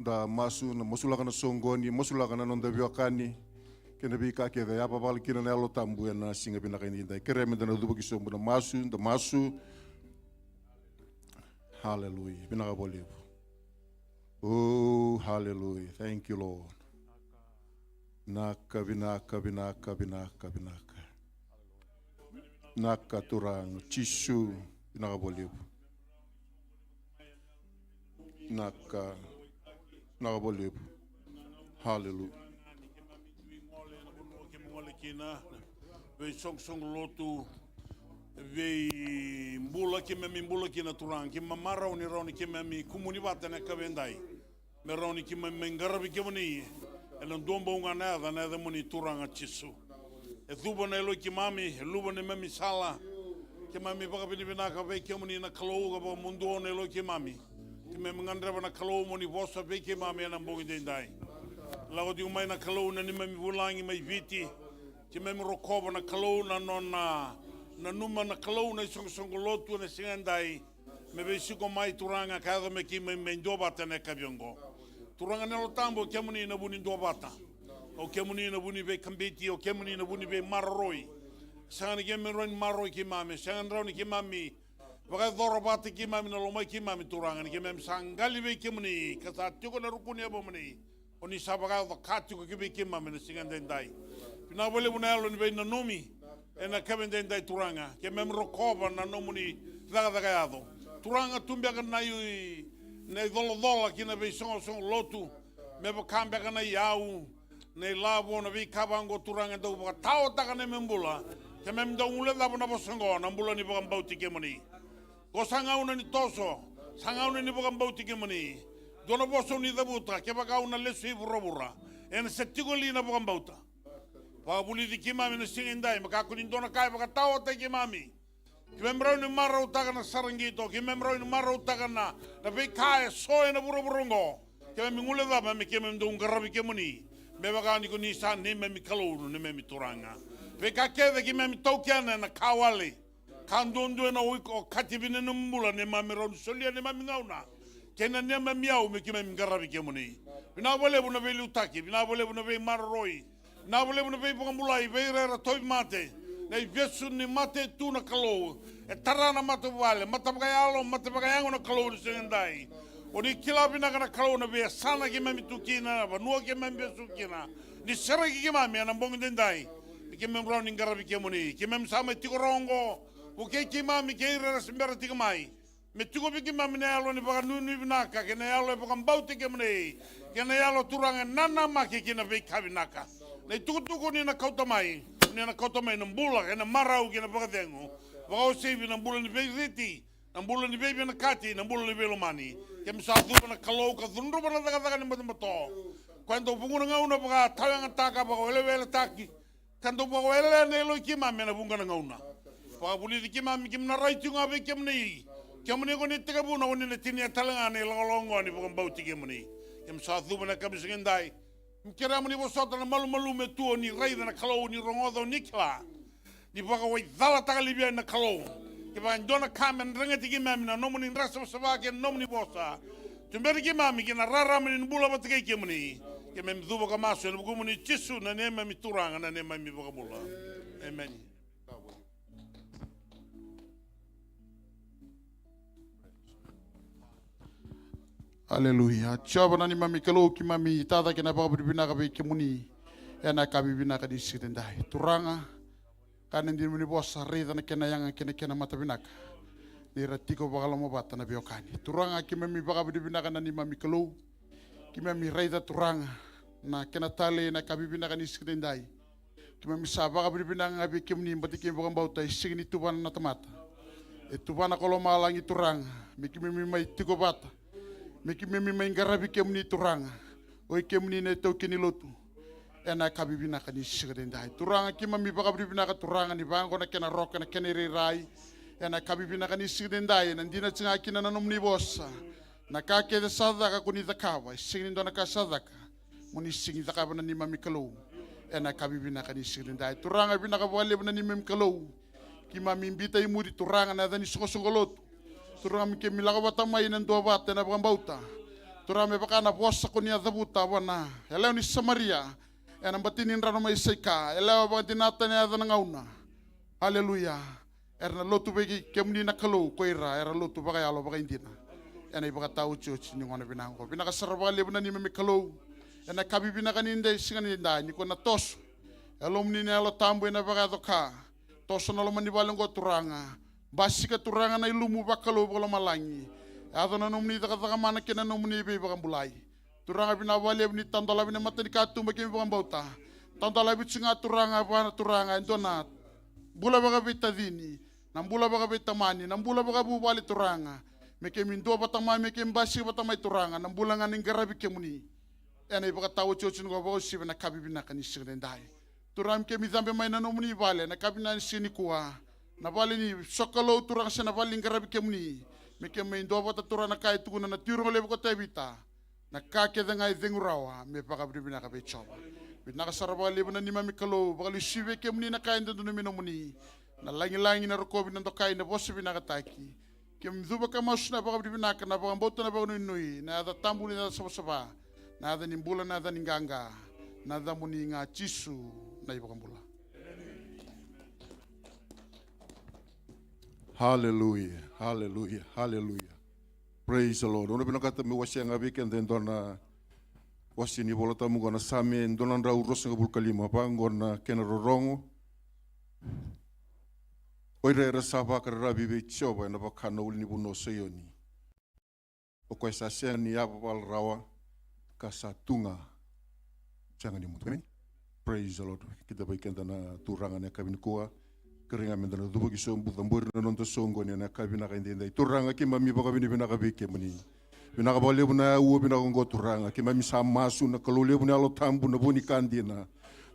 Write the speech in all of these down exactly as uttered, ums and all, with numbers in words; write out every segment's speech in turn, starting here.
Da masu, na masulaka na soqoni, masulaka na noda veiwekani kei na veika kece e yavavala kina na Yalo Tabu ena siga vinaka edaidai. Kerea meda na cuva ki sobu na masu, da masu. Haleluya. Vinaka vakalevu. Oh, haleluya. Thank you, Lord. Vinaka, vinaka, vinaka, vinaka, vinaka. Vinaka Turaga Jisu. Vinaka vakalevu. Vinaka, vinaka vakalevu. Haleluya. Veisoqosoqo lotu, veibula keimami bula kina Turaga, keimami marau ni rawa ni keimami kumuni vata ena yakavi edai. Me rawa ni keimami mai qaravi kemuni ena dua bau ga na yaca, na yacamuni Turaga Jisu. E cuva na yaloi keimami, e luva na neimami sala. Keimami vakavinavinaka vei kemuni na Kalou ka vakamuduo na yaloi keimami. Keimami gadreva na Kalou mo ni vosa vei keimami ena bogi edaidai. Lako tiko mai na Kalou na neimami vulagi mai Viti. Keimami rokova na Kalou na nona nanuma na Kalou na isoqosoqo lotu ena siga edai. Me veisiko mai Turaga ka yaco me keimami mai duavata ena yakavi oqo. Turaga na Yalo Tabu, o kemuni na vu ni duavata. O kemuni na vu ni veikabiti, o kemuni na vu ni veimaroroi. Sega ni keimami rawa ni maroroi keimami, sega ni rawa ni keimami vakayacora vata keimami na lomai keimami Turaga, ni keimami sa qali vei kemuni ka sa tiko na ruku ni yavamuni. O ni sa vakayaco ka tiko ki vei keimami na siga edaidai. Vinaka vakalevu na yalo ni veinanumi ena yakavi edaidai Turaga. Keimami rokova na nomuni cakacaka yaco. Turaga tu beka na i, na icolacola ki na veisoqosoqo lotu. Me vaka beka na iyau, na ilavo, na veika vaqo Turaga e dau vakataotaka na neimami bula. Keimami dau guilecava na vosa oqo, na bula ni vakabauti kemuni. Ko sa gauna ni toso, sa gauna ni vakabauti kemuni. Dua na vosa o ni cavuta, kevaka au na lesu i vuravura, ena se tiko li na vakabauta. Vakavulici keimami na siga edai, me kakua ni dua na ka e vakataotaki keimami. Keimami rawa ni marautaka na sara qito, keimami rawa ni marautaka na, na veika e so ena vuravura oqo. Keimami guilecava me keimami dau qaravi kemuni. Me vaka ni ko ni sa neimami Kalou, neimami Turaga. Veika kece keimami taukena ena ka wale. Ka duadua ena o iko okati vei na neimami bula, neimami rawa ni solia neimami gauna kei na neimami yau me keimami qaravi kemuni. Vinaka vakalevu na veiliutaki, vinaka vakalevu na veimaroroi, vinaka vakalevu na veivakabulai vei ira era tauvimate. Na ivesu ni mate tu na Kalou e tara na matavuvale, mate vakayalo, mate vakayago na Kalou ni siga edai. O ni kila vinaka na Kalou na veiyasana keimami tu kina, na vanua keimami vesu kina. Ni sereki keimami ena bogi edaidai. Me keimami rawa ni qaravi kemuni. Keimami sa mai tiko rogo. Vukei keimami kei ira era se bera tiko mai. Me tiko vei keimami na yalo ni vakanuinui vinaka kei na yalo e vakabauti kemuni. Kei na yalo Turaga e nanamaki ki na veika vinaka. Na itukutuku ni na kauta mai, ni na kauta mai na bula kei na marau kei na vakacegu. Vakauasivi na bula ni veiriti, na bula ni veivinakati, na bula ni veilomani. Keimami sa cuva na Kalou ka cudruva na cakacaka ni batabata. Koya dau vuqa na gauna vakatawayagataka, vakaweleweletaki. Ka dau vakawele na yaloi keimami ena vuqa na gauna. Vakavulici keimami, keimami na rai tiko ga vei kemuni. Kemuni ko ni tekivuna, ko ni na tinia tale ga na ilakolako oqo ni vakabauti kemuni. Keimami sa cuva na yakavi siga edai. Keimami kerea mo ni vosota na malumalumu e tu, o ni raica na Kalou, ni rogoca, o ni kila. Ni vakawaicalataka laivi yani na Kalou. Kevaka e dua na ka me dregati keimami na nomuni dra savasava kei na nomuni vosa. Tuberi keimami ki na rarama ni bula vata kei kemuni. Keimami cuva ka masu ena vukumuni Jisu na neimami Turaga, na neimami Vakabula. Emeni. Aleluya. Jiova na neimami Kalou, keimami tacake na vakavinavinaka vei kemuni ena yakavi vinaka ni siga edai. Turaga, kaya na dina ni vosa, raica na kena yaga kei na kena mata vinaka. Ni ra tiko vakalomavata na veiwekani. Turaga, keimami vakavinavinaka na neimami Kalou. Keimami raica Turaga na kena talei ena yakavi vinaka ni siga edai. Keimami sa vakavinavinaka ga vei kemuni, baleta keimami vakabauta e sega ni tuvana na tamata. E tuvana ko lomalagi Turaga, me keimami mai tiko vata. Me keimami mai qaravi kemuni Turaga. O i kemuni na itaukei ni lotu. Ena yakavi vinaka ni siga edai. Turaga, keimami vakavinavinaka Turaga ni vaqo na kena roka, na kena irairai. Ena yakavi vinaka ni siga edai, ena dina tiko ga kina na nomuni vosa. Na ka kece sa caka ko ni cakava, e sega ni dua na ka sa caka mo ni sega ni cakava na neimami Kalou. Ena yakavi vinaka ni siga edai. Turaga, vinaka vakalevu na neimami Kalou. Keimami biuta i muri Turaga na yaca ni soqosoqo lotu. Turaga, me keimami lako vata mai ena duavata ena vakabauta. Turaga, me vaka na vosa ko ni a cavuta vua na yalewa ni Samaria ena bati ni drano mai Saika, yalewa vakadinata ena yaco na gauna. Aleluya. Era na lotu vei kemuni na Kalou ko ira era lotu vakayalo vakaidina ena ivakataotioti ni gauna vinaka oqo. Vinaka sara vakalevu na neimami Kalou ena yakavi vinaka ni dai, siga ni dai, ni ko na toso e lomamuni na Yalo Tabu ena vakayaco ka. Toso na loma ni vale oqo, Turaga. Basika, Turaga, na ilumu vakalou vakalomalagi. Yaco na nomuni cakacaka mana kei na nomuni veivakabulai. Turaga, vinaka vakalevu ni tadolavi na matanikatuba keimami vakabauta. Tadolavi tiko ga, Turaga, vua na Turaga e dua na bula vakaveitacini, na bula vakaveitamani, na bula vakavuvale, Turaga. Me keimami dua vata mai, me keimami basika vata mai, Turaga, na bula ga ni qaravi kemuni. Ena ivakataotioti oqo, vakauasivi na yakavi vinaka ni siga ni dai. Turaga, me keimami cabe mai na nomuni vale na yakavi vinaka ni siga nikua. Na vale ni sokalou, Turaga, se na vale ni qaravi kemuni. Me keimami dua vata, Turaga, na ka e tukuna na tui rogo levu ko Tevita. Na ka kece ga e cegu rawa me vakavinavinaka vei Jiova. Vinaka sara vakalevu na neimami Kalou, vakalesui vei kemuni na ka e dodonu me nomuni. Na lagilagi, na rokovi, na dokai, na vosa vinakataki. Keimami cuva ka masu na vakavinavinaka, na vakabauta, na vakanuinui, na yaca tabu, na yaca savasava, na yaca ni bula, na yaca ni qaqa, na yacamuni ga Jisu na iVakabula. Haleluya, haleluya, haleluya. Praise the Lord. Au na vinakata meu wasea ga vei keda e dua na wase ni Vola Tabu oqo, na Same dua na drau ruasagavulu ka lima, vaqo na kena rorogo. O ira era sa vakararavi vei Jiova ena vaka na ulunivanua o Saioni. O koya sa sega ni yavala rawa ka sa tu ga, sega ni mudu. Amen. Praise the Lord. Kidavaki keda na Turaga ena yakavi nikua. Kerei ga meda na cuva ki sobu, cabori na noda soqoni ena yakavi vinaka edaidai. Turaga, keimami vakavinavinaka vei kemuni. Vinaka vakalevu na aua vinaka oqo, Turaga. Keimami sa masu, na Kalou levu, na Yalo Tabu, na vu ni ka dina.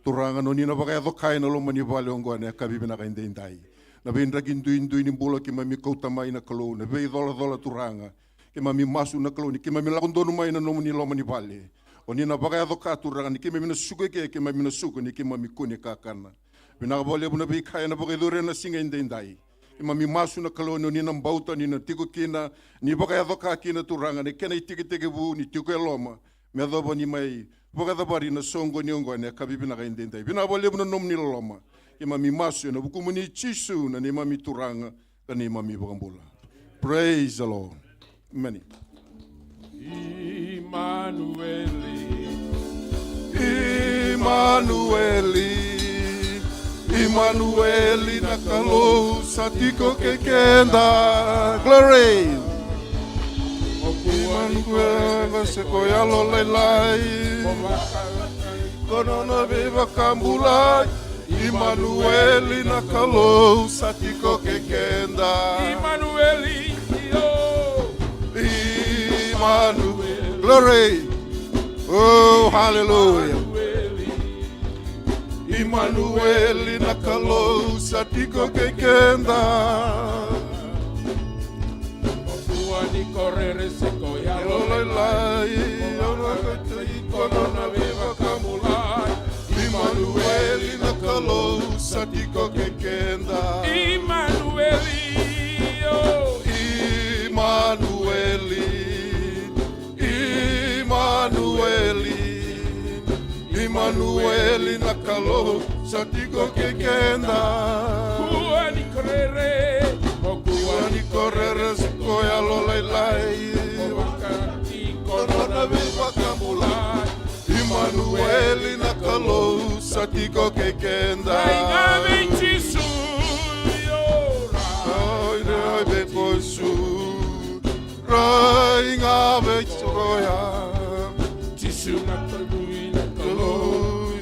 Turaga, ni o ni na vakayaco ka ena loma ni vale oqo ena yakavi vinaka edaidai. Na veidraki duidui ni bula keimami kauta mai, na Kalou, na veicolacola, Turaga. Keimami masu, na Kalou, ni keimami lako donu mai na nomuni loma ni vale. O ni na vakayaco ka, Turaga, ni keimami na suka eke, keimami na suka ni keimami kune kakana. Vinaka vakalevu na veika ena vakayacori ena siga edaidai. Keimami masu, na Kalou, ni o ni na bauta, ni na tiko kina, ni vakayaco ka kina, Turaga, na kena itekitekivu ni tiko e loma. Me yacova ni mai vakacavari na soqoni oqo ena yakavi vinaka edaidai. Vinaka vakalevu na nomuni loloma. Keimami masu ena vukumuni Jisu, na neimami Turaga ka neimami iVakabula. Praise the Lord. Amen. Imanueli. Imanueli. Imanueli, na Kalou sa tiko kei keda. Glory. O Imanueli, se ko yalolailai. Ko nona veivakabulai. Imanueli, na Kalou sa tiko kei keda. Imanueli, io. Imanueli. Glory. Oh, hallelujah. Imanueli, na Kalou sa tiko kei keda. O kua ni korere se ko yalolailai, o na kaitei ko nona veivakabulai. Imanueli, na Kalou sa tiko kei keda. Imanueli, o. Imanueli, Imanueli, na Kalou sa tiko kei keda. Kua ni korere, o kua ni korere se ko yalolailai. O vaka tiko nona veivakabulai. Imanueli, na Kalou sa tiko kei keda. Rai ga vei Jisu, io, rai. Rai ga vei Jisu. Rai ga vei koya. Jisu na Kalou, na Kalou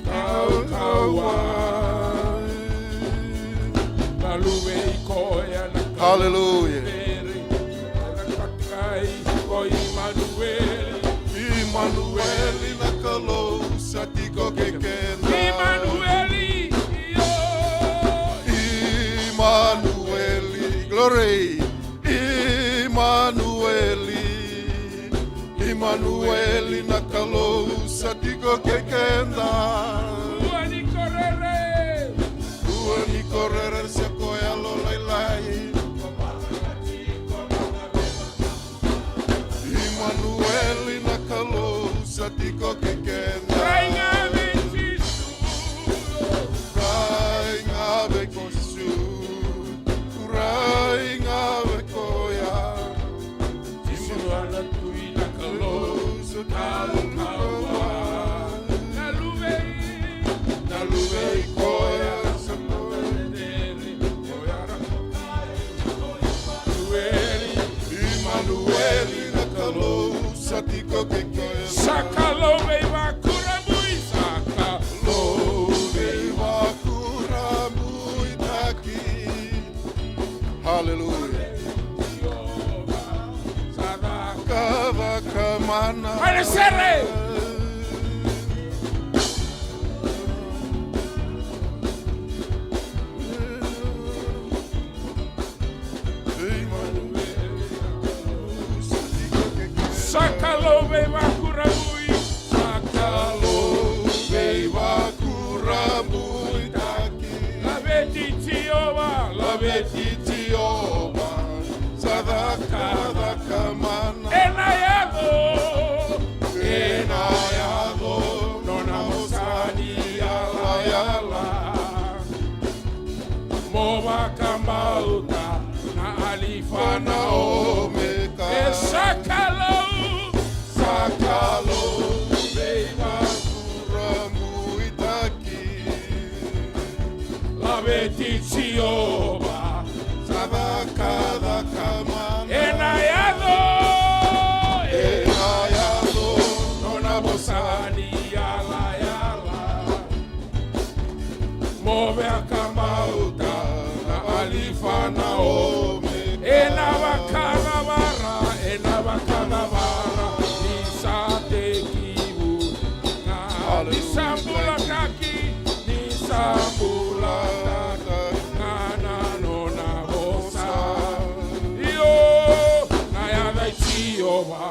kaukaua. Maluve i koya na Kalou. Hallelujah. Vere, na kakai ko Imanueli. Imanueli, na Kalou sa tiko kei keda. Imanueli, io. Imanueli, glory. Imanueli, Imanueli, na Kalou sa tiko kei keda. Kua ni korere. Kua ni korere se ko yalolailai. Imanueli, na Eli na Kalou sa tiko kei koya. Sa Kalou veivakurabuitaki. Sa Kalou veivakurabuitaki. Haleluya. Sa cakacaka mana. Mai na sere. Sa Kalou veivakurabuitaki. Sa Kalou veivakurabuitaki. Laveti Jiova, laveti Jiova. Sa cakacaka mana. Ena yaco, ena yaco nona vosa ni yalayala. Mo vakabauta na Alifa na Omeka. E sa Kalou. Sa Kalou veivakurabuitaki. Laveti Jiova. Sa cakacaka mana. Ena yaco, ena yaco nona vosa ni yalayala. Mo vakabauta na Alifa na Omeka. Ena vakacavara, ena vakacavara ni sa tekivu ga. Ni sa bulataki, ni sa bulataki ga na nona vosa. Io, na yaca i Jiova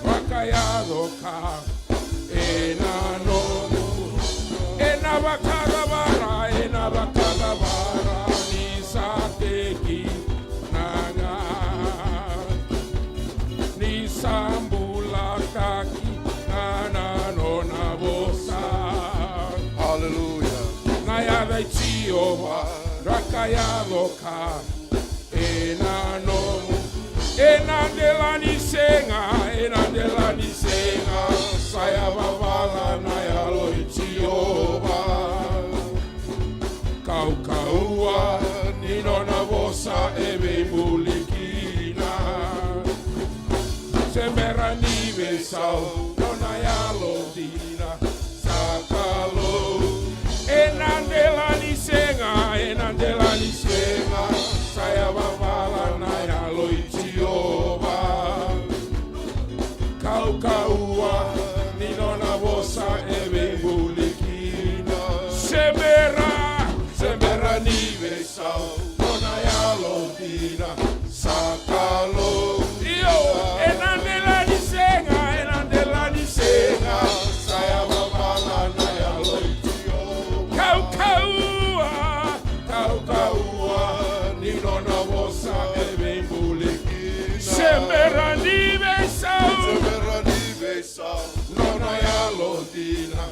vakayaco ka. Ena nomu, ena vakacavara, ena vakacavara ni sa tekivu ga. Ni sa bulataki ga na nona vosa. Haleluya. Na yaca i Jiova vakayaco ka. Ena nomu, ena dela ni sega, ena dela ni sega, sa yavavala na Yalo i Jiova. Kaukauwa ni nona vosa e veibuli kina. Se bera ni veisau nona yalo dina. Sa Kalou. Ena dela ni sega, ena dela ni sega, sa yavavala na Yalo i Jiova. Kaukauwa ni nona vosa e veibuli kina. Se bera, se bera ni veisau nona yalo dina. Sa Kalou. Io, ena dela ni sega, ena dela ni sega, sa yavavala na Yalo i Jiova. Kaukauwa, kaukauwa ni nona vosa e veibuli kina. Se bera ni veisau. Se bera ni veisau. Nona yalo dina.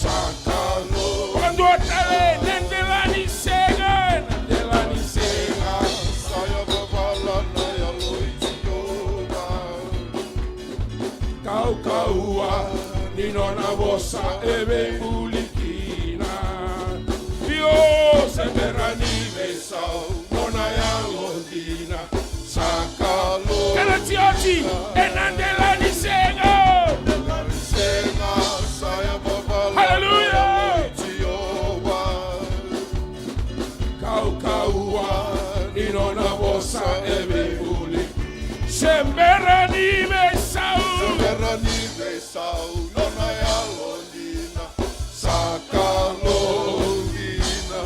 Sa Kalou. Vakadua tale, na dela ni sega, na dela ni sega. Sa yavavala na Yalo i Jiova. Kaukauwa ni nona vosa e veibuli kina. Io, se bera ni veisau nona yalo dina. Sa Kalou. Kena iotioti, ena dela ni sega. Dela ni sega, sa yavavala. Haleluya. Jiova. Kaukauwa ni nona vosa e veibuli. Se bera ni veisau. Se bera ni veisau nona yalo dina. Sa Kalou dina.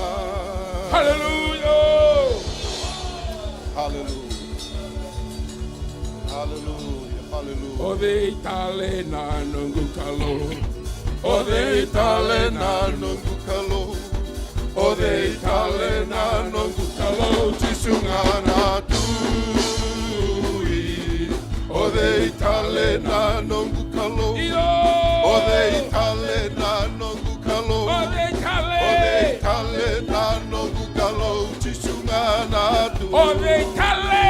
Haleluya. Haleluya. Haleluya. Haleluya. O cei tale na noqu Kalou? O cei tale na noqu Kalou? O cei tale na noqu Kalou? Jisu ga na Tui. O cei tale na noqu Kalou? Io. O cei tale na noqu Kalou? O cei tale? O cei tale na noqu Kalou? Jisu ga na Tui. O cei tale?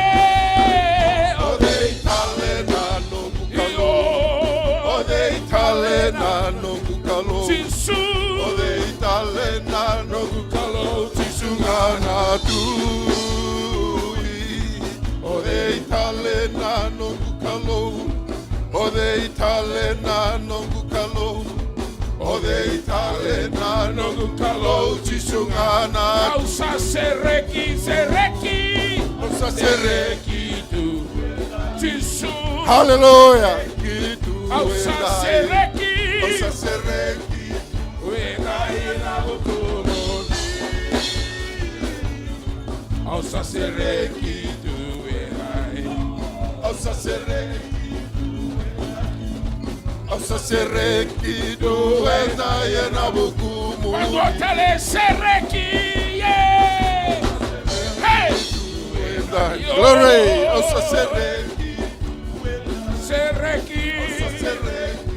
O cei tale na noqu Kalou? Io. O cei tale na noqu Kalou? Jisu. O cei tale na noqu Kalou? Jisu ga na Tui. O cei tale na noqu Kalou? Cei tale na noqu Kalou? O cei tale na noqu Kalou? Jisu ga na. Au sa sereki, sereki. Au sa sereki tu. Jisu. Haleluya. Au sa sereki. Au sa sereki. Au sa sereki tu e rai. Au sa sereki tu e rai. Au sa sereki tu e rai ena vukumu. Au sa sereki, yeah. Hey! Glory. Au sa sereki. Sereki. Au sa sereki.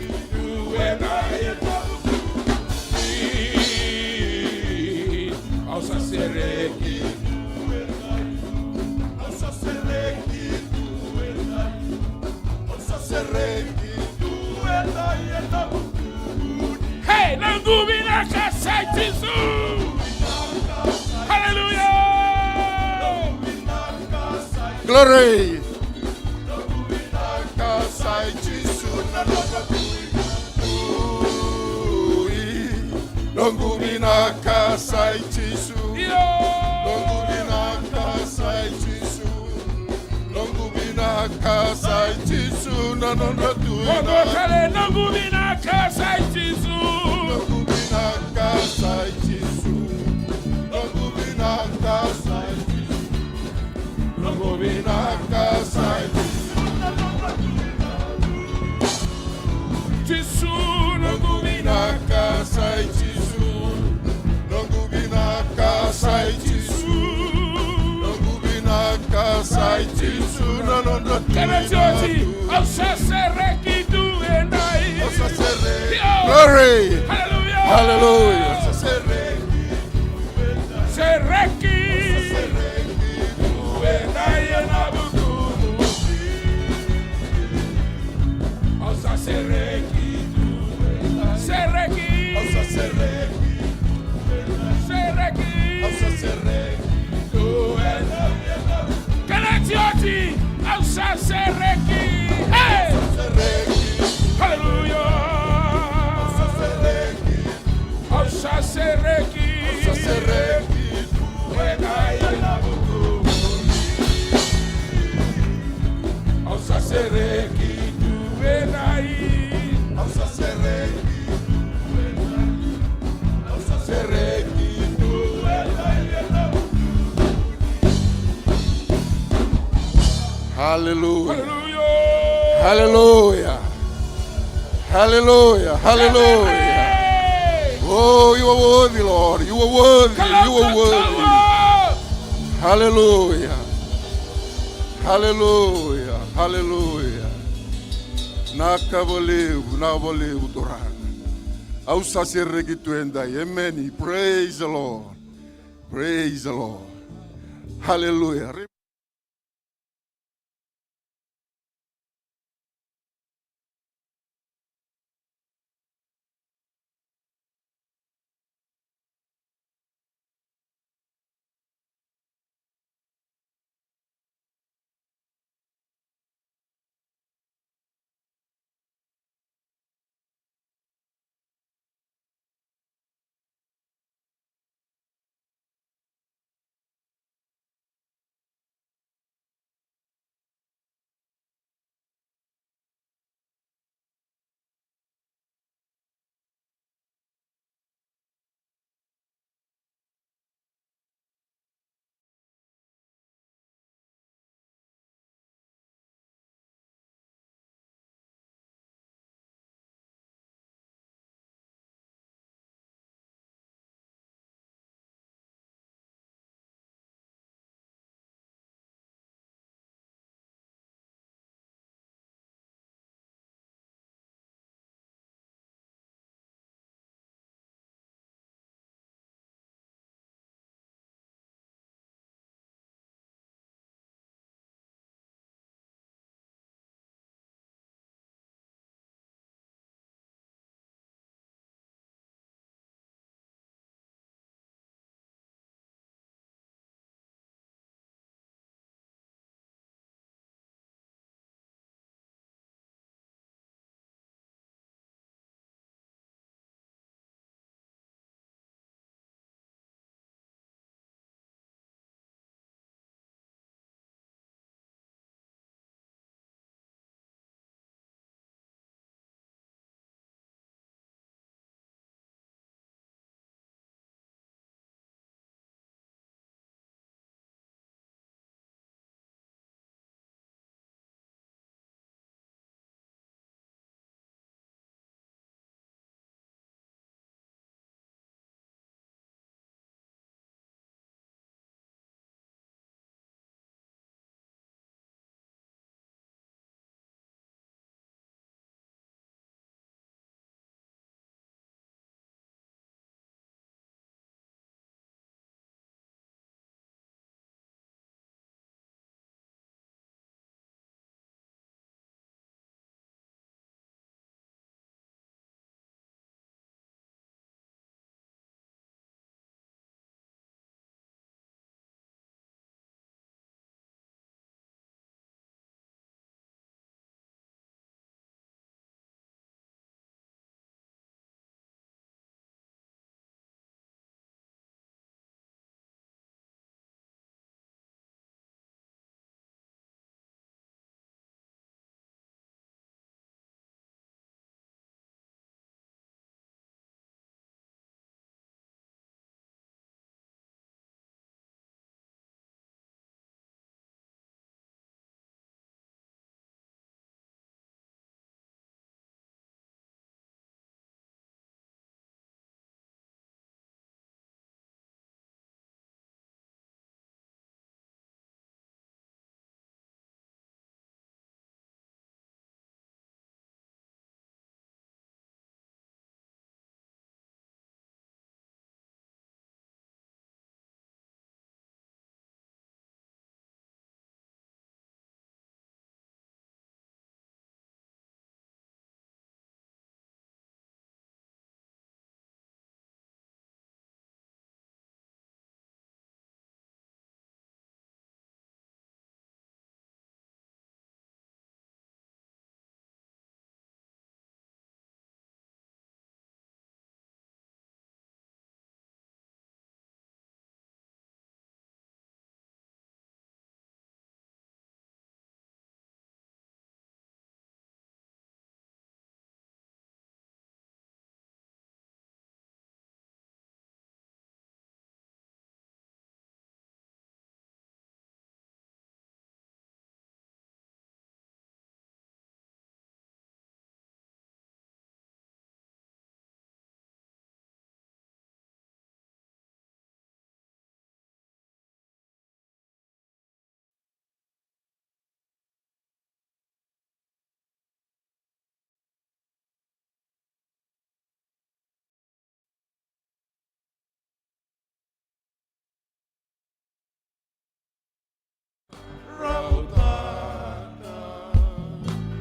Hey, noqu vinaka sa i Jisu. Haleluya. Glory. Noqu vinaka sa i Jisu na noqu Tui. Noqu vinaka sa i Jisu. Io. Noqu vinaka sa i Jisu. Noqu vinaka sa i Jisu na noqu Tui. Noqu vinaka sa i Jisu. Noqu vinaka sa i Jisu. Noqu vinaka sa i Jisu. Noqu vinaka sa i Jisu. Jisu, noqu vinaka sa i Jisu. Noqu vinaka sa i Jisu. Noqu vinaka sa i Jisu na noqu Tui. Kena jioji, au sa sereki tu e rai. Au sa sereki. Io. Glory. Haleluya. Haleluya. Au sa sereki. Sereki. Au sa sereki. Sereki. Au sa sereki. Sereki. Au sa sereki. Kena jioji, au sa sereki. Hey! Haleluya. Au sa sereki. Au sa sereki tu e rai ena vukumu. Au sa sereki tu e rai. Au sa sereki tu e rai. Au sa sereki tu e rai ena vukumu. Haleluya. Haleluya. Haleluya. Haleluya. Oh, you are worthy, Lord. You are worthy. You are worthy. Haleluya. Haleluya. Haleluya. Vinaka vakalevu, vinaka vakalevu Turaga. Au sa sereki tu e rai. Amen. Praise the Lord. Praise the Lord. Haleluya.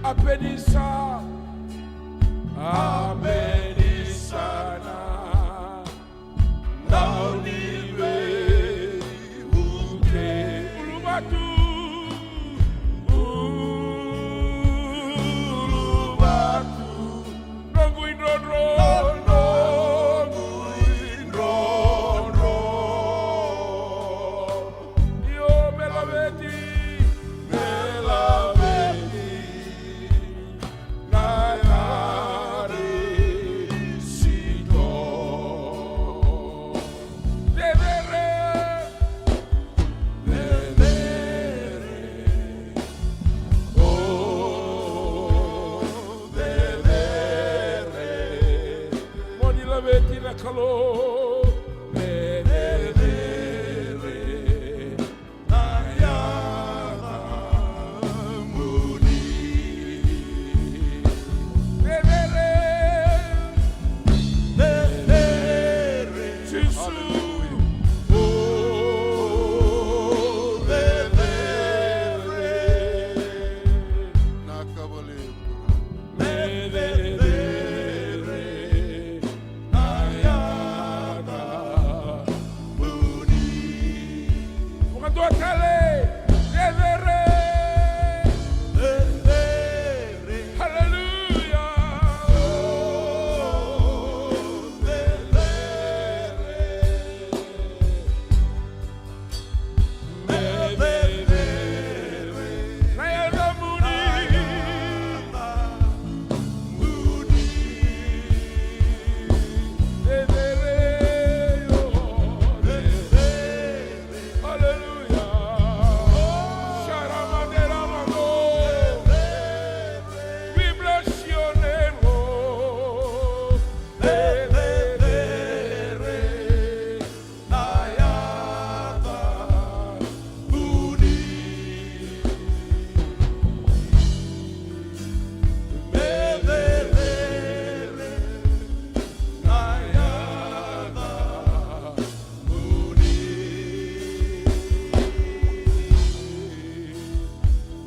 Ebenisa, Ebenisa na dau ni veivuke. Uluvatu, Uluvatu, noqu idrodro, noqu idrodro. Io, me laveti, me laveti na Karisito. Cecere, cecere, o cecere. Mo ni laveti na Kalou, cecere. Na yacamuni. Cecere. Cecere. Jisu. O cecere. Na kavale. Cecere. Na yacamuni. Vakadua tale. Cecere. Cecere. Haleluya. Cecere. Na yacamuni. Me cecere na yacamuni.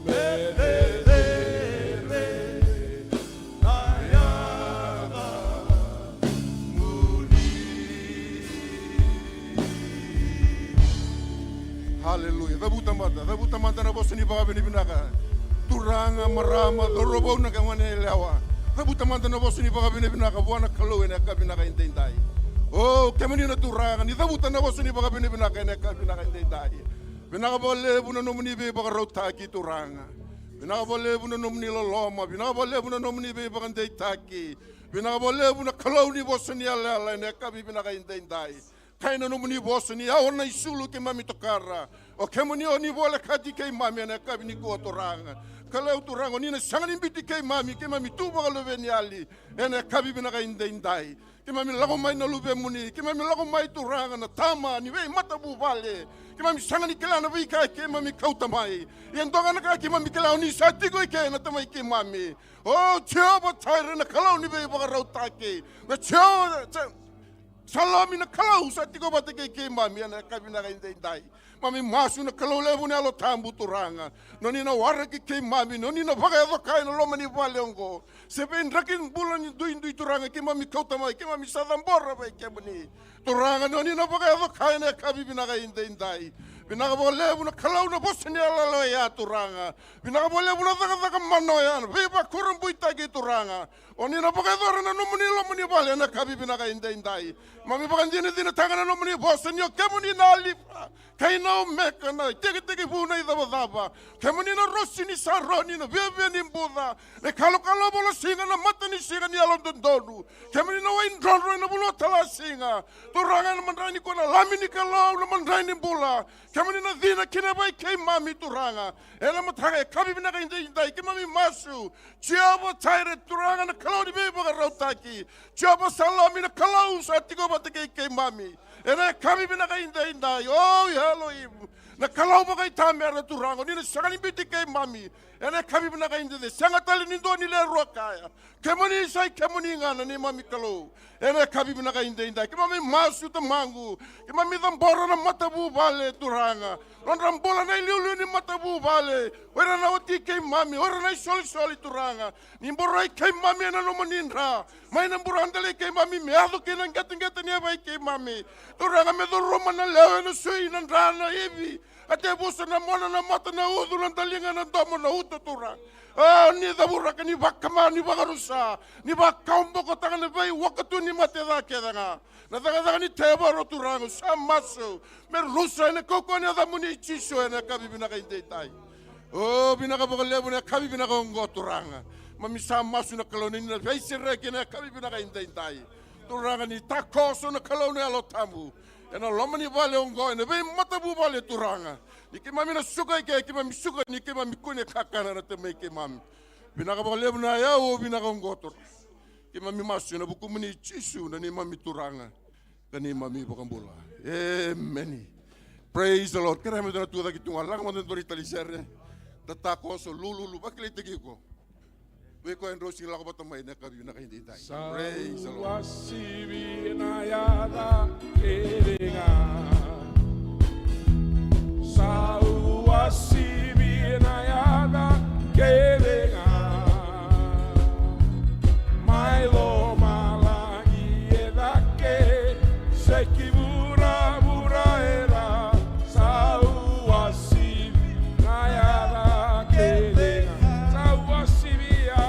Me cecere na yacamuni. Haleluya. Cavuta mada, cavuta mada na vosa ni vakavinavinaka. Turaga, marama, cauravou, na gone yalewa. Cavuta mada na vosa ni vakavinavinaka vua na Kalou ena yakavi vinaka edaidai. O, kemuni na Turaga, ni cavuta na vosa ni vakavinavinaka ena yakavi vinaka edaidai. Vinaka vakalevu na nomuni veivakarautaki, Turaga. Vinaka vakalevu na nomuni loloma, vinaka vakalevu na nomuni veivakadeitaki. Vinaka vakalevu na Kalou ni vosa ni yalayala ena yakavi vinaka edaidai. Kaya na nomuni vosa ni yawa na isulu keimami tokara. O kemuni o ni volekati keimami ena yakavi nikua, Turaga. Kalou, Turaga, o ni na sega ni biuti keimami, keimami tu vakaluveniyali ena yakavi vinaka edaidai. Keimami lako mai na luvemuni, keimami lako mai, Turaga, na tama ni veimatavuvale. Keimami sega ni kila na veika keimami kauta mai. Ia dua ga na ka keimami kila, o ni sa tiko eke na Tamai keimami. O Jiova Jaire, na Kalou ni veivakarautaki. Na Jiova, Je-, Salomi, na Kalou sa tiko vata kei keimami ena yakavi vinaka edaidai. Mami masu na Kalou levu na Yalo Tabu, Turaga. Na ni na waraki keimami, na ni na vakayaco kaya na loma ni vale oqo. Se vei draki bula ni duidui, Turaga, keimami kauta mai, keimami sa cabora vei kemuni. Turaga, na ni na vakayaco kaya na yakavi vinaka edaidai. Vinaka vakalevu na Kalou na vosa ni yalayala oya, Turaga. Vinaka vakalevu na cakacaka mana oya, na veivakurabuitaki, Turaga. O ni na vakayacora na nomuni loma ni vale ena yakavi vinaka edaidai. Mami vakadinadinataka na nomuni vosa ni o kemuni na Alifa kei na Omeka, na itekitekivu, na icavacava. Kemuni na rosi ni Saroni, na viavia ni buca, na ikalokalo volasiga, na matanisiga ni yalododonu. Kemuni na wai drodro ena vanua talasiga. Turaga, ena madrai nikua na Lami ni Kalou, na madrai ni bula. Kemuni na cina kina vei keimami, Turaga. Ena mataka yakavi vinaka edaidai, keimami masu. Jiova Jaire, Turaga, na Kalou ni veivakarautaki. Jiova Salomi, na Kalou sa tiko vata kei keimami ena yakavi vinaka edaidai. O Elohim, Na Kalou vakaitamera, Turaga, ni na sega ni biuti keimami ena yakavi vinaka edaidai. Sega tale ni dua ni lewe rua kaya. Kemuni sa i kemuni ga na neimami Kalou. Ena yakavi vinaka edaidai, keimami masu, Tamaqu. Keimami cabora na matavuvale, Turaga. Nodra bula na iliuliu ni matavuvale. O ira na wati keimami, o ira na isolisoli, Turaga. Ni boroi keimami ena nomuni dra. Mai na buradelai keimami me yaco ki na qeteqete ni yavai keimami. Turaga, me curuma na lewe, na sui, na dra, na ivi. A tevusa, na mona, na mata, na ucu, na daliga, na domo, na uto, Turaga. O ni cavuraka, ni vakama, ni vakarusa, ni vakawabokotaka na veiwakatu ni mate ca kece ga. Na cakacaka ni tevoro, Turaga, sa masu me rusa ena kaukauwa ni yacamuni Jisu ena yakavi vinaka edaidai. O, vinaka vakalevu na yakavi vinaka oqo, Turaga. Keimami sa masu, na Kalou, ni na veisereki ena yakavi vinaka edaidai. Turaga, ni takoso, na Kalou, na Yalo Tabu ena loma ni vale oqo, ena veimatavuvale, Turaga. Ni keimami na suka eke, keimami suka, ni keimami kune kakana na Tamai keimami. Vinaka vakalevu na yakavi vinaka oqo, Turaga. Keimami masu ena vukumuni Jisu, na neimami Turaga ka neimami iVakabula. Emeni. Praise the Lord. Kerea meda na tucake tu ga, lako mada e dua na italisere. Da takoso, lululu, vakilaitaki iko. Vei koya e drau sega ni lako vata mai ena yakavi vinaka edaidai. Praise the Lord. Sa uasivi na yaca kece ga. Sa uasivi na yaca kece ga. Mai lomalagi e cake, se ki vuravura e ra. Sa uasivi na yaca kece ga. Sa uasivi ya.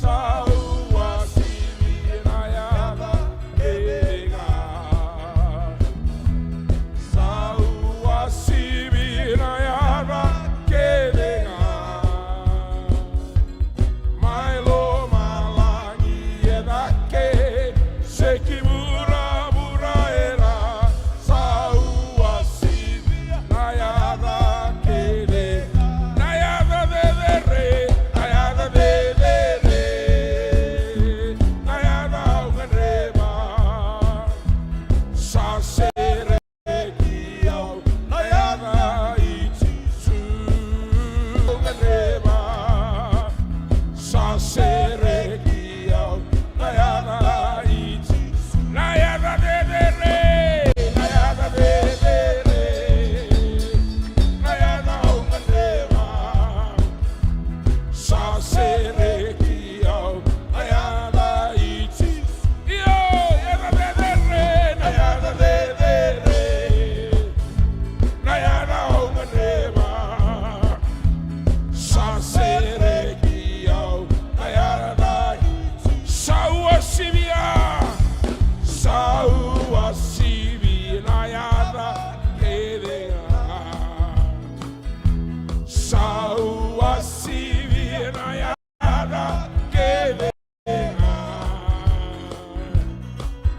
Sa uasivi na yaca kece ga. Sa uasivi na yaca kece ga. Mai lomalagi e cake, se ki vuravura e ra. Sa uasivi na yaca kece. Na yaca cecere, na yaca cecere. Na yaca au gadreva. Sa sere ki au na yaca i Jisu. Gadreva. Sa sere ki au na yaca i Jisu. Na yaca cecere, na yaca cecere, na yaca au gadreva. Sa sere ki au na yaca i Jisu. Io, yaca cecere, na yaca cecere, na yaca au gadreva. Sa sere ki au na yaca i Jisu. Sa uasivi ya. Sa uasivi na yaca kece ga. Sa uasivi na yaca kece ga.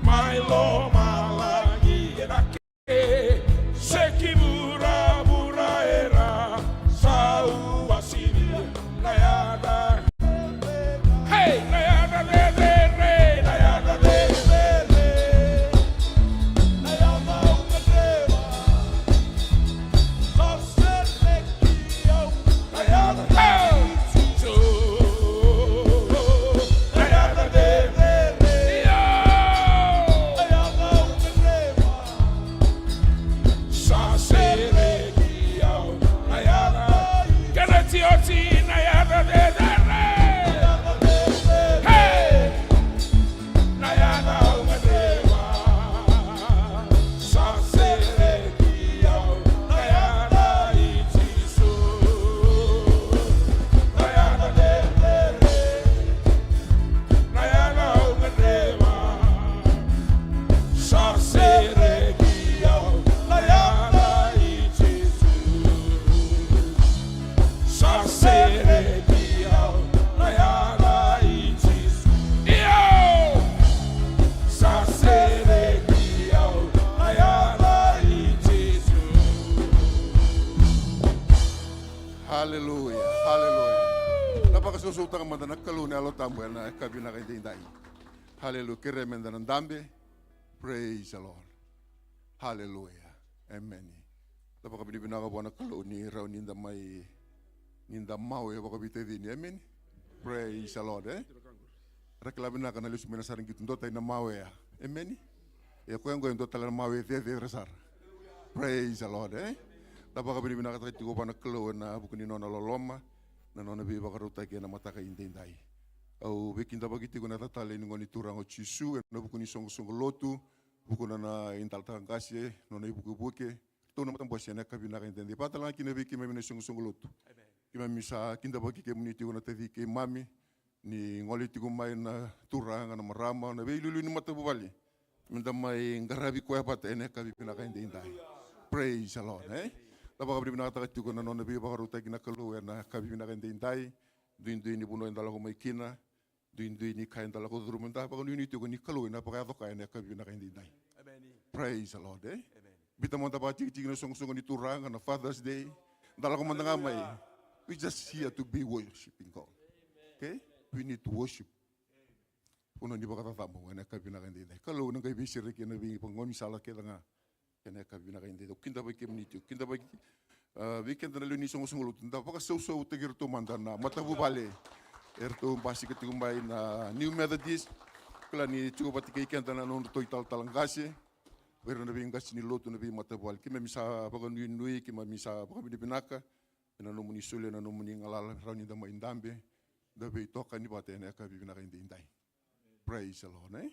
Mai lomalagi e cake, se ki vuravura e ra. Sa uasivi na yaca. Hey, na yaca cecere, na yaca cecere, na yaca au gadreva. Sa sere ki au na yaca i Jisu. Na yaca cecere, na yaca au gadreva. Sa sere ki au na yaca. Kena iotioti, na yaca cecere. Hey! Na yaca au gadreva. Sa sere ki au na yaca i Jisu. Na yaca cecere. Na yaca au gadreva. Sa sere ki au na yaca i Jisu. Sa sere ki au na yaca i Jisu. Io! Sa sere ki au na yaca i Jisu. Haleluya, haleluya. Na vakasausautaka mada na Kalou na Yalo Tabu ena yakavi vinaka edaidai. Haleluya. Kerea meda na dabe. Praise the Lord. Haleluya. Emeni. Da vakavinavinaka vua na Kalou ni rawa ni da mai, ni da mawe vakaveitacini. Emeni. Praise the Lord, e? Ra kila vinaka na lesu mai na sara qito dua tani na mawe ya. Emeni. E koya qo e dua tale na mawe cecere sara. Praise the Lord, e? Da vakavinavinakataka tiko vua na Kalou ena vuku ni nona loloma, na nona veivakarautaki ena mataka edaidai. Au veikidavaki tiko na yaca talei ni Gone Turaga o Jisu ena vuku ni soqosoqo lotu, vuku na, na idalataka qase, nona ivukevuke, ratou na matabose ena yakavi vinaka edaidai. Vakatalega kina vei keimami na isoqosoqo lotu. Keimami sa kidavaki kemuni tiko na taci keimami, ni gole tiko mai na turaga, na marama, na veiliuliu ni matavuvale, meda mai qaravi koya vata ena yakavi vinaka edaidai. Praise the Lord, e? Da vakavinavinakataka tiko na nona veivakarautaki na Kalou ena yakavi vinaka edaidai. Duidui ni vanua eda lako mai kina, duidui ni ka eda lako curuma, da vakanuinui tiko ni Kalou ena vakayaco ka ena yakavi vinaka edaidai. Praise the Lord, e? Biuta mada vakatikitiki na soqosoqo ni Turaga, na Father's Day. Da lako mada ga mai. We just here to be worshiping God. Okay? We need to worship. Vanua ni vakacacabo ena yakavi vinaka edaidai. Kalou na qai veisereki ena veivakagaunisala kece ga ena yakavi vinaka edaidai. Au kidavaki kemuni tiko, kidavaki, a, vei keda na lewe ni soqosoqo lotu, da vakasausautaki iratou mada na matavuvale. Eratou basika tiko mai na New Methodist. Kila ni tiko vata kei keda na nodratou italatala qase, vei ira na veiqase ni lotu, na veimatavuvale. Keimami sa vakanuinui, keimami sa vakavinavinaka ena nomuni solia na nomuni galala, rawa ni da mai dabe, da veitokani vata ena yakavi vinaka edaidai. Praise the Lord, e?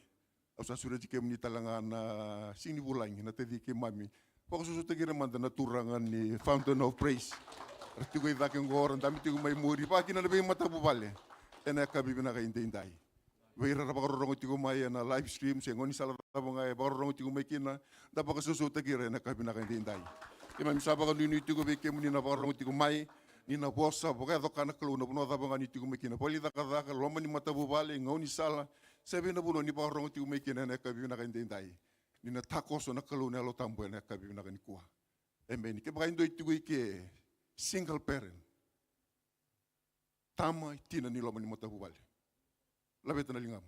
Au sa sureti kemuni tale ga na siga ni vulagi, na taci keimami. Vakasausautaki ira mada na turaga ni Fountain of Praise. Ra tiko i cake qo, ra dabe tiko mai muri, vakakina na veimatavuvale ena yakavi vinaka edaidai. Vei ira ra vakarorogo tiko mai ena live stream, se gaunisala cava ga e vakarorogo tiko mai kina, da vakasausautaki ira ena yakavi vinaka edaidai. Keimami sa vakanuinui tiko vei kemuni na vakarorogo tiko mai, ni na vosa vakayaco ka na Kalou na vanua cava ga ni tiko mai kina, vale ni cakacaka, loma ni matavuvale, gaunisala, se vei na vanua ni vakarorogo tiko mai kina ena yakavi vinaka edaidai, ni na takoso na Kalou na Yalo Tabu ena yakavi vinaka nikua. Emeni. Kevaka e dua e tiko i ke, single parent, tama, tina ni loma ni matavuvale, laveta na ligamu.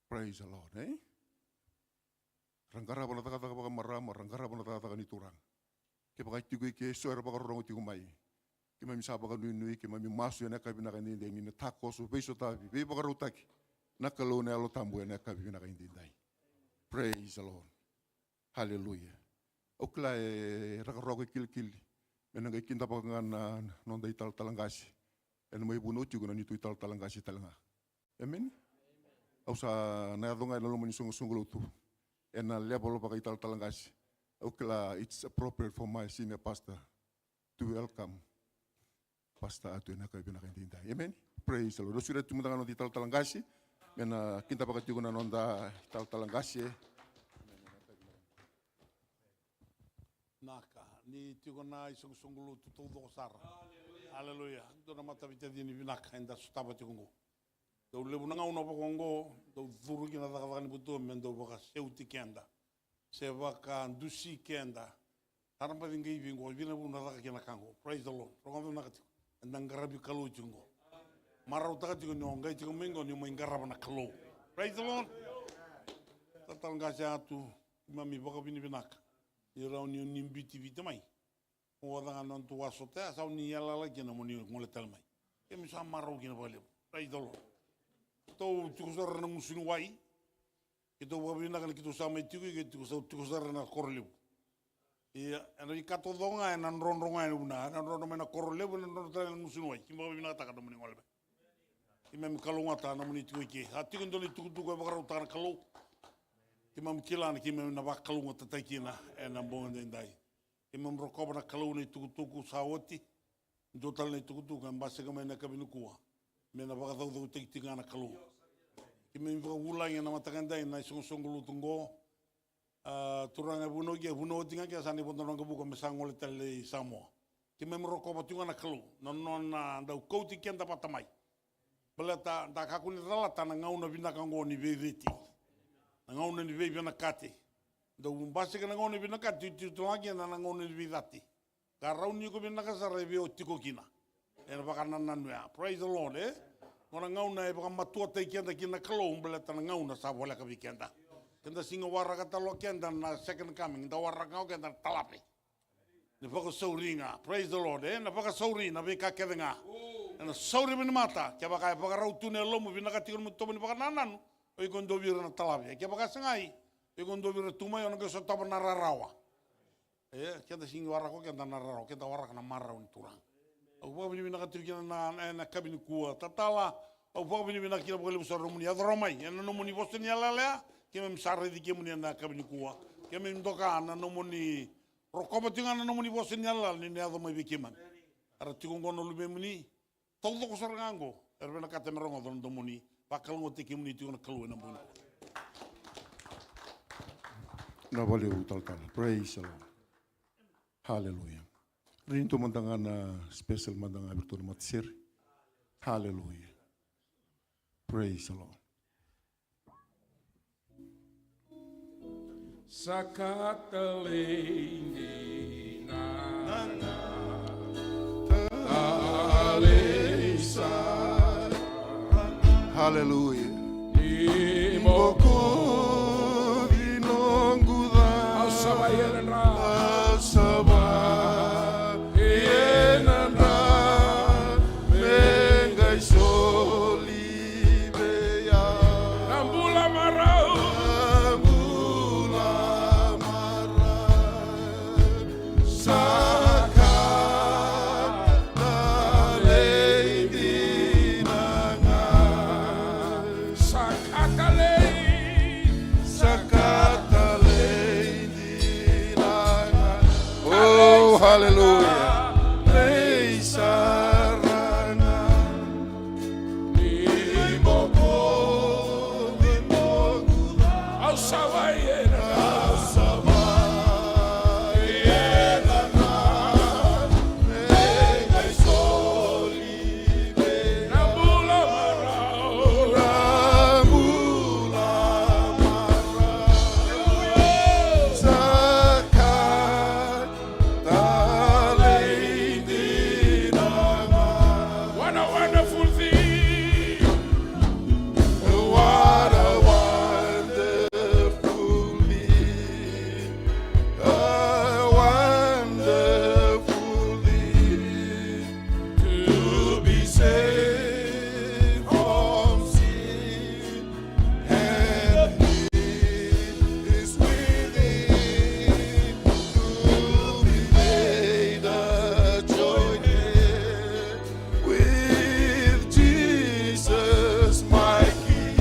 Praise the Lord, e? Ra qarava na cakacaka vakamarama, ra qarava na cakacaka ni Turaga. Kevaka e tiko i ke eso era vakarorogo tiko mai, keimami sa vakanuinui, keimami masu ena yakavi vinaka edaidai ni na takoso, veisotavi, veivakarautaki na Kalou na Yalo Tabu ena yakavi vinaka edaidai. Praise the Lord. Hallelujah. Au kila e rakoroko e kilikili me na qai kidavaka ga na noda italatala qase ena mai vunau tiko na neitou italatala qase tale ga. Amen. Au sa na yaco ga ena loma ni soqosoqo lotu ena level vakaitalatala qase. Au kila it's appropriate for my senior pastor to welcome Pastor Atu ena yakavi vinaka edaidai. Amen. Praise the Lord. Au sureti tu mada ga na noda italatala qase me na kidavaka tiko na noda italatala qase. Naka ni tiko na isoqosoqo lotu taucoko sara. Aleluya. Dua na mataveitacini vinaka eda sotava tiko oqo. Dau levu na gauna vaka oqo dau curu kina cakacaka ni buto me dau vakaseuti keda se vakadusi keda. Tara baci qai vei qo vina vuna caka kina ka qo. Praise the Lord. Rogoca vinaka tiko. Eda qaravi Kalou tiko qo. Marautaka tiko ni o qai tiko mai qo ni o mai qarava na Kalou. Praise the Lord. Talatala qase Atu, keimami vakavinavinaka ni rawa ni o ni biuti Viti mai. Mo vaka ga na nodatou a sota ya, sa o ni yalayala kina mo ni gole tale mai. Keimami sa marau kina vakalevu. Praise the Lord. Keitou tiko sara na gusu ni wai. Keitou vakavinaka ni keitou sa mai tiko, keitou sa tiko sara na koro levu. Ia, ena ika taucoko ga ena drodro ga ena vuna, ena drodro mai na koro levu, ena drodro tale na gusu ni wai. Keimami vakavinakataka na nomuni gole mai. Keimami kalougata na nomuni tiko i ke. A tiko e dua na itukutuku e vakarautaka na Kalou. Keimami kila ni keimami na vakalougatataki kina ena bogi edaidai. Keimami rokova na Kalou na itukutuku sa oti. Dua tale na itukutuku e basika mai na yakavi nikua me na vakacaucautaki tiko ga na Kalou. Keimami vakavulagi ena mataka edai na isoqosoqo lotu oqo. A, turaga e vunau ke, vunau oti ga ke sa na ivakadroga vuka me sa gole tale i Samoa. Keimami rokova tiko ga na Kalou na nona dau kauti keda vata mai. Baleta da kakua ni calata na gauna vinaka oqo ni veicati, na gauna ni veivinakati. Dau basika na gauna ni vinakati, tiko tale ga kina na gauna ni veicati. Ka rawa ni ko vinaka sara e vei o tiko kina. Ena vakanananu ya. Praise the Lord, e? Qo na gauna e vakamatuataki keda kina na Kalou, baleta na gauna sa voleka vei keda. Keda sega waraka tale o keda na second coming, da waraka ga o keda na talape. Ni vakasauri ga. Praise the Lord. E na vakasauri na veika kece ga. E na sauri mai na mata. Kevaka e vakarau tu na yalomu, vinaka tiko na nomu tovo ni vakanananu, o iko dua vei ira na talavi. Kevaka segai, o iko dua vei ira tu mai, o na qai sotava na rarawa. E, keda sigi waraka o keda na rarawa, keda waraka na marau ni Turaga. Au vakavinavinaka tiko kina na, na, na yakavi nikua. Tatala, au vakavinavinaka kina vakalevu sara nomuni yaco rawa mai ena nomuni vosa ni yalayala ya. Keimami sa raici kemuni ena yakavi nikua. Keimami doka na nomuni rokova tiko ga na nomuni vosa ni yalayala ni na yaco mai vei keimami. Era tiko oqo na luvemuni. Taucoko sara ga oqo era vinakata me rogoca na domoni. Vakalougatataki kemuni tiko na Kalou ena bogi nikua. Na valevu talatala. Praise the Lord. Hallelujah. Rini tu mada ga na special mada ga vei ratou na matasere. Hallelujah. Praise the Lord. Sa ka talei dina ga. Talei sara. Hallelujah. Ni bokoci noqu ca. Au sa vaienadra. Au sa vaienadra. Me qai soli vei au. Na bula marau. Na bula marau. Sa ka talei dina ga. Sa ka talei. Sa ka talei dina ga. Oh, hallelujah. Talei sara ga. Ni bokoci noqu ca. Au sa vaienadra. Au sa vaienadra. Me qai soli vei au. Na bula marau. Na bula marau. Sa ka talei dina ga. What a wonderful thing. What a wonderful thing. A wonderful thing to be saved from sin. And it is within to be made a joint heir with Jesus, my King.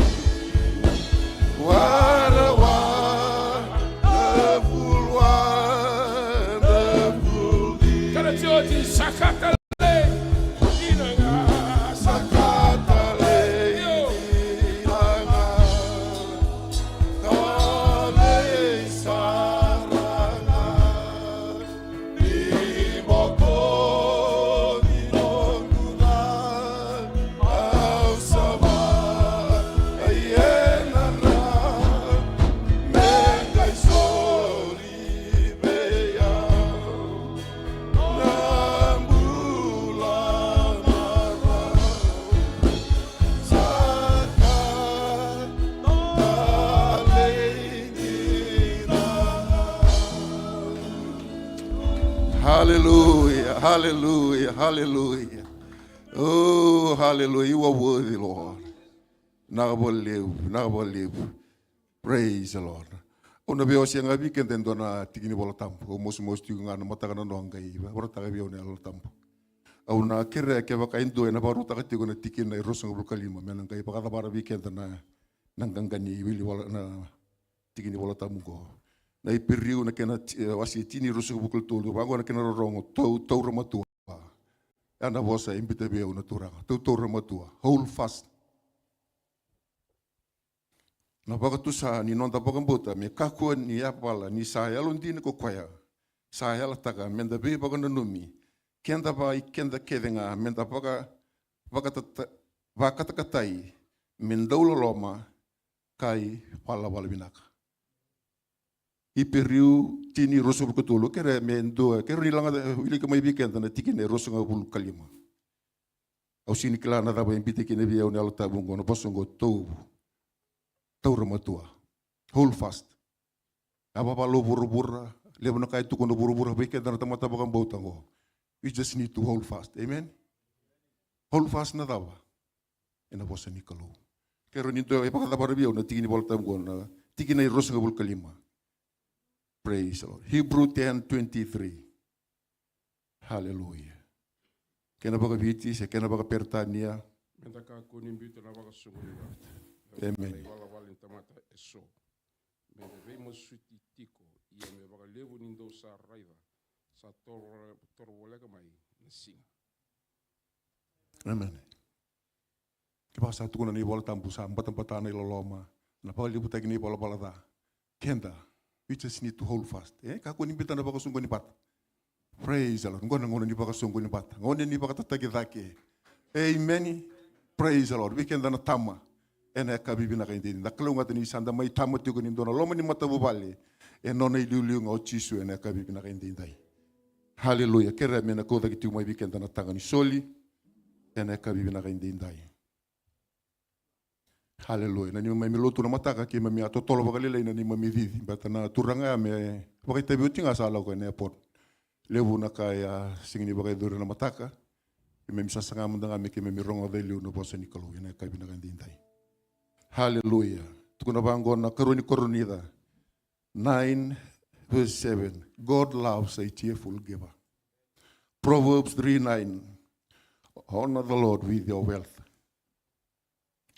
What a wonderful, wonderful thing. Kara tiko oti, sa ka talei. Sa ka talei dina ga, talei sara ga. Ni bokoci noqu ca, au sa vaienadra, me qai soli vei au. Na bula marau. Sa ka talei dina. Hallelujah, hallelujah, hallelujah. Oh, hallelujah. You are worthy, Lord. Vinaka vakalevu, vinaka vakalevu. Praise the Lord. Au na veiwasea ga vei keda e dua na tiki ni Vola Tabu. Au mosimosi tiko ga na mataka na noa qai vakarautaka vei au na Yalo Tabu. Au na kerea kevaka e dua ena vakarautaka tiko na tikina e ruasagavulu ka lima, me na qai vakacavara vei keda na, na qaqa ni wili Vola, na tiki ni Vola Tabu qo. Na Iperiu na kena ti-, e, wase tini, ruasagavulu ka tolu, vaqo na kena rorogo, tau, taura matua. Ya na vosa e biuta vei au na Turaga, tau, taura matua, hold fast. Na vakatusa ni noda vakabauta me kakua ni yavala ni sa yalodina ko koya sa yalataka me da veivakananumi, keda vei keda kece ga me da vaka, vakatata, vakatakatai me dau loloma ka ivalavala vinaka. Iperiu tini, ruasagavulu ka tolu, kerea me dua, kerea ni lagata, wilika mai vei keda na tikina e ruasagavulu ka lima. Au sega ni kila na cava e biuta kina vei au na Yalo Tabu oqo, na vosa oqo, tau, taura matua. Hold fast. A vavalo vuravura, Levu na ka e tukuna vuravura vei keda na tamata vakabauta oqo. We just need to hold fast. Amen? Hold fast na cava? Ena vosa ni Kalou. Keirau ni dua e vakacavara vei au na tiki ni Volatabu oqo, na tikina e ruasagavulu ka lima. Praise the Lord. Hebrew ten twenty-three. Hallelujah. Kena vakaViti se kena vakaPeritania. Meda kakua ni biuta na vakasoqoni vata. Amen. Na ivalavala ni tamata eso. Meda veimasuti tiko, ia me vakalevu ni dou sa raica, sa toro, toro voleka mai na siga. Amen. Kevaka sa tukuna na iVola Tabu, sa batabata na iloloma, na vakalevutaki na ivalavala ca. Keda, we just need to hold fast. E, kakua ni biuta na vakasoqoni vata. Praise the Lord. Qo na gauna ni vakasoqoni vata. Gauna ni vakatataki cake. Amen. Praise the Lord. Vei keda na tama. Ena yakavi vinaka edaidai. Da kalougata ni sa da mai tama tiko ni dua na loma ni matavuvale. E nona iliuliu ga o Jisu ena yakavi vinaka edaidai. Haleluya. Kerea me na kau cake tiko mai vei keda na taga ni soli. Ena yakavi vinaka edaidai. Haleluya. Na neimami lotu na mataka, keimami a totolo vakalailai na neimami cici. Baleta na turaga ya me vakaitavi oti ga sa lako ena airport. Levu na ka e a sega ni vakayacori na mataka. Keimami sasaga mada ga me keimami rogoca e liu na vosa ni Kalou ena yakavi vinaka edaidai. Haleluya. Tukuna vaqo na ikarua ni Korinica nine verse seven. God loves a cheerful giver. Proverbs three nine. Honor the Lord with your wealth.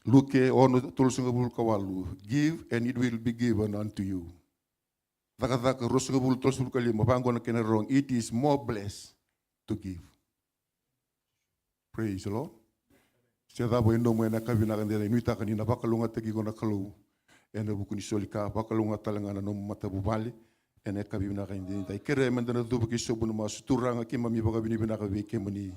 Luke ono tolusagavulu ka walu. Give and it will be given unto you. Cakacaka ruasagavulu tolusagavulu ka lima. Vaqo na kena rorogo. It is more blessed to give. Praise the Lord. Se cava e nomu ena yakavi vinaka edaidai, nuitaka ni na vakalougatataki iko na Kalou. Ena vuku ni soli ka, vakalougatataka tale ga na nomu matavuvale. Ena yakavi vinaka edaidai. Kerea meda na cuva ki sobu na masu. Turaga, keimami vakavinavinaka vei kemuni.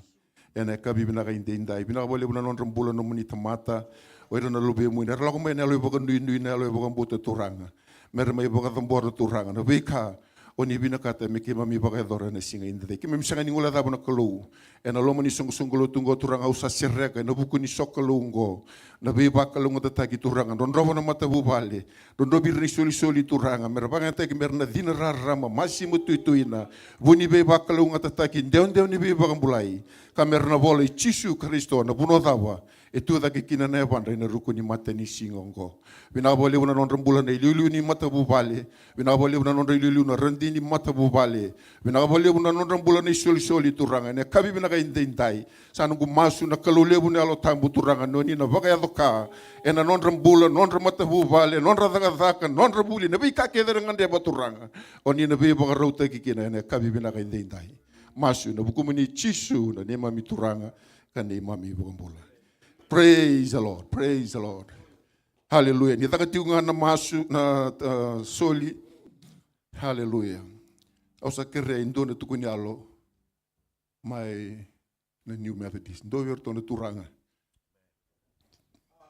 Ena yakavi vinaka edaidai. Vinaka vakalevu na nodra bula nomuni tamata. O ira na luvemuni. Era lako mai ena yalo e vakanuinui, na yalo e vakabauta, Turaga. Mera mai vakacabora, Turaga, na veika o ni vinakata me keimami vakayacora ena siga edaidai. Keimami sega ni guilecava na Kalou ena loma ni soqosoqo lotu oqo, Turaga, au sa sereka ena vuku ni sokalou oqo. Na veivakalougatataki, Turaga, drodrova na matavuvale, drodrovi ira na isolisoli, Turaga, mera vakayagataki mera na cina rarama, masima tuituina, vu ni veivakalougatataki, dewadewa ni veivakabulai, ka mera na vola i Jisu Karisito, na vanua cava e tu cake kina na yavadra ena ruku ni matanisiga oqo. Vinaka vakalevu na nodra bula na iliuliu ni matavuvale. Vinaka vakalevu na nodra iliuliu na radini matavuvale. Vinaka vakalevu na nodra bula na isolisoli, Turaga, ena yakavi vinaka edaidai. Sa noqu masu na Kalou levu na Yalo Tabu, Turaga, ni o ni na vakayaco ka ena nodra bula, nodra matavuvale, nodra cakacaka, nodra vuli, na veika kece era gadreva, Turaga. O ni na veivakarautaki kina ena yakavi vinaka edaidai. Masu ena vukumuni Jisu, na neimami Turaga ka neimami iVakabula. Praise the Lord. Praise the Lord. Hallelujah. Ni caka tiko ga na masu, na, uh, soli. Hallelujah. Au sa kerea e dua na tukuni yalo mai na New Methodist. Dua vei iratou na turaga.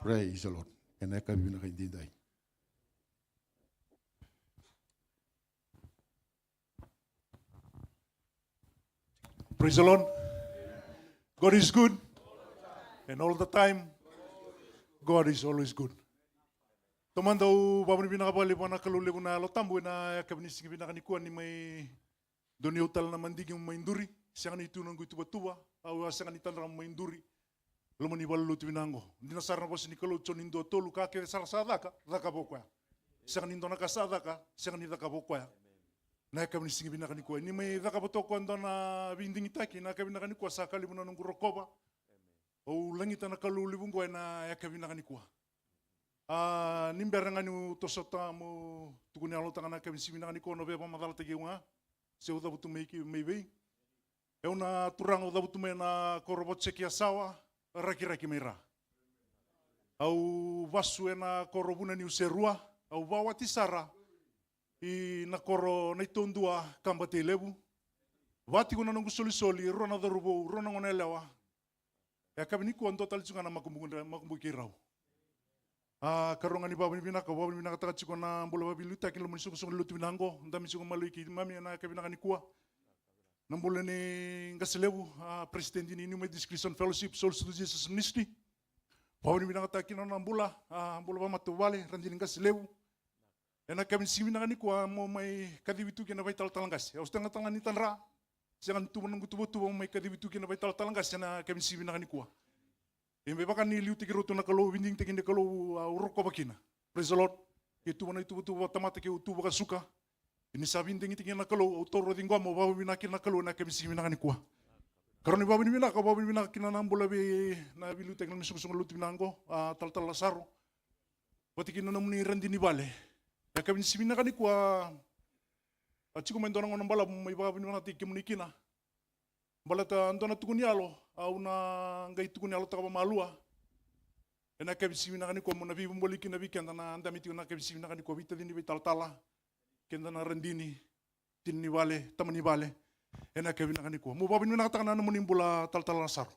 Praise the Lord. Ena yakavi vinaka edaidai. Praise the Lord. God is good. And all the time, God is always good. Taumada au vakavinavinaka vakalevu vua na Kalou levu na Yalo Tabu ena yakavi ni siga vinaka nikua ni mai donui au tale na madigi mai duri. Sega ni tu noqu ituvatuva, au a sega ni tadra mai duri. Loma ni valenilotu vinaka oqo. Dina sara na vosa ni Kalou, Joni dua tolu, ka kece sara sa caka, cakava o koya. Sega ni dua na ka sa caka, sega ni cakava o koya. Na yakavi ni siga vinaka nikua. Ni mai cakava toka e dua na veidigitaki, na yakavi vinaka nikua sa ka levu na noqu rokova. Au lagita na Kalou levu oqo ena yakavi vinaka nikua. A, ni bera ga niu toso ota meu tukuna yalotaka na yakavi ni siga vinaka nikua, au na veivakamacalataki au ga. Se au cavutu mai ki, mai vei. Au na turaga, au cavutu mai na koro Votiseki, Yasawa, Rakiraki mai Ra. Au vasu ena koro Vunaniu, Serua, au vakawati sara ina koro Naitaudua, Kabateilevu. Va tiko na noqu solisoli, rua na cauravou, rua na goneyalewa. E yakavi nikua dua tale tiko ga na makubuqu, makubuqu kei rau. A, karua ga ni vakavinavinaka, vakavinavinakataka tiko na bula vakaveiliutaki ni loma ni soqosoqo ni lotu vinaka oqo, dabe tiko maliwai keimami ena yakavi vinaka nikua. Na bula ni qase levu, a, president ni New Methodist Christian Fellowship, Souls to Jesus Ministry. Vakavinavinakataka kina na bula, a, bula vakamatavuvale, radini qase levu. Ena yakavi ni siga vinaka nikua mo mai kacivi tu kina vaitalatala qase. Au sega tale ga ni tadra, sega ni tuva noqu tuvatuva mo mai kacivi tu kina vaitalatala qase ena yakavi ni siga vinaka nikua. E me vaka ni liutaki rau tu na Kalou, vidigitaki ni Kalou, au rokova kina. Praise the Lord. Ke tuva na ituvatuva vakatamata, ke u tu vakasuka. Ia ni sa vidigitaki na Kalou, au taura ciqoma, au vakavinavinaka kina na Kalou ena yakavi ni siga vinaka nikua. Karua ni vakavinavinaka, au vakavinavinaka kina na bula vei na veiliutaki na nomu isoqosoqo lotu vinaka oqo, a talatala Lasaro. Vata kei na nomuni radini vale. Ena yakavi ni siga vinaka nikua, a tiko mai dua na gauna balavu meu mai vakavinavinakataki kemuni kina. Baleta dua na tukuni yalo, au na qai tukuni yalotaka vakamalua. Ena yakavi ni siga vinaka nikua mo na veivakabulai kina vei keda na dami tiko ena yakavi ni siga vinaka nikua, veitacini, veitalatala, keda na radini, tini ni vale, tama ni vale. Ena yakavi vinaka nikua meu vakavinavinakataka na nomuni bula talatala Lasaro.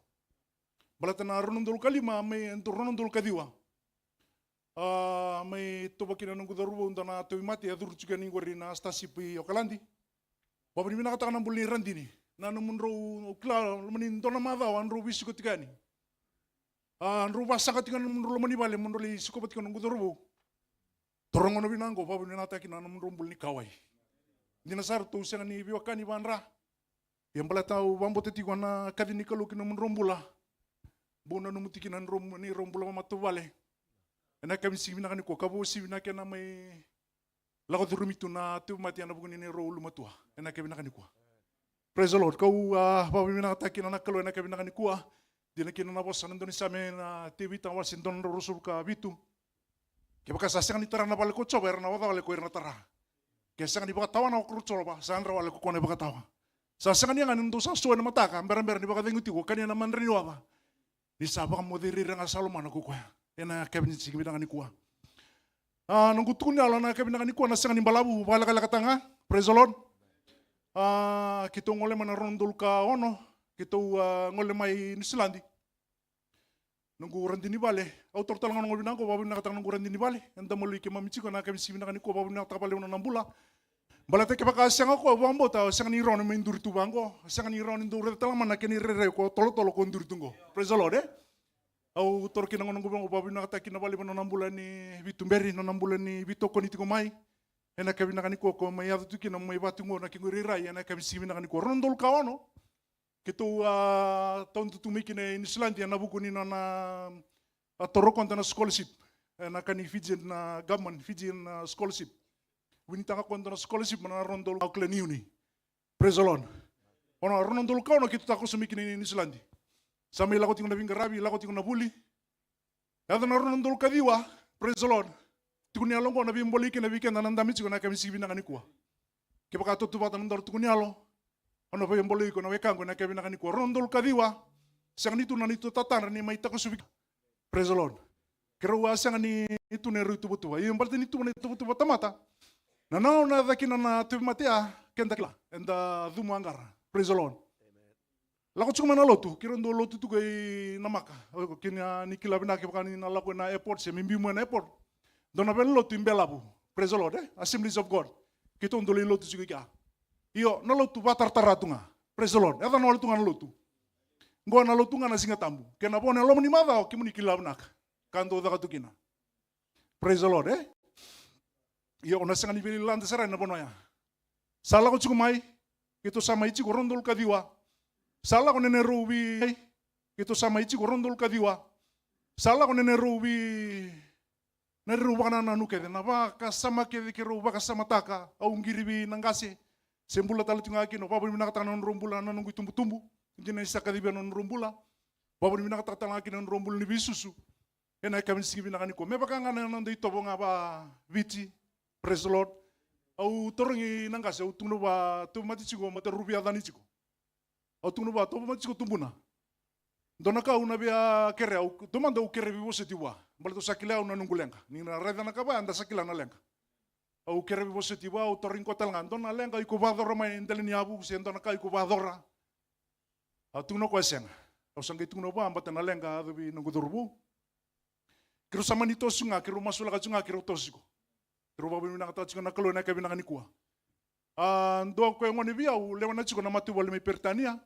Baleta na rua na udolu ka lima mai rua na udolu ka ciwa. A, mai tovo kina noqu cauravou dua na tauvimate, a curu tiko yani qori na Starship i Okaladi. Vakavinavinakataka na bula ni radini. Na nomudrau, au kila, loma ni dua na macawa, a drau veisiko tiko yani. A, drau vasaqa tiko na nomudrau loma ni vale, mo drau lai sikova tiko noqu cauravou. Taura na gauna vinaka oqo, vakavinavinakataki na nomudrau bula ni kauwai. Dina sara, tou sega ni veiwekani vadra. Ia baleta au vakabauta tiko na kaci ni Kalou ki na nomudrau bula. Bau nanumi tiko na drau, ni drau bula vakamatavuvale. Ena yakavi ni siga vinaka nikua, ka vakauasivi na kena mai lako curumi tu na tauvimate ena vuku ni neirau ulumatua. Ena yakavi vinaka nikua. Praise the Lord. Kau, a, vakavinavinakataka kina na Kalou ena yakavi vinaka nikua. Dina kina na vosa na daunisame na Tevita wase dua na drau ruasagavulu ka vitu. Kevaka sa sega ni tara na vale ko Jiova, era na oca wale ko ira na tara. Ke sega ni vakatawana ko Jiova, sa yadra wale ko koya na ivakatawa. Sa sega ni yaga ni dou sa sou ena mataka, berabera ni vakacegu tiko, kania na madrai ni oca. Ni sa vakamoce ira ga sa lomana ko koya. Ena yakavi ni siga vinaka nikua. A, noqu tukuni yalo ena yakavi vinaka nikua na sega ni balavu, vakalekalekataka ga. Praise the Lord. A, keitou gole mai na rua na udolu ka ono, keitou, a, gole mai Niusiladi. Noqu radini vale, au taura tale ga na gauna vinaka oqo, vakavinavinakataka noqu radini vale, eda malui keimami tiko ena yakavi ni siga vinaka nikua, vakavinavinakataka vakalevu na nona bula. Baleta kevaka a sega o koya, au vakabauta, a sega ni rawa ni mai duri tu vaqo, a sega ni rawa ni dou raica tale ga mai na kena irairai ko tolotolo ko duri tu qo. Praise the Lord, e? Au taura kina na gauna oqo, vakavinavinakataka kina vakalevu na nona bula ni veituberi, na nona bula ni veitokoni tiko mai. Ena yakavi vinaka nikua ko mai yaco tu kina, mai vatu qo na kequ irairai, ena yakavi ni siga vinaka nikua. Rua na udolu ka ono. Keitou, a, taudaku tu mai kina i Niusiladi ena vuku ni nona, a, taura o koya dua na scholarship. Ena ka ni Fijian, a, government, Fijian, a, scholarship. Winitaka o koya dua na scholarship mai na rua na udolu Auckland Uni. Praise the Lord. Ono, rua na udolu ka ono keitou takoso mai kina i Niusiladi. Sa mai lako tiko na veiqaravi, lako tiko na vuli. Yaco na rua na udolu ka ciwa, praise the Lord. Tukuni yalo oqo na veibolei kina vei keda na dami tiko ena yakavi ni siga vinaka nikua. Kevaka tautauvata na nodaru tukuni yalo, au na veibolei iko na wekaqu ena yakavi vinaka nikua. Rua na udolu ka ciwa, sega ni tu na neitou tatadra ni mai takosovi. Praise the Lord. Keirau a sega ni tu na neirau ituvatuva. Ia baleta ni tu na ituvatuva tamata. Na nona yaco kina na tauvimate ya, keda kila, eda cumu aqara. Praise the Lord. Lako tiko mai na lotu, keirau dau lotu tiko i Namaka. O iko kina ni kila vinaka kevaka ni na lako ena airport, se me biu mai na airport. Dua na valenilotu i Belavu. Praise the Lord, e? Assemblies of God. Keitou dau lai lotu tiko i kea. Io, na lotu vataratara tu ga. Praise the Lord. Yaco na wale tu ga na lotu. Qo na lotu ga na Siga Tabu. Kei na vo na loma ni macawa, kemuni kila vinaka. Ka dau caka tu kina. Praise the Lord, e? Io, o na sega ni via lade sara ena vanua ya. Sa lako tiko mai, keitou sa mai tiko rua na udolu ka ciwa. Sa lako na neirau vei, keitou sa mai tiko rua na udolu ka ciwa. Sa lako na neirau vei, na neirau vakanananu kece, na vakasama kece keirau vakasamataka, au qiri vei na qase. Se bula tale tiko ga kina, au vakavinavinakataka na nodrau bula na noqu itubutubu. Dina ni sa kacivia na nodrau bula. Vakavinavinakataka tale ga kina na nodrau bula ni veisusu. Ena yakavi ni siga vinaka nikua. Me vaka ga na noda itovo ga va Viti. Praise the Lord. Au tarogi na qase, au tukuna vua, tauvimate tiko, mataruvi yacani tiko. Au tukuna vua, tauvimate tiko tubuna. Dua na ka au na via kerea, au, taumada au kere veivosoti vua. Baleta au sa kila au na noqu leqa. Ni na raica na ka vaya, da sa kila na leqa. Au kere veivosoti vua, au tarogi koya tale ga. Dua na leqa iko vacora mai dela ni yavu, se dua na ka iko vacora. A tukuna o koya sega. Au sa qai tukuna vua, baleta na leqa a yaco vei noqu cauravou. Keirau sa mani toso ga, keirau masulaka tiko ga, keirau toso tiko. Keirau vakavinavinakataka tiko na Kalou ena yakavi vinaka nikua. A, dua o koya gone vei au, lewena tiko na matavuvale mai Peritania.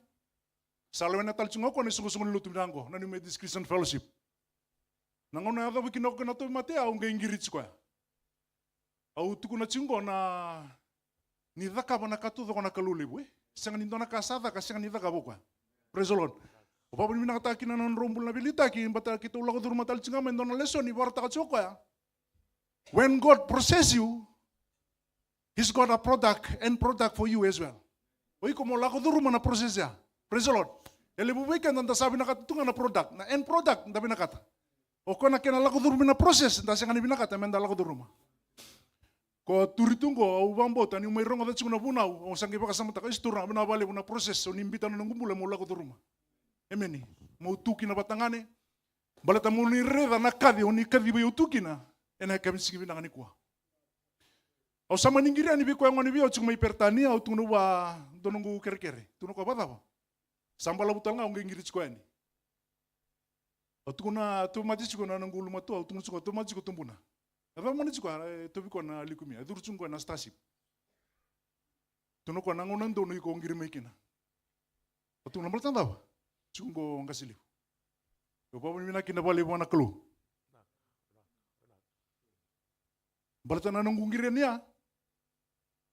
Sa lewena tale tiko ga o koya na isoqosoqo ni lotu vinaka oqo, na New Methodist Christian Fellowship. Na gauna yacova kina o koya na tauvimate, au qai qiriti koya. Au tukuna tiko qo na ni cakava na ka taucoko na Kalou levu, e? Sega ni dua na ka sa caka, sega ni cakava o koya. Praise the Lord. Au vakavinavinakataka kina na nodrau bula na veiliutaki, baleta keitou lako curuma tale tiko ga mai dua na lesoni, vakaraitaka tiko o koya. When God process you, He's got a product, end product for you as well. O iko mo lako curuma na process ya. Praise the Lord. E levu vei keda da sa vinakata tu ga na product, na end product da vinakata. O koya na kena lako curuma na process, da sega ni vinakata me da lako curuma. Ko turi tu qo, au vakabauta niu mai rogoca tiko na vunau, au sa qai vakasamataka, isi Turaga, vinaka vakalevu na process o ni biuta na noqu bula meu lako curuma. Emeni. Meu tu kina vata ga ne. Baleta meu ni raica na kaci o ni kacivi au tu kina ena yakavi ni siga vinaka nikua. Au sa mani qiri yani vei koya gone vei au tiko mai Peritania, au tukuna vua dua noqu kerekere. Tukuna o koya, vakacava? Sa balavu tale ga, au qai qiri tiko yani. Au tukuna, tauvimate tiko na noqu ulumatua, au tukuna tiko, tauvimate tiko tubuna. E cava mani tiko, e tauvi koya na likumi, e curu tiko qo na Starship. Tukuna o koya, na gauna donu iko qiri mai kina. Au tukuna, baleta na cava? Tiko qo qase levu. Au vakavinavinaka kina vakalevu vua na Kalou. Baleta na noqu qiri yani ya,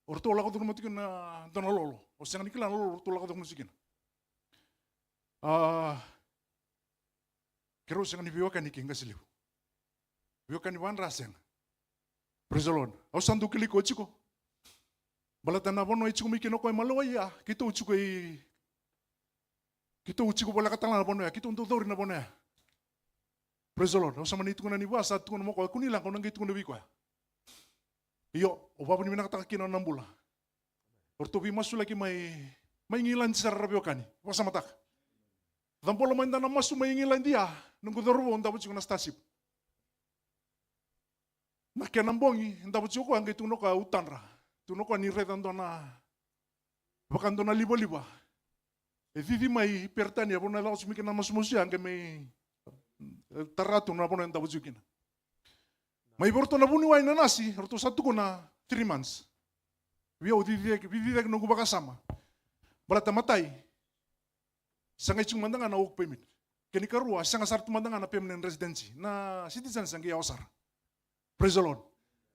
o ratou lako curuma tiko na dua na lolo. Au sega ni kila na lolo o ratou lako curuma tiko kina. A, keirau sega ni veiwekani kei qase levu. Veiwekani vadra sega. Praise the Lord. Au sa dau kilai koya tiko. Baleta na vanua e tiko mai kina o koya e Malawai ya, keitou tiko i, keitou tiko voleka tale ga na vanua ya, keitou dau cauri na vanua ya. Praise the Lord. Au sa mani tukuna ni vua, sa tukuna mai o koya, kua ni laga, au na qai tukuna vei koya. Io, au vakavinavinakataka kina na bula. O ratou veimasulaki mai, mai Igiladi sara, ra veiwekani. Vakasamataka. Cabolo mai dua na masu mai Igiladi ya, noqu cauravou davo tiko na Starship. Na kena bogi, davo tiko o koya, qai tukuna o koya, au tadra. Tukuna o koya ni raica dua na, vaka dua na livaliva. E cici mai Peritania, vanua e lako tiko mai kina na masumasu ya, qai mai, e, tara tu na vanua e davo tiko kina. Mai vei ratou na vuniwai na nasi, ratou sa tukuna three months. Vei au, cici cake, cici cake noqu vakasama. Baleta matai, sa qai tiko mada ga na work permit. Kena ikarua, sega sara tu mada ga na permanent residency. Na citizen sa qai yawa sara. Praise the Lord.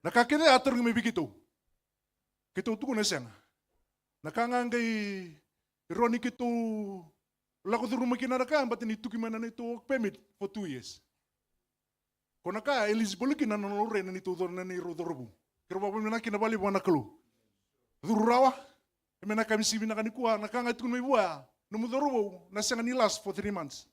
Na ka kece a tarogi mai vei keitou. Keitou tukuna e sega. Na ka ga qai rawa ni keitou lako curuma kina na ka, baleta ni tuki mai na neitou work permit for two years. Ko na ka eligible kina na laurai na neitou cau-, na neirau cauravou. Keirau vakavinavinaka kina vakalevu vua na Kalou. Curu rawa, e mai na ka me sega ni vinaka nikua, na ka ga e tukuna mai vua, nomu cauravou na sega ni last for three months.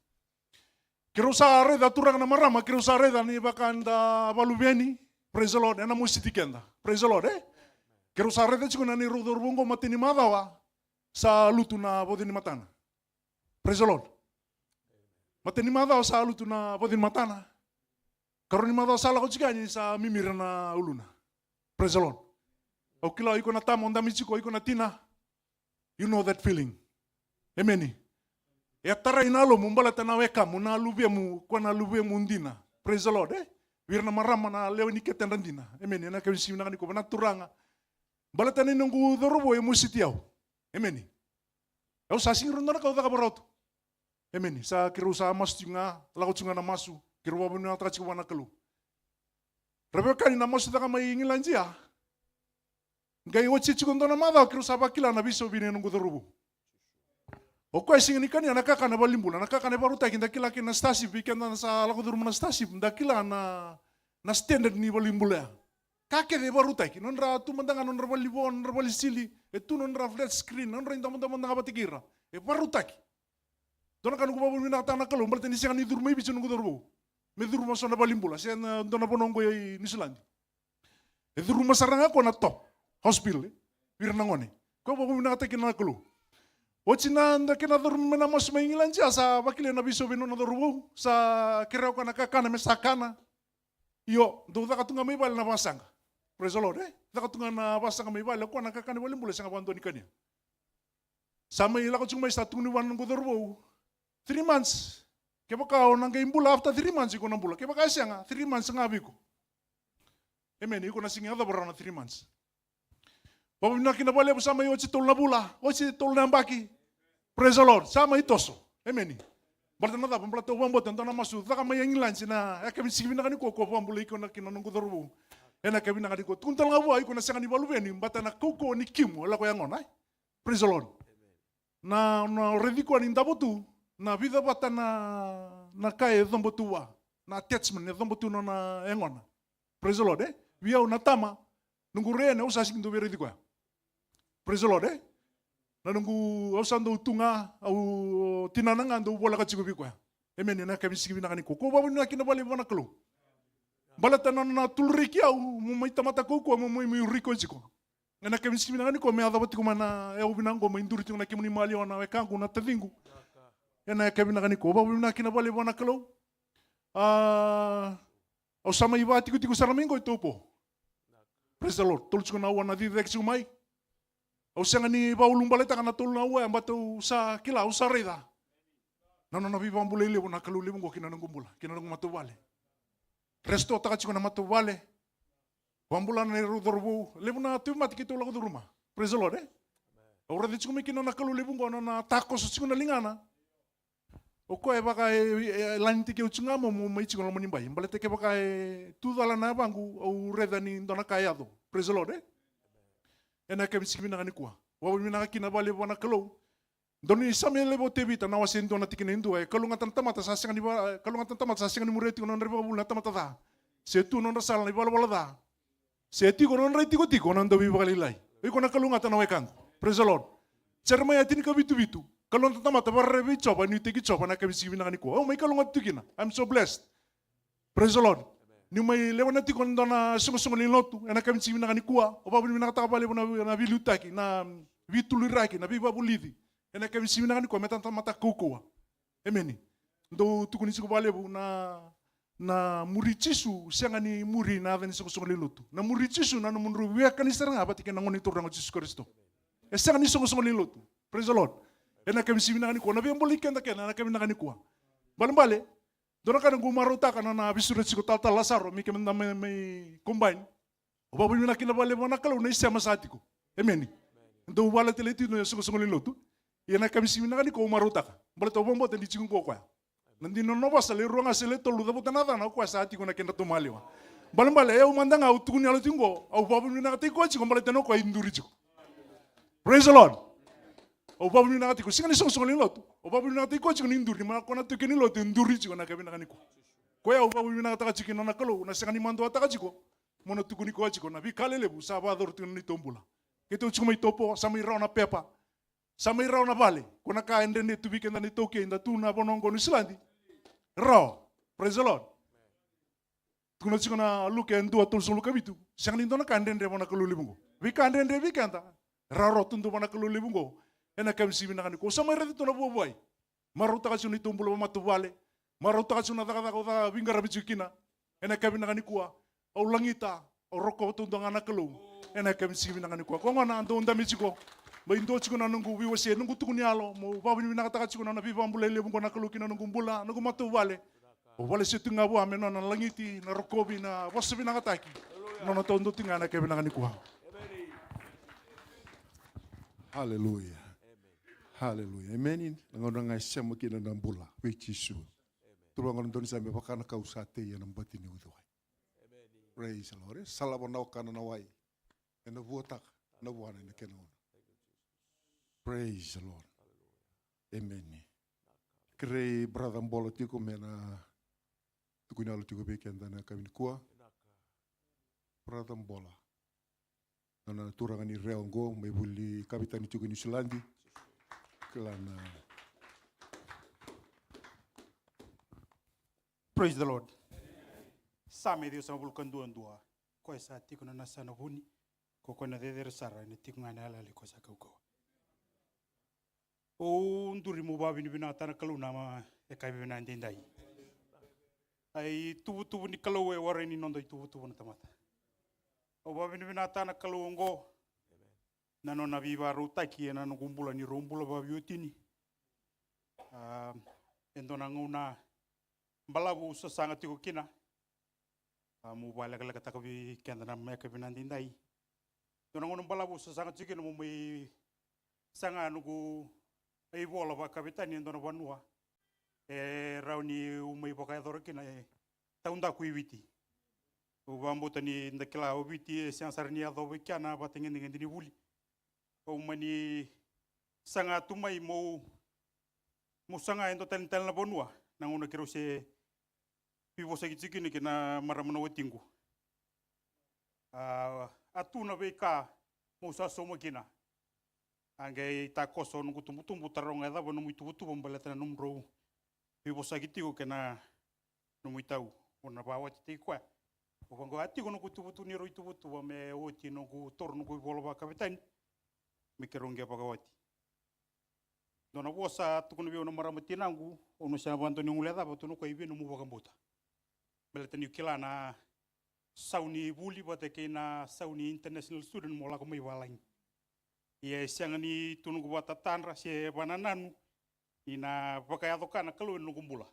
Keirau sa raica, turaga, na marama, keirau sa raica ni vaka eda vakaluveni, praise the Lord, ena mositi keda. Praise the Lord, e? Keirau sa raica tiko na neirau cauravou qo, matai ni macawa sa lutu na voce ni matana. Praise the Lord. Matai ni macawa sa lutu na voce ni matana. Karua ni macawa sa lako tiko yani sa mimira na uluna. Praise the Lord. Au kila o iko na tama o dami tiko, o iko na tina. You know that feeling. Emeni. E a tarai na yalomu baleta na wekamu, na luvemu, ko na luvemu dina. Praise the Lord, e? Vei ira na marama, na lewe ni ketedra dina. Emeni. Ena yakavi ni siga vinaka nikua, na Turaga. Baleta ni noqu cauravou e mositi au. Emeni. Au sa sega ni dua na ka au cakava rawa tu. Emeni. Sa keirau sa masu tiko ga, lako tiko ga na masu, keirau vakavinavinakataka tiko vua na Kalou. Ra veiwekani, na masu caka mai Igiladi ya. Qai oti tiko dua na macawa keirau sa vakila na veisaumi ni noqu cauravou. O koya e sega ni kania na kakana e valenibula, na kakana e vakarautaki, da kila kina na Starship, vei keda na sa lako curuma na Starship, da kila na, na standard ni valenibula ya. Ka kece e vakarautaki, nodra tu mada ga, nodra valenivo, nodra valesili, e tu nodra flat screen, nodra idavodavo mada ga vata kei ira. E vakarautaki. Dua na ka noqu vakavinavinakataka na Kalou, baleta ni sega ni curu mai Viti noqu cauravou. Me curuma so na valenibula, se na dua na vanua qo i Niusiladi. E curuma sara ga o koya na Top Hospital, e, vei ira na gone. Koya au vakavinavinakataka kina na Kalou. Oti na, na kena curuma mai na masu mai Igiladi, a sa vakila na veisaumi ni nona cauravou, sa kerea o koya na kakana me sa kana. Io, dau caka tu ga mai vale na vakasaqa. Praise the Lord, e? Caka tu ga na vakasaqa mai vale, o koya na kakana e valenibula e sega vakadua ni kania. Sa mai lako tiko mai, sa tukuni vua na noqu cauravou. Three months. Kevaka o na qai bula after three months, iko na bula. Kevaka e sega, three months ga vei iko. Emeni, iko na sega ni yacova rawa na three months. Vakavinavinaka kina vakalevu, sa mai oti tolu na vula, oti tolu na yabaki. Praise the Lord. Sa mai toso. Emeni. Baleta na cava? Baleta au vakabauta e dua na masu caka mai Igiladi na yakavi ni siga vinaka nikua, ko vakabulai iko kina noqu cauravou. Ena yakavi vinaka nikua, tukuna tale ga vua, iko na sega ni vakaluveni, bata na kaukauwa ni kimu e lako yagona, e? Praise the Lord. Na, na raici koya ni davo tu, na vica vata na, na ka e cobo tu vua, na attachment e cobo tu na, na yagona. Praise the Lord, e? Vei au na tama, noqu rai yani, au sa sega ni dau via raici koya. Praise the Lord, e? Na noqu, au sa dau tu ga, au tinana ga dau voleka tiko vei koya. Emeni, ena yakavi ni siga vinaka nikua. Ko vakavinavinaka kina vakalevu vua na Kalou. Baleta na nona toliraki au, mo mai tamata kaukauwa, mo mai, mai riko tiko. Ena yakavi ni siga vinaka nikua, me yacova tiko mai na yau vinaka qo, mai duri tiko na kemuni maliwa na wekaqu, na taciqu. Ena yakavi vinaka nikua, vakavinavinaka kina vakalevu vua na Kalou. A, au sa mai vatikotiko sara mai qo e Taupo. Praise the Lord. Tolu tiko na aua na ciciyaki tiko mai. Au sega ni vakaulubaletaka na tolu na aua ya, baleta au sa kila, au sa raica na nona veivakabulai levu na Kalou levu qo ki na noqu bula, ki na noqu matavuvale. Restore-taka tiko na matavuvale. Vakabula na neirau cauravou. Levu na tauvimate keitou lako curuma. Praise the Lord, e? Au raica tiko mai kina na Kalou levu qo, na, na takoso tiko na ligana. O koya e vaka e, e, e lanitaki au tiko ga mo, mo mai tiko na loma ni bai. Baleta kevaka e tu cala na yavaqu, au raica ni dua na ka e yaco. Praise the Lord, e? Ena yakavi ni siga vinaka nikua. Vakavinavinaka kina vakalevu vua na Kalou. Dua ni Same levu o Tevita, na wase e dua na tikina e dua. E kalougata na tamata sa sega ni va-, e kalougata na tamata sa sega ni muria tiko na nodra ivakavuvuli na tamata ca. Se tu na nodra sala na ivalavala ca. Se tiko na nodra itikotiko na dauvivakalailai. O iko na kalougata na wekaqu. Praise the Lord. Jeremaia tinikavitu vitu. Kalougata na tamata vakararavi vei Jiova, nuitaki Jiova ena yakavi ni siga vinaka nikua. Au mai kalougata tu kina. I'm so blessed. Praise the Lord. Niu mai lewena tiko e dua na soqosoqo ni lotu ena yakavi ni siga vinaka nikua. Au vakavinavinakataka vakalevu na, na veiliutaki, na veituliraki, na veivakavulici. Ena yakavi ni siga vinaka nikua, me tamata kaukauwa. Emeni. Dou tukuni tiko vakalevu na na muri Jisu, sega ni muri na yaca ni soqosoqo ni lotu. Na muri Jisu na nomudrau veiwekani sara ga vata kei na Gone Turaga o Jisu Karisito. E sega ni soqosoqo ni lotu. Praise the Lord. Ena yakavi ni siga vinaka nikua, na veibolei keda kece ena yakavi vinaka nikua. Balebale, dua na ka na noqu marautaka na, na veisureti tiko talatala Lasaro, me keimami da mai, mai combine. Au vakavinavinaka kina vakalevu vua na Kalou na isema sa tiko. Emeni. Dou vakalatele tiko na soqosoqo ni lotu. Ia na yakavi ni siga vinaka nikua au marautaka. Baleta au vakabauta ni tiko qo o koya. Na dina ni nona vosa, le rua ga se le tolu, cavuta na yacana, o koya sa tiko na kedratou maliwa. Balebale, e au mada ga au tukuni yalo tiko qo, au vakavinavinakataki koya tiko, baleta ni o koya e duri tiko. Praise the Lord. Au vakavinavinakataki koya, sega ni soqosoqo ni lotu. Au vakavinavinakataki koya tiko ni duri, ni mai na kena taukei ni lotu, e duri tiko na yakavi vinaka nikua. Koya au vakavinavinakataka tiko kina na Kalou, na sega ni maduataka tiko. Mo na tukuni koya tiko na veika lelevu sa vakayacora tiko na neitou bula. Keitou tiko mai Taupo, sa mai rawa na pepa. Sa mai rawa na vale. Ko na ka e dredre tu vei keda na iTaukei, da tu na vanua oqo Niusiladi. Rawa. Praise the Lord. Tukuna tiko na Luke e dua tolusagavulu ka vitu. Sega ni dua na ka e dredre vua na Kalou levu oqo. Veika e dredre vei keda, rawarawa tu vua na Kalou levu oqo. Ena yakavi ni siga vinaka nikua, au sa mai raica tu na vuavuai. Marautaka tiko na neitou bula vakamatavuvale. Marautaka tiko na cakacaka au sa veiqaravi tiko kina. Ena yakavi vinaka nikua, au lagita, au rokova taudua ga na Kalou. Ena yakavi ni siga vinaka nikua, ko gona dou dabe tiko. Mai dua tiko na noqu veiwasei, noqu tukuni yalo, meu vakavinavinakataka tiko na nona veivakabulai levu oqo na Kalou ki na noqu bula, noqu matavuvale. Au vakalesuya tu ga vua me nona lagiti, na rokovi, na vosa vinakataki. Nona taudua tiko ga ena yakavi vinaka nikua. Haleluya. Haleluya. Emeni. Na gauna ga e sema kina na bula vei Jisu. Turaga, na dau ni sa me vaka na kau sa tei ena bati ni uciwai. Praise the Lord. E salava na okana na wai. Ena vuataka na vuana ena kena gauna. Praise the Lord. Emeni. Kerei brother Bola tiko me na tukuni yalo tiko vei keda na yakavi nikua. Brother Bola. Na, na turaga ni Rewa oqo, mai vuli kavetani tiko i Niusiladi. Kila na. Praise the Lord. Same ciwasagavulu ka dua dua. Koya sa tiko ena nasa na vuni, ko koya na cecere sara, ena tiko ga ena yalayala i koya sa kaukauwa. Au duri meu vakavinavinakataka na Kalou na yakavi vinaka edaidai. Na ituvatuva ni Kalou e warai ni noda ituvatuva na tamata. Au vakavinavinakataka na Kalou oqo na nona veivakarautaki ena noqu bula ni rau bula vakaveiwatini. A, e dua na gauna balavu au sasaga tiko kina. A, meu vakalekalekataka vei keda na yakavi vinaka edaidai. Dua na gauna balavu au sasaga tiko kina meu mai saga noqu ivola vakakavetani e dua na vanua e rawa niu mai vakayacora kina e taudaku i Viti. Au vakabauta ni da kila o Viti e sega sara ni yacova i kea na vatagedegede ni vuli. Au mani saga tu mai meu, meu saga e dua tale tale na vanua na gauna keirau se veivosaki tiko kina kei na marama na watiqu. A, a tu na veika meu sa sauma kina. A qai takoso noqu tubutubu, taroga e cava nomu ituvatuva baleta na nomudrau veivosaki tiko kei na nomu itau. O na vakawati tiko koya. O vaqo a tiko noqu tuvatuva ni rau ituvatuva me oti noqu toro noqu ivola vakakavetani me keirau qai vakawati. Dua na vosa a tukuna vei au na marama tinaqu, au na sega vakadua ni guilecava, tukuna o koya, i vei nomu vakabauta? Baleta niu kila na sau ni vuli vata kei na sau ni international student mo lako mai valagi. Ia e sega ni tu noqu vatatadra se vanananu ni na vakayaco ka na Kalou ena noqu bula.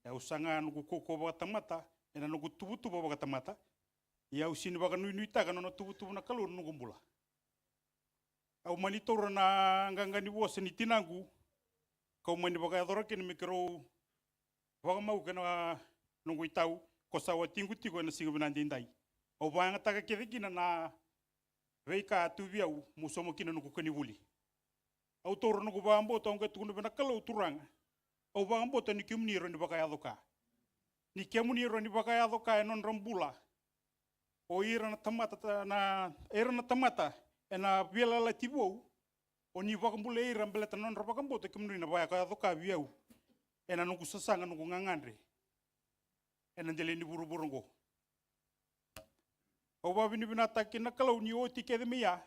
E au saga noqu kaukauwa vakatamata ena noqu tuvatuva vakatamata. Ia au sini vakanuinuitaka na nona tuvatuva na Kalou ena noqu bula. Au mani taura na qaqa ni vosa ni tinaqu kau mani vakayacora kina me keirau vakamau kei na noqu itau ko sa watiqu tiko ena siga vinaka edaidai. Au vakayagataka kece kina na veika a tu vei au meu sauma kina noqu ka ni vuli. Au taura noqu vakabauta, au qai tukuna vei na Kalou, Turaga, au vakabauta ni kemuni e rawa ni vakayaco ka. Ni kemuni e rawa ni vakayaco ka e nodra bula o ira na tamata, ta- na ira na tamata ena Veiyalayalati Vou, o ni vakabulai ira baleta na nodra vakabauta kemuni na vakayaco ka vei au ena noqu sasaga, noqu gagadre ena dela ni vuravura oqo. Au vakavinavinakataka kina na Kalou ni oti kece mai ya,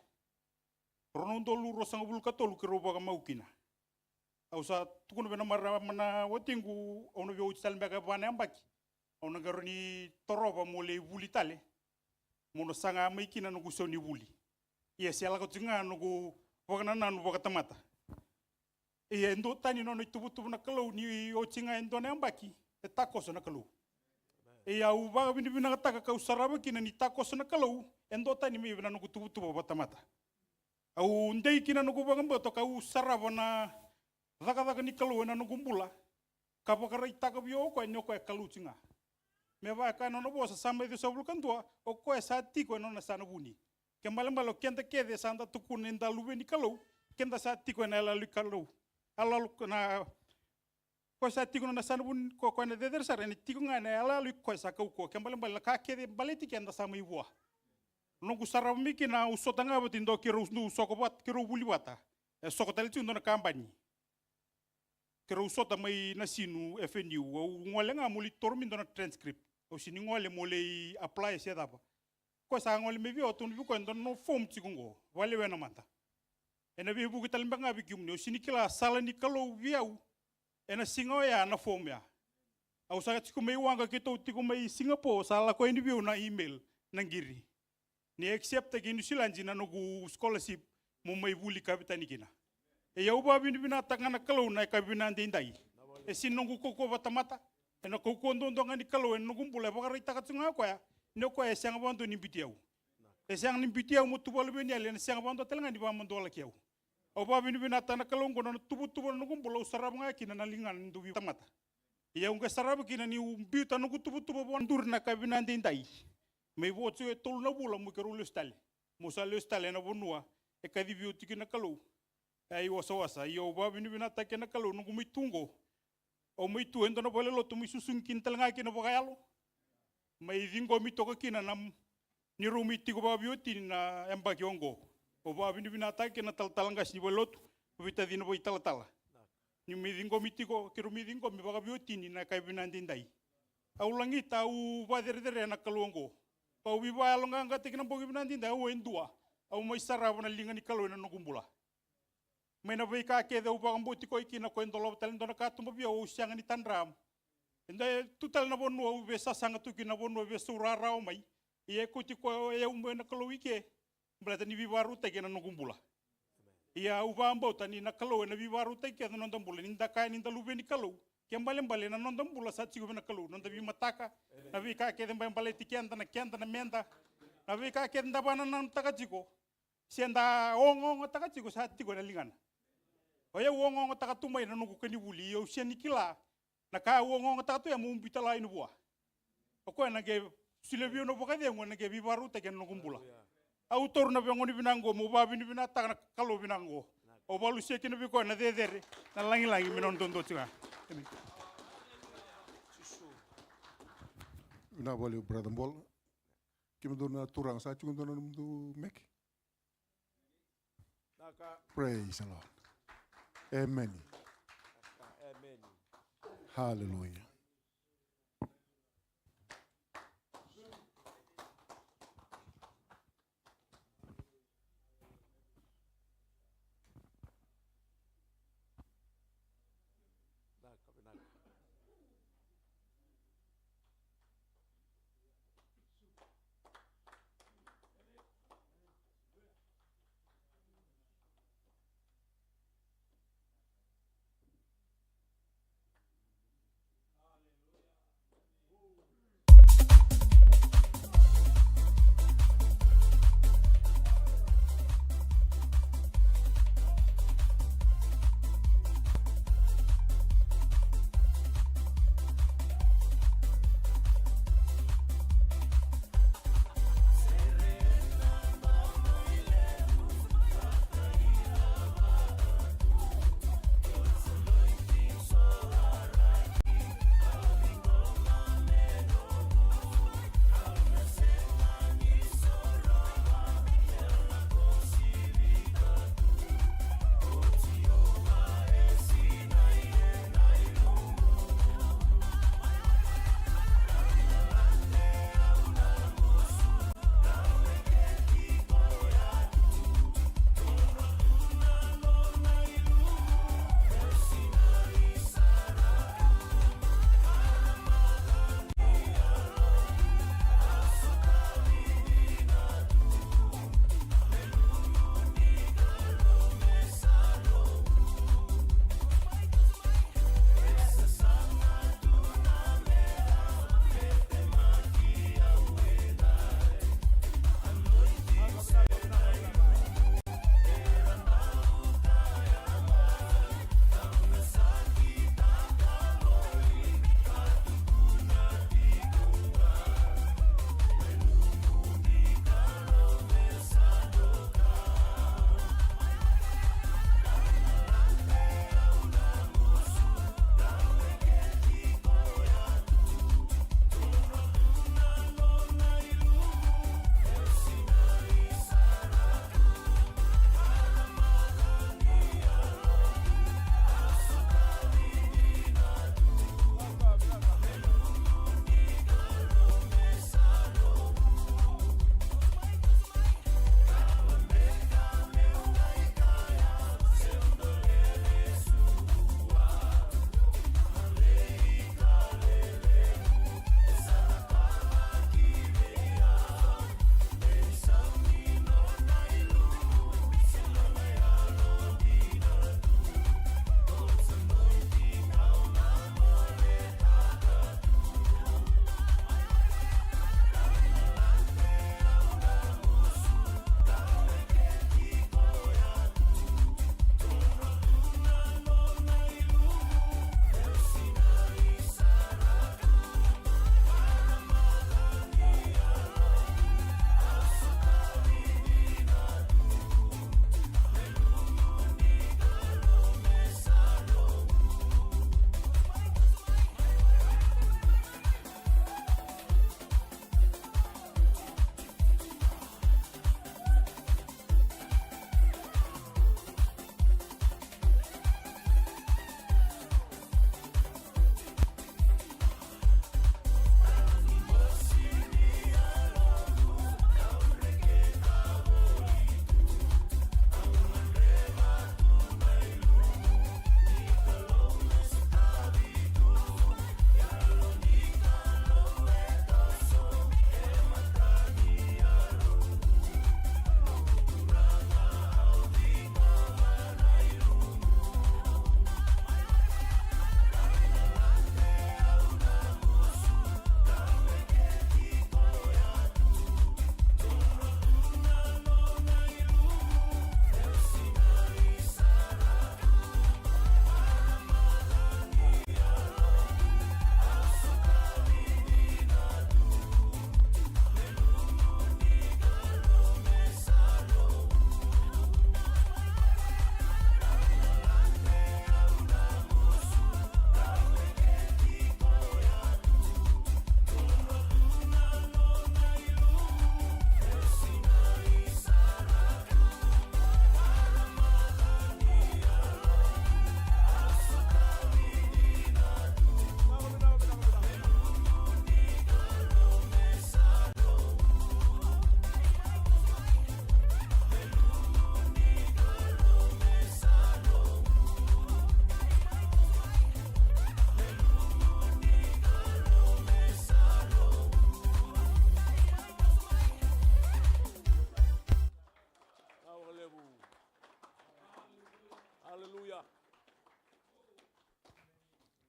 rua na udolu ruasagavulu ka tolu keirau vakamau kina. Au sa tukuna vei na marama na watiqu, au na via oti tale beka e va na yabaki, au na qai rawa ni torova meu lai vuli tale, meu na saga mai kina noqu sau ni vuli. Ia se lako tiko ga noqu vakanananu vakatamata. Ia e duatani na nona ituvatuva na Kalou, ni oti ga e dua na yabaki e takoso na Kalou. Ia au vakavinavinakataka kau sarava kina ni takoso na Kalou e duatani mai vei na noqu tuvatuva vakatamata. Au dei kina noqu vakabauta kau sarava na cakacaka ni Kalou ena noqu bula, ka vakaraitaka vei au o koya ni o koya e Kalou tiko ga. Me vaka e kaya na nona vosa, Same ciwasagavulu ka dua, o koya sa tiko ena nona yasana vuni. Kena ibalebale o keda kece sa da tukuna ni da luve ni Kalou, keda sa tiko ena yaloyalo i Kalou. Yaloyalo na koya sa tiko ena nona yasana vuni, ko koya na cecere sara, ena tiko ga ena yaloyalo i koya sa kaukauwa. Kena ibalebale na ka kece baleti keda sa mai vua. Noqu sarava mai kina, au sota ga vata e dua keirau dau soko vata, keirau vuli vata. E soko tale tiko e dua na kabani. Keirau sota mai Nasinu Avenue, au gole ga meu lai toro mai dua na transcript. Au sini gole meu lai apply se cava. Koya sa gole mai vei au, tukuna vei koya, dua na form tiko oqo, vakalewena mada. Ena veivuke tale beka ga vei kemuni, au sini kila sala ni Kalou vei au ena siga oya na form ya. Au sa tiko mai waqa, keitou tiko mai Singapore, sa lako yani vei au na email, na qiri ni accept-taki e Niusiladi na noqu scholarship meu mai vuli Kavetani kina. Ia au vakavinavinakataka ga na Kalou na yakavi vinaka edaidai. E sini noqu kaukauwa vakatamata, ena kaukauwa duadua ga ni Kalou ena noqu bula, e vakaraitaka tiko ga o koya ni o koya e sega vakadua ni biuti au. E sega ni biuti au meu tu vakaluveniyali, ena sega vakadua tale ga ni vakamadualaki au. Au vakavinavinakataka na Kalou oqo, na nona tuvatuva na noqu bula, au sarava ga kina na ligana ni dau veitamata. Ia au qai sarava kina niu biuta noqu tuvatuva vakaduri na yakavi vinaka edaidai. Mai vo tiko e tolu na vula meu keirau lesu tale. Meu sa lesu tale ena vanua e kacivi au tiko kina na Kalou. E a iwasawasa, ia au vakavinavinakataka kina na Kalou noqu mai tu oqo. Au mai tu e dua na valenilotu mai susugi kina tale ga kina vakayalo. Mai ciqomi toka kina na, ni rau mai tiko vakaveiwatini na yabaki oqo. Au vakavinavinakataka kina na talatala qase ni valenilotu, veitacini vakaitalatala. Ni mai ciqomi tiko, keirau mai ciqomi vakaveiwatini na yakavi vinaka edaidai. Au lagita, au vakacerecerei na Kalou oqo. Au veivakayaloqaqataki na bogi vinaka edaidai, au e dua. Au mai sarava na liga ni Kalou ena noqu bula. Mai na veika kece au vakabauti koya kina, koya e dolava tale e dua na katuba vei au, au sega ni tadra. E dua e tu tale na vanua au veisasaga tu kina, na vanua e veisaurara au mai. Ia e kauti koya e au mai na Kalou i ke. Baleta ni veivakarautaki ena noqu bula. Ia au vakabauta ni na Kalou ena veivakarautaki kece na noda bula, ni da kaya ni da luve ni Kalou. Kena ibalebale na noda bula sa tiko vei na Kalou, noda veimataka, na veika kece e baleti keda, na keda, na meda, na veika kece da vakanananutaka tiko se da ogaogataka tiko sa tiko ena ligana. O yau au ogaogataka tu mai na noqu ka ni vuli, ia au sega ni kila na ka au ogaogataka tu ya meu biuta laivi vua. O koya na qai Solia vei au na vakacegu ena qai veivakarautaki ena noqu bula. Au taura na veigauna vinaka oqo, meu vakavinavinakataka na Kalou vinaka oqo. Au vakalusia kina vei koya na cecere, na lagilagi me nona duadua tiko ga. Emeni. Vinaka vakalevu, brother Bola. Kemudou na turaga, sa tiko dua na nomudou meke? Praise the Lord. Amen. Hallelujah.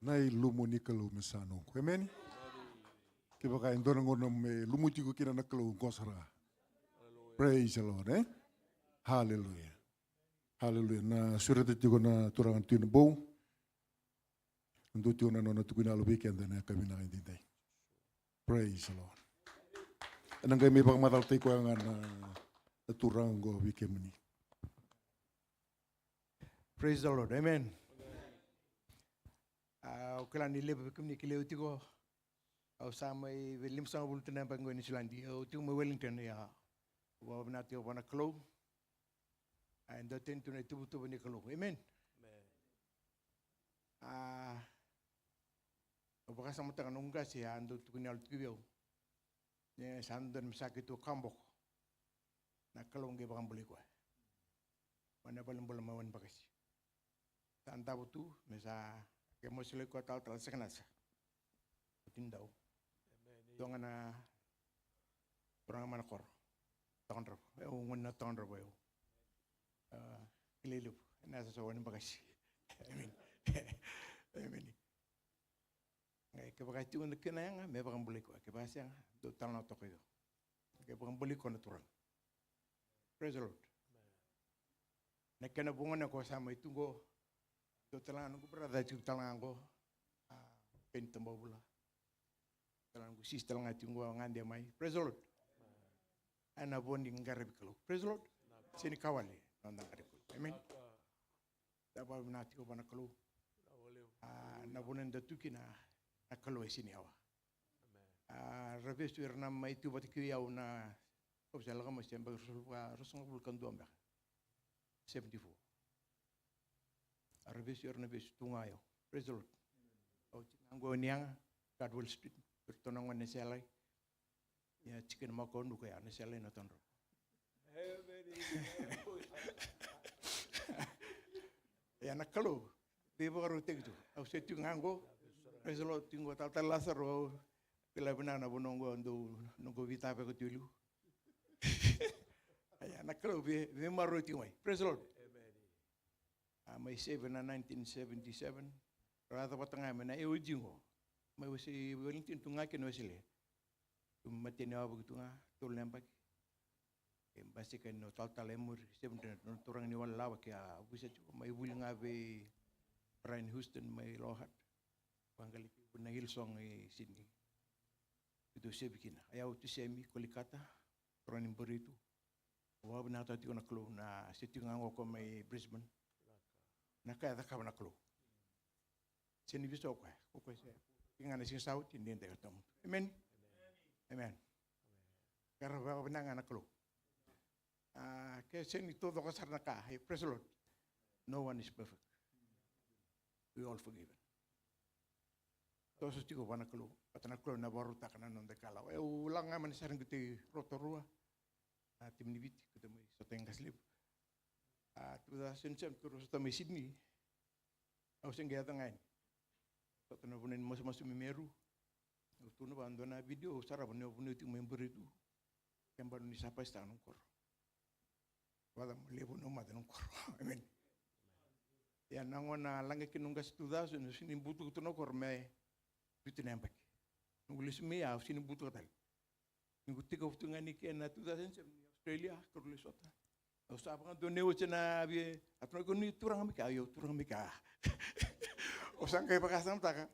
Na ilumu ni Kalou me sa noqu. Emeni. Kevaka e dua na gauna me lumuti iko kina na Kalou, qo sara ga. Praise the Lord, eh? Hallelujah. Hallelujah. Na sureta tiko na turaga Tui Nabou. Dua tiko na nona tukuna yalo vei keda ena yakavi vinaka edaidai. Praise the Lord. Ena qai mai vakamacalataki koya ga na, na turaga qo vei kemuni. Praise the Lord. Amen. A, au kila ni levu vei kemuni kilai au tiko. Au sa mai vei limasagavulu tu na yabaki qo e Niusiladi. Au tiko mai Wellington, ia. Au vakavinavinaka tiko vua na Kalou. A, e dau teni tu na ituvatuva ni Kalou. Amen. Amen. A, au vakasamataka noqu qase a dau tukuni yalo tiko vei au. Ni sa dodonu me sa keitou kaboko. Na Kalou qai vakabulai koya. Mai na valenibula mai Wainibakasi. Sa davo tu, me sa qai masulaki koya talatala Sakanasa. Oti ni dau. Emeni. Dua ga na turaga mai na koro. Tokadrava. Au gone na Tokadrava au. A, kilai levu. Ena yasa so Wainibakasi. Emeni. Emeni. Qai kevaka e tiko na kena yaga, me vakabulai koya. Kevaka sega, dou talanoa toka io. Qai vakabulai koya na Turaga. Praise the Lord. Na kena vuqa na ko sa mai tu qo. Dou tale ga noqu brother tiko tale ga qo. A, Peni Tabavula. Tale ga noqu sister tale ga tiko qo, gade mai. Praise the Lord. Ena vo ni qaravi Kalou. Praise the Lord. Sega ni ka wale, noda qaravi Kalou. Amen. Da vakavinavinaka tiko vua na Kalou. A, na vuna eda tu kina, na Kalou e sega ni yawa. A, ra vesu era na mai tu vata kei au na, au sa lako mai se beka ruasagavulu ka dua beka. Seventy-four. A, ra vesu era na vesu tu ga o yau. Praise the Lord. Au tiko ga qo e Niaga, Cardwell Street. Ratou na gone Naselai. Ia, tiko na makawa nuka ya, Naselai na Tokadrava. Ia na Kalou, veivakarautaki tu. Au se tiko ga qo, praise the Lord, tiko qo talatala Lasaro, au kila vinaka na vanua qo, dou, noqu veitaveka tu e liu. Ia na Kalou, vei, veimaroroi tiko mai. Praise the Lord. A, mai save ena nineteen seventy-seven. Ra yaco vata ga mai na A O G qo. Mai Wes-, Wellington tu ga kina Wesele. Tu mai Mataniwavaki tu ga, tolu na yabaki. E basika ni o talatala e muri, seventy, na turaga ni Walelawa ke a vusa tiko. Mai vuli ga vei Brian Houston mai Lower Hutt. Vaqali kina na Hillsong e Sydney. Keitou sevi kina. A yau tu semi, Kolikata, turaga ni Baritu. Au vakavinavinaka tiko na Kalou na se tiko ga qo ko mai Brisbane. Na ka e cakava na Kalou. Sega ni vesu o koya. Ko koya se. Ki ga na siga sa oti, ni dai ka tamudu. Amen. Amen. Ka ra vakavinavinaka ga na Kalou. A, ke sega ni taucoko sara na ka. Hey, praise the Lord. No one is perfect. We all forgiven. Toso tiko vua na Kalou. Vata na Kalou na vakarautaka na noda ikalawa. Au lako ga mai na sara qitei Rotorua. A, timi ni Viti, keitou mai sota i Qasilivu. A, two thousand seven, keitou sota mai Sydney. Au se qai yaco ga yani. Sota na vanua ni masumasu mai Meru. Au tukuna vaka dua na video, au sarava ni au vanua tiko mai Baritu. Keba ni sa pasitaka noqu koro. Vaka mo levu na mata noqu koro. Amen. Ia na gauna laga kina noqu qase two thousand, au sega ni butuka tu na koro me vitu na yabaki. Noqu lesu mai ya, au sega ni butuka tale. Niu tekivu tu ga ni ke na two thousand seven ni Australia, ka rau lai sota. Au sa vakadonui oti na via, a tukuna ko ni turaga mai kea, io, turaga mai kea. Au sa qai vakasamataka.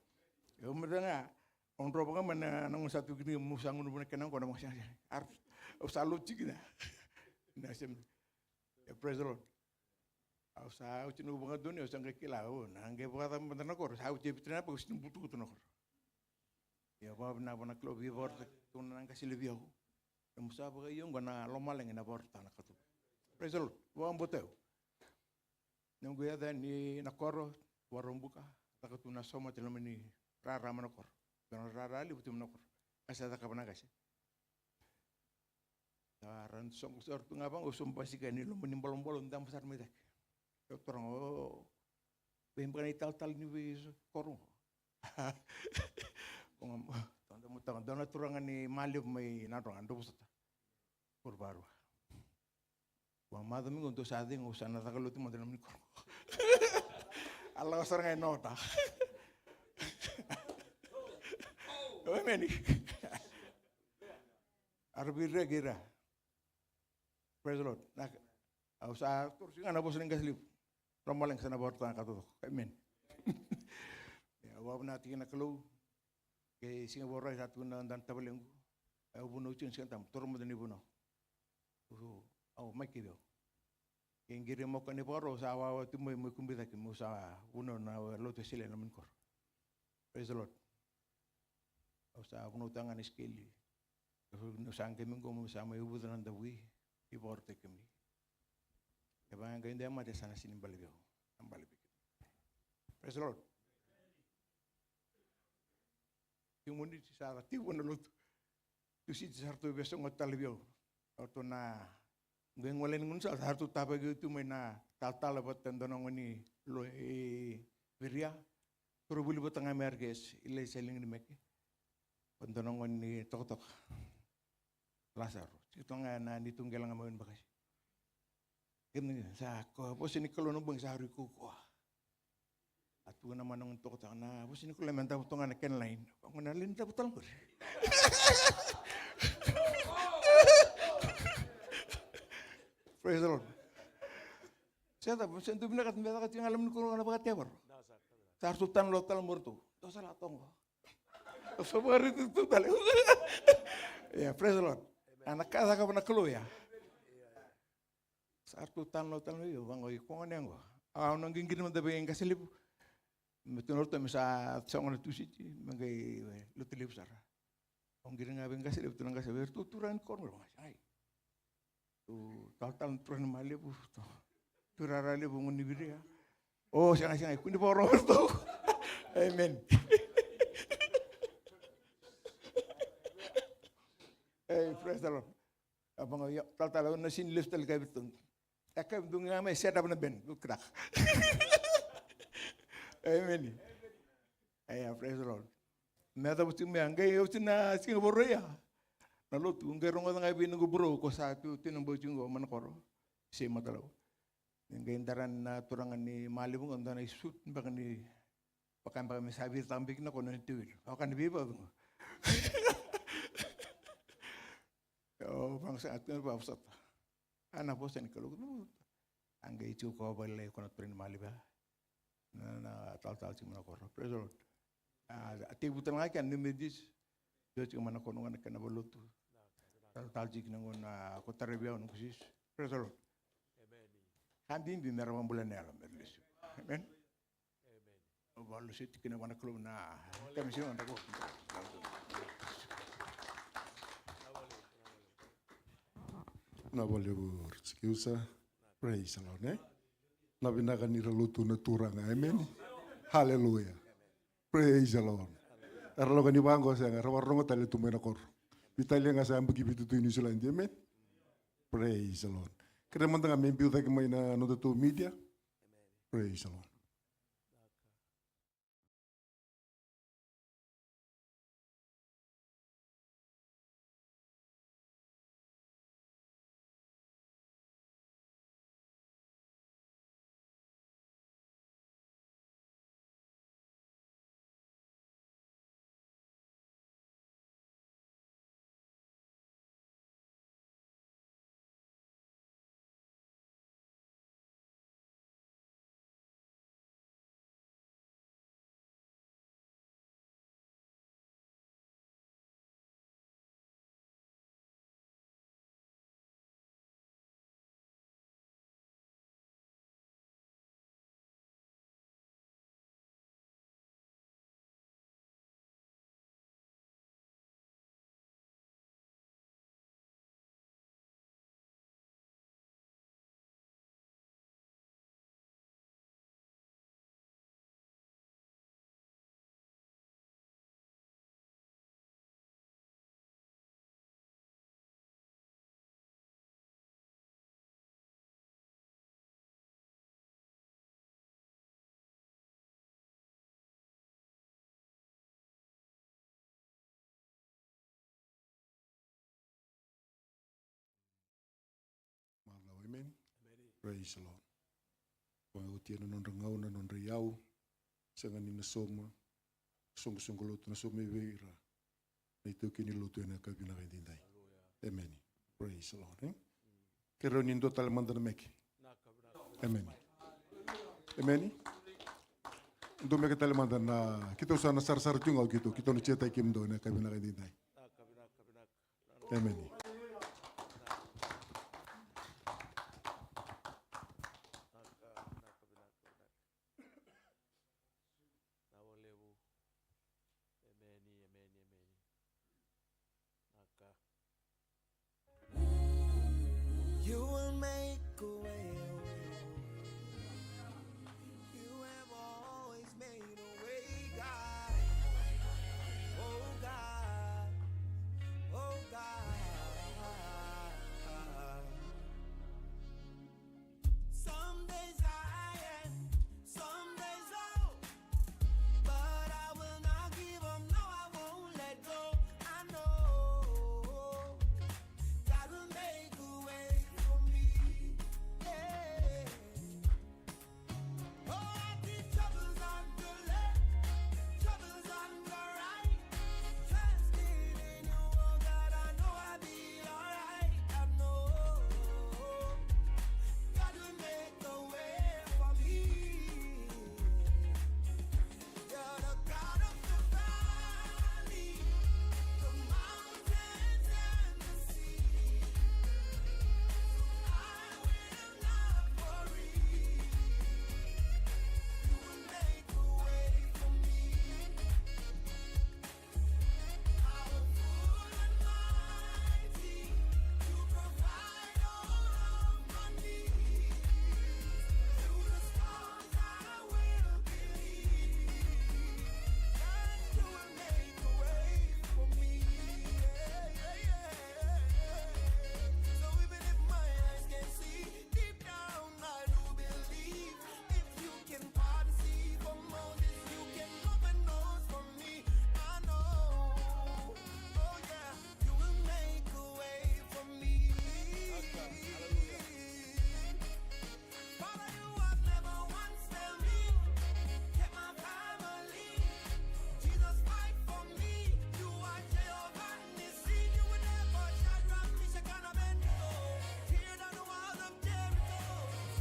Au mada ga, au dro vaka mai na, na gauna sa tu kina, mo sa gunu vuna kena qo na mo sa, ar, au sa lotu kina. Na sem, eh, praise the Lord. Au sa oti na vakadonui, au sa qai kila, o, na qai vakacava mada na koro, sa oti e vitu na yabaki, au sega ni butuka tu na koro. Ia, vakavinavinaka vua na Kalou, veivakarautaki tu na qase levu au. Nomu sa vakaio qo na lomalagi na vakarautaka na katuba. Praise the Lord. Vakabauta au. Noqu yaco yani na koro, Vakaraubuka, caka tu na sauma tale mai ni rarama na koro. Dua na rara levu tu mai na koro. Qase a cakava na qase. Sa ra soqo sara tu ga vaqo, au sa basika yani loma ni bolobolo, dabe sara mai cake. Au turaga, o, vei beka na italatala ni veikoro. Dua na turaga ni Maliwa mai Nadroga, dou vosota. Koro varua. Vamaca mai qo dou sa cegu, au sa na caka lotu mada na mani koro. A lako sara ga e nota. Amen. Ara vei ira kei ira. Praise the Lord. Na, au sa toro sara ga na vosa ni qase levu. Rau maleka sa na vakarota na ka taucoko. Amen. Ia, au vakavinavinaka tiko na Kalou. Ke siga Vakarauwai sa tukuna na dana tavalequ. Au vunau tiko na Siga Tabu, toro mada ni vunau. Au, au mai kei vei au. Ke qiri mo ka ni vakarau sa wawa tu mai, mai kubi cake mo sa vunau na lotu e sele na mani koro. Praise the Lord. Au sa vunau taga na sikeli. Au sa qai mai qo mo sa mai uvuca na davui. I vakarautaki kemuni. E vaka qai dua e mate sa na sini bale vei au. Na bale vei kemuni. Praise the Lord. Tiko moni sa ra tiko na lotu. Tusiti sa ratou vesogo tale vei au. Ratou na qai gole ni gunu sa ratou tavaki au tu mai na talatala vata dua na gone ni lo e Veria. Toro vuli vata ga me R K S, Ilaisa Liga ni Meke. Vata dua na gone ni tokatoka. Lasaro. Tiko toka ga na ni tu qele ga mai Weni Bakasi. Kemuni sa ko vosa ni Kalou na bogi sa rui kaukaua. A tu na mana gunu tokotaka na vosa ni Kalou me davo toga na kena laini. Vaqo na laini davo tale qori. Praise the Lord. Seta, se tu vinaka me caka tiko ga lomani Kalou na vakatevoro. Sa ratou tanu lo tale mo ratou. Dou sa la toqo. Sa vakaraici tu tale. Yeah, praise the Lord. Ana ka cakava na Kalou ya. Sa ratou tanu lo tale mo io, vaqo i koga nego. Au na qiqiri mada vei qase levu. Me tu na lotu me sa sogo na Tusiti, me qai lotu levu sara. Au qiri ga vei qase levu, tu na qase vei ratou turaga ni koro, ai. Tu talatala na turaga ni Malibu, tu, tu rara levu gunu ni Viria. O, sega, sega, kua ni vakarorogo ratou. Amen. Hey, praise the Lord. A vaqo, ia, talatala, au na sini lesu tale ka vei ratou. E ka vei ratou ga mai set up na band, vei kidaka. Amen. Ia, praise the Lord. Me yacova tiko mai, a qai oti na siga Vakarauwai. Na lotu, qai rogoca ga vei noqu burou, ko sa tu, tu na bau tiko qo, Manakoro. Sei Matalau. Ni qai dara na turaga ni Malibu qo, dua na i suit, beka ni, vaka beka me sa viritaka beka na kona ni teuwiri. Vaka ni veiva qo. O, vaqo sa tu na vavosota. A na vosa ni Kalou. A qai tiko ko vavalagi ko na turaga ni Malibu. Na, na talatala tiko mai na koro. Praise the Lord. A, a tekivu tale ga kina na Methodist. Dua tiko mai na koro ga na kena valotu. Talatala tiko kina qo na ko taravi au na kusisi. Praise the Lord. Amen. Ka bibi me ra vakabula na yalo, me ra lesu. Amen. Amen. Au vakalosoti kina vua na Kalou na kemisi na drako. Na valevu Risikiusa. Praise the Lord, eh? Na vinaka ni ra lotu na Turaga, amen. Hallelujah. Praise the Lord. Era loka ni vaqo sega, era vakarorogo tale tu mai na koro. Vitalia ga sa buki vitu tu i New Zealand, amen. Praise the Lord. Kere mada ga me biu cake mai na noda tu media. Praise the Lord. Marau, amen. Praise the Lord. Vakaotia na nodra gauna, nodra iyau. Sega ni na sauma. Soqosoqo lotu na sauma i vei ira. na itaukei ni lotu ena yakavi vinaka edaidai. Emeni. Praise the Lord, eh? Kerea ni dua tale mada na meke. Emeni. Emeni. Dua meke tale mada na, keitou sa na sarasara tiko ga o keitou, keitou na cheer-taki kemudou ena yakavi vinaka edaidai. Emeni. Naka levu. Emeni, emeni, emeni. Naka. You will make a way. You have always made a way, God. Oh, God. Oh, God. Some days I am, some days low, but I will not give up, no, I won't let go. I know God will make a way for me. Yeah. Oh, I think troubles on the left, troubles on the right. Trusting in you, oh God, I know I'll be alright. I know God will make a way for me. You're the God of the valley, the mountains and the sea. I will not worry. You will make a way for me. Powerful and mighty, you provide all of my needs. Through the storms, I will believe that you will make a way for me. Yeah, yeah, yeah. So even if my eyes can't see, deep down I do believe. If you can part the sea for Moses, you can open doors for me. I know, oh yeah, you will make a way for me. Father, you have never once failed me. Kept my family. Jesus, fight for me. You are Jehovah Nissi. You will never Shadrach, Meshach, and Abednego. Tear down the walls of Jericho.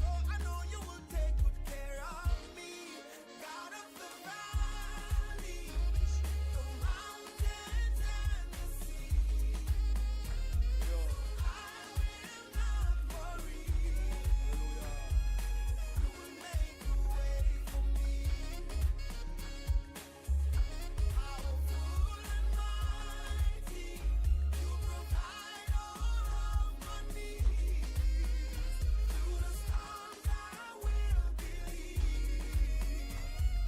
Oh, I know you will take good care of me. God of the valley, the mountains and the sea. I will not worry. You will make a way for me. Powerful and mighty, you provide all of my needs. Through the storms, I will believe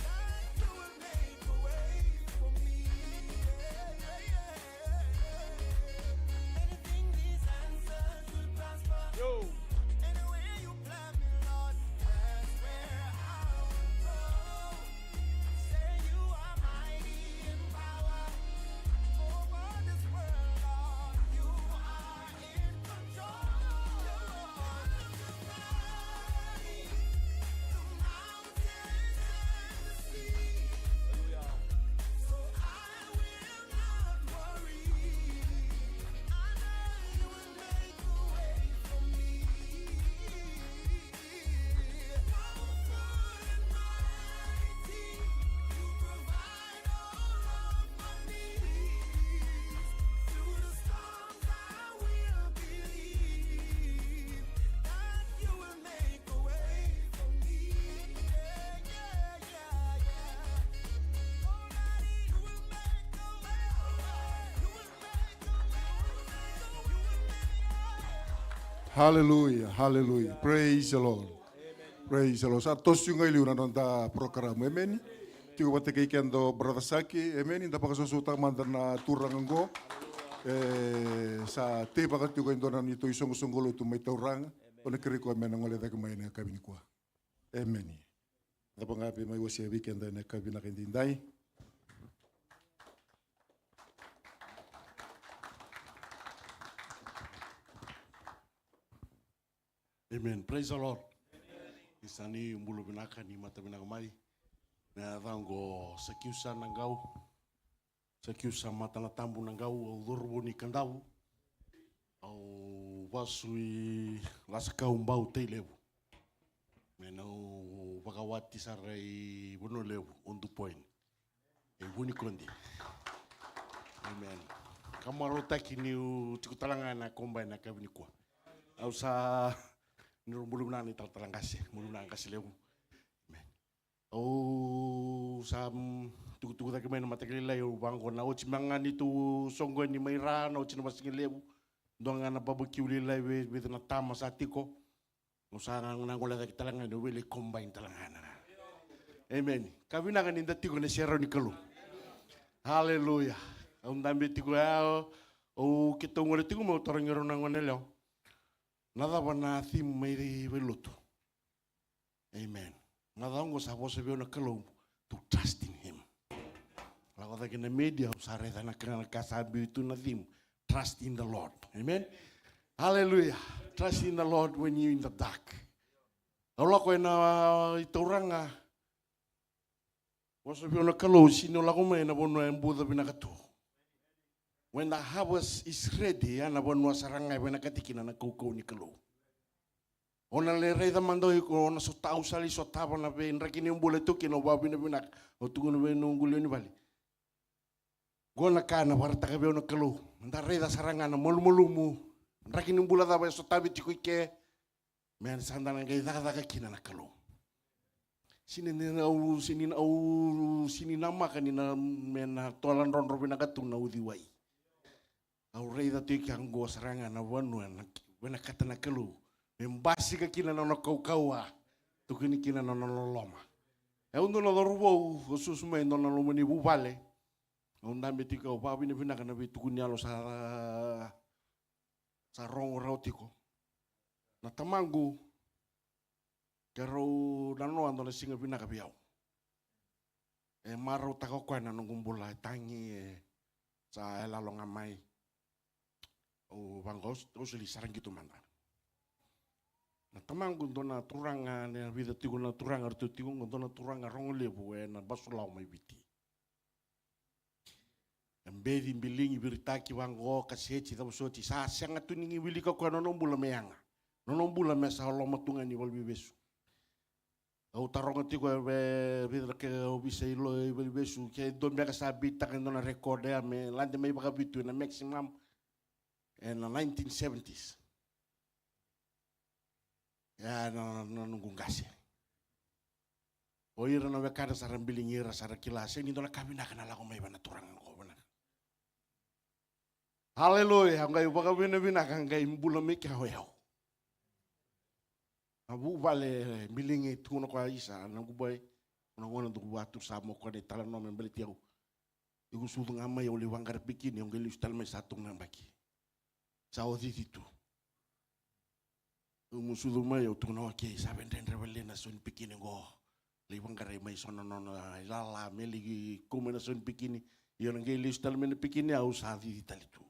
that you will make a way for me. Yeah, yeah, yeah. Anything these answers will prosper. Yo. Anywhere you plant me, Lord, that's where I will grow. Say you are mighty in power over this world, Lord. You are in control. You're the valley, the mountains, and the sea. Hallelujah. So I will not worry. I know you will make a way for me. Powerful and mighty, you provide all of my needs. Through the storms, I will believe that you will make a way for me. Yeah, yeah, yeah, yeah. Oh, Daddy, you will make a way. You will make a way. You will make a way. Hallelujah, hallelujah. Praise the Lord. Praise the Lord. Sa toso ga i liu na noda program. Emeni. Tiko vata kei keda o Brother Saki. Emeni. Da vakasausautaka mada na turaga oqo. E, sa teivaka tiko e dua na neitou isoqosoqo lotu mai tauraga. O na kerei koya me na gole cake mai ena yakavi nikua. Emeni. Cava ga vei mai wasea vei keda ena yakavi vinaka edaidai. Amen. Praise the Lord. Ni sa ni bula vinaka, ni mata vinaka mai. Na yacaqu o Sakiusa Naqau. Sa kiu sa mata na tabu na qau, au Corovo ni Kadavu. Au vasu i Lasakau, Bau, Tailevu. Me nau vakawati sara i Vanua Levu, Odu Point. E Vunikodi. Amen. Ka marautaki niu tiko tale ga na Combine na yakavi nikua. Au sa, ni ra bula vinaka na italatala qase, bula vinaka qase levu. Amen. Au sa, mm, tukutuku cake mai na mataka lailai, au vaqo na oti mai ga ni tu soqoni mai ra, na oti na vasigalevu. Dua ga na babakiu lailai vei, vei na tama sa tiko. Au sa ga na gole cake tale ga, ni au vei lai Combine tale ga na. Amen. Ka vinaka ni da tiko na serau ni Kalou. Haleluya. Au dabe tiko ya, au keitou gole tiko mai, au tarogi rau na gone yalewa. Na cava na theme mai vei lotu? Amen. Macawa oqo sa vosa vei au na Kalou, to trust in him. Lako cake na media, au sa raica na ka, na ka sa biu tu na theme, trust in the Lord. Amen. Hallelujah. Trust in the Lord when you in the dark. Au lako ena itauraga, vosa vei au na Kalou, sega ni lako mai ena vanua e buca vinaka tu. When the harvest is ready, ya na vanua sara ga e vinakati kina na kaukauwa ni Kalou. O na lai raica mada o iko, o na sota, au sa lai sotava na veidraki ni bula e tu kina, au vakavinavinaka. Au tukuna vei noqu lewe ni vale, qo na ka na vakaraitaka vei au na Kalou. Da raica sara ga na malumalumu, draki ni bula cava e sotavi tiko i ke. Me sa da na qai cakacaka kina na Kalou. Sega ni au, sega ni au, sega ni namaka ni na, me na tola drodro vinaka tu na uciwai. Au raica tu i ke, qo sara ga na vanua na vinakata na Kalou me basika kina na nona kaukauwa, tukuni kina na nona loloma. E au dua na cauravou, au susu mai dua na loma ni vuvale. Au dabe tiko, au vakavinavinaka na veitukuni yalo sa, sa rogo rawa tiko. Na tamaqu, keirau nanoa dua na siga vinaka vei au. E marautaka o koya na noqu bula, e tagi, e sa yaloyalo ga mai. Au vaqo, au soli sara qito mada. Na tamaqu dua na turaga, na vica tiko na turaga ratou tiko qo, dua na turaga rogo levu ena Basulau mai Viti. E beci, biligi, viritaki, vaqo, kaseti, cava soti, sa sega tu ni wilika o koya na nona bula me yaga. Nona bula me sa loma tu ga ni valeniveivesu. Au taroga tiko e vica na ka, au visa i lo i valeniveivesu, ke dua beka sa beitaka e dua na record ya me lade mai vakavitu ena maximum ena nineteen seventies. Ya na, na, na noqu qase. O ira na wekana sa ra biligi ira, sa ra kila, sega ni dua na ka vinaka na lako mai vei na turaga qo, vinaka. Aleluya, qai vakavinavinaka, qai bula mai kea o yau. Na vuvale biligi, tukuna o koya, isa, na gubai, na gone dou vatu sa mo kone tale no me baleti au. Iko sucu ga mai, au lai vaqara pikini, au qai lesu tale mai sa tu na yabaki. Sa o cici tu. Au mo sucu mai, au tukuna, okay, sa vedredre vale na sau ni pikini qo. Lai vaqarai mai so na nona ilala me lai kau mai na sau ni pikini. Io, na qai lesu tale mai na pikini, au sa cici tale tu.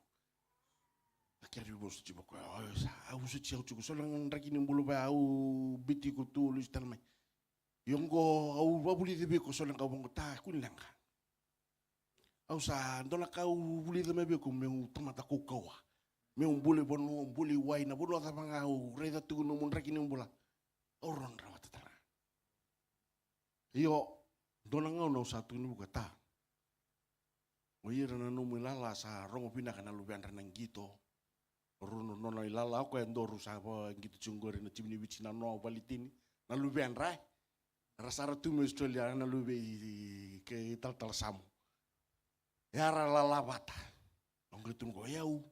A kere vosa tiko o koya, au sa, au sa tiko, au tiko so na draki ni bula vei au, biuti iko tu, lesu tale mai. Io qo, au vavulici vei iko so na ka, vaqo, ta, kua ni leqa. Au sa dua na ka au vulica mai vei iko, meu tamata kaukauwa. Meu bula i vanua, bula i wai, na vanua cava ga au raica tu nomu draki ni bula, au rawa ni rawata tale ga. Io, dua na gauna au sa tukuna vei koya, ta, o ira na nomu ilala sa rogo vinaka na luvedra na qito. Rau na nona ilala o koya, e dua rau sa vaqito tiko qori na timi ni Viti, na noa, Valetini, na luvedra, e. Ra sa ra tu mai Australia, na luve i, i, kei talatala Samu. E ra lala vata. Au qai tukuna o koya, o yau,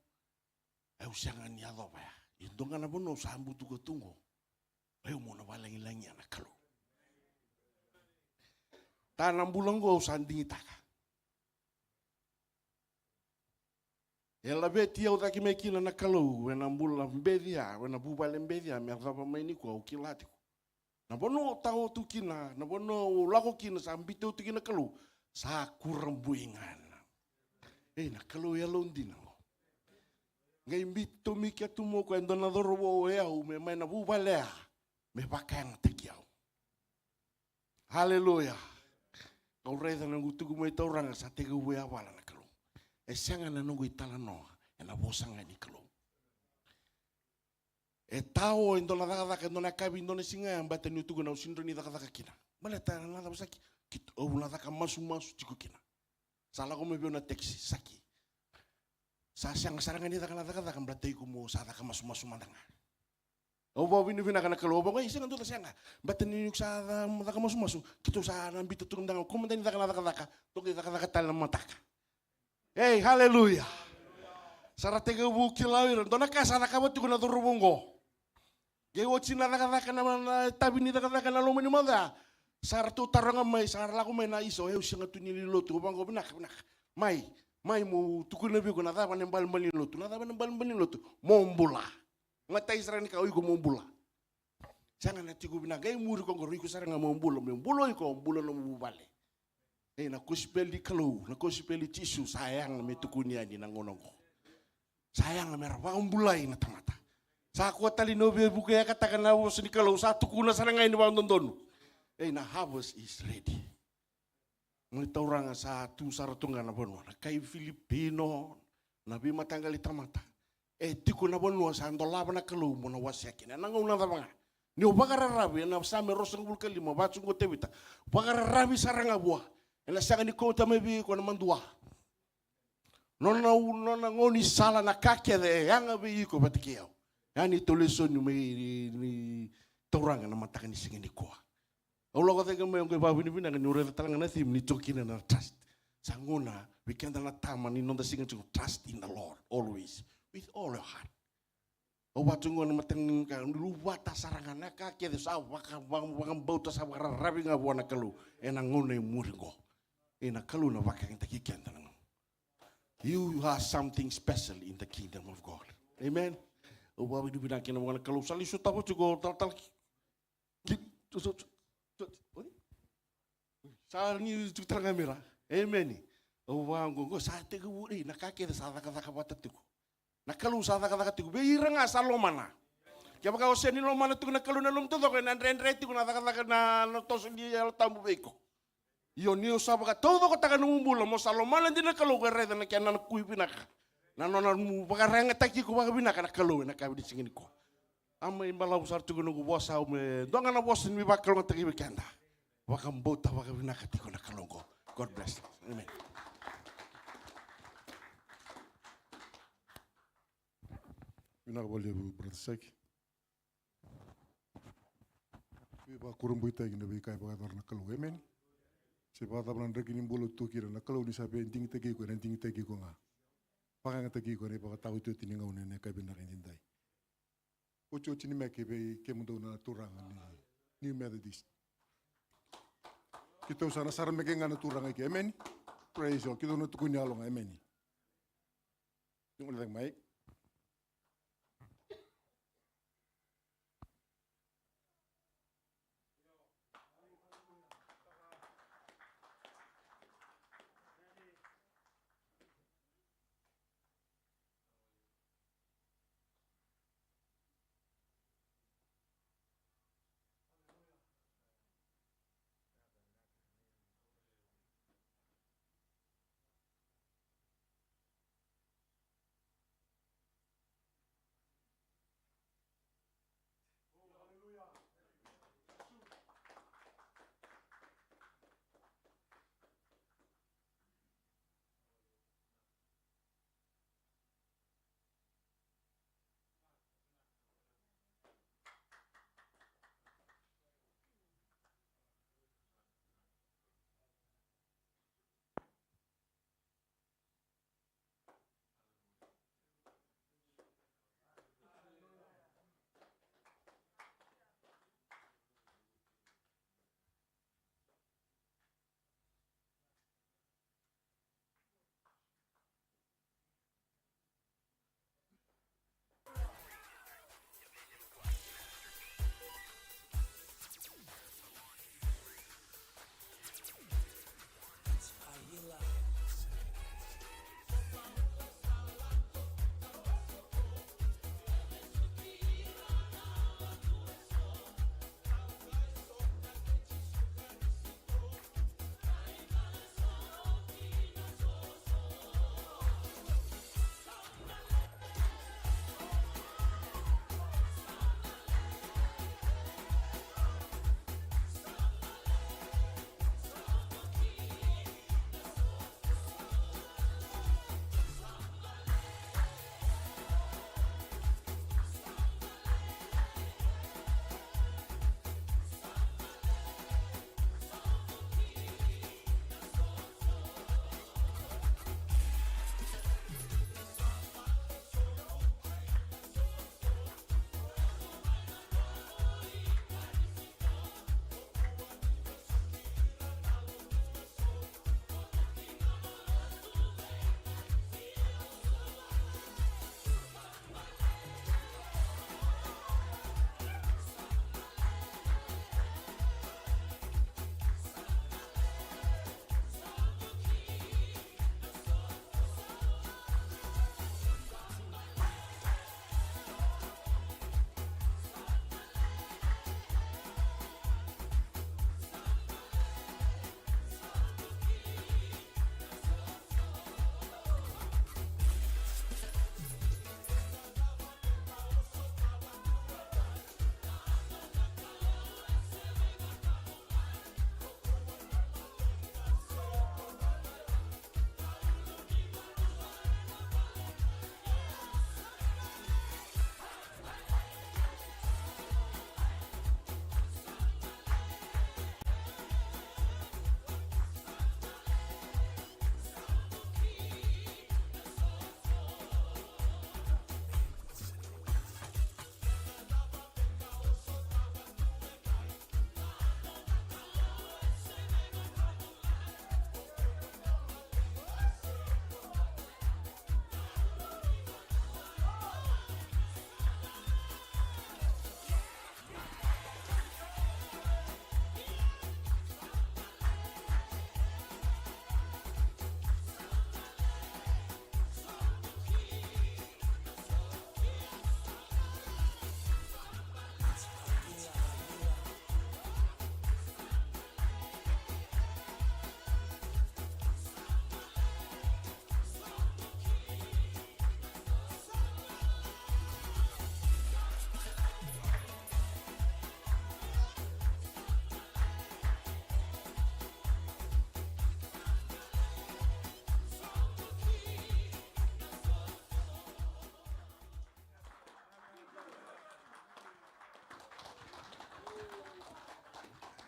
au sega ni yacova ya. E dua ga na vanua au sa butuka tu qo. O yau meu na valagilagia na Kalou. Ta, na bula qo au sa digitaka. E laveti au cake mai kina na Kalou ena bula beci ya, ena vuvale beci ya, me yacova mai nikua au kila tiko. Na vanua au tawa tu kina, na vanua au lako kina, sa biuti au tu kina na Kalou, sa kurabui ga na. Ei, na Kalou yalodina qo. Qai biuti tu mai kea tu mai o koya, e dua na cauravou, o yau, me mai na vuvale ya, me vakayagataki au. Aleluya. Au raica na noqu tuku mai tauraga, sa tekivu yavala na Kalou. E sega na noqu italanoa ena vosa ga ni Kalou. E tao e dua na cakacaka, e dua na yakavi, e dua na siga, baleta niu tukuna au sega ni cakacaka kina. Baleta na cava, Saki? Keitou na caka masumasu tiko kina. Sa lako mai vei au na text, Saki, sa sega sara ga ni caka na cakacaka, baleta iko mo sa caka masumasu mada ga. Au vakavinavinaka na Kalou, au vaqo, e sega, dou sa sega. Baleta ni sa caka masumasu, keitou sa na biuta tu mada ga, ko mada ni caka na cakacaka, tou qai cakacaka tale na mataka. Ei, haleluya. Sa ra tekivu kila o ira, dua na ka sa cakava tiko na cauravou oqo. Qai oti na cakacaka, na, na itavi ni cakacaka na loma ni macawa. Sa ratou taroga mai, sa ra lako mai na Iso, e, au sega tu ni lotu, au vaqo, vinaka, vinaka. Mai, mai meu tukuna vei iko na cava na ibalebale ni lotu, na cava na ibalebale ni lotu, mo bula. Matai sara ni ka, o iko mo bula. Sega na tiko vinaka, qai muri ko qori, o iko sara ga mo bula, mo bula o iko, bula nomu vuvale. Ei, na kosipeli ni Kalou, na kosipeli i Jisu sa yaga me tukuni yani na gauna oqo. Sa yaga me ra vakabulai na tamata. Sa koya tale ni o via vukayakataka na vosa ni Kalou, sa tukuna sara ga yani vakadodonu. Ei, na harvest is ready. Mai taura ga, sa tu sara tu ga na vanua, na kai Filipino, na veimataqali tamata. E tiko na vanua sa dolava na Kalou mo na wasea kina. Ena gauna cava ga? Ni o vakararavi, ena Same ruasagavulu ka lima, vaka tu qo o Tevita. Vakararavi sara ga vua. Ena sega ni kauta mai vei iko na madua. Nona, nona gaunisala, na ka kece e yaga vei iko vata kei au. Ia ni tou lesoni mai ni, ni taura ga na mataka ni siga nikua. Au lako cake mai, au qai vakavinavinaka niu raica tale ga na theme ni toka kina na trust. Sa gauna vei keda na tama ni noda siga tiko, trust in the Lord always, with all your heart. Au vaka tu qo na mataka ni ka, luvata sara ga na ka kece, sa vaka, vaka, vakabauta, sa vakararavi ga vua na Kalou ena gauna e muri qo. Ena Kalou na vakayagataki keda na gauna. You are something special in the kingdom of God. Amen. Au vakavinavinaka kina vua na Kalou, sa lai sotava tiko talatala ki, ki, tu, tu, tu, tu, oi? Sa ni tu tale ga mai ra. Amen. Au vaqo, qo sa tekivu, ei, na ka kece sa cakacaka vata tiko. Na Kalou sa cakacaka tiko vei ira ga sa lomana. Kevaka o sega ni lomana tiko na Kalou ena nomu taucoko, ena dredre tiko na cakacaka na, na toso ni Yalo Tabu vei iko. Io, ni o sa vakataucokotaka nomu bula mo sa lomana dina na Kalou, ko raica na kena, na kui vinaka, na nona nomu vakarayagataki iko vakavinaka na Kalou ena yakavi ni siga nikua. A mai balavu sara tiko noqu vosa, au me dua ga na vosa ni veivakalougatataki vei keda. Vakabauta vakavinaka tiko na Kalou oqo. God bless. Amen. Vinaka vakalevu, Brother Saki. Veivakurabuitaki na veika e vakayacora na Kalou. Amen. Se vakacava na draki ni bula o tu kina, na Kalou ni sa via digitaki iko, ena digitaki iko ga. Vakayagataki iko ena ivakataotioti ni gauna ena yakavi vinaka edaidai. Otioti ni meke vei kemudou na turaga ni New Methodist. Keitou sa na sara meke ga na turaga ike. Amen. Praise the Lord. Keitou na tukuni yalo ga. Amen. Ni gole cake mai.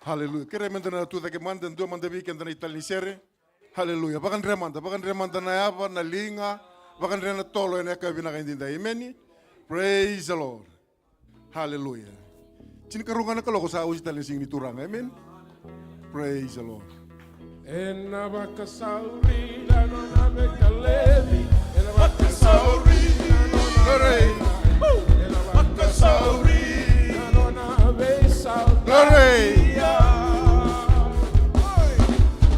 Haleluya. Kerea meda na tucake mada, dua mada vei keda na itali ni sere. Haleluya. Vakadre mada, vakadre mada na yava, na liga, vakadre na tolo ena yakavi vinaka edaidai. Emeni. Praise the Lord. Haleluya. Tinikarua ga na kaloko sa oti tale na siga ni Turaga. Emeni. Praise the Lord. Ena vakasauri na nona veikalevi. Ena vakasauri na nona veikalevi. Ena vakasauri na nona veisautaki.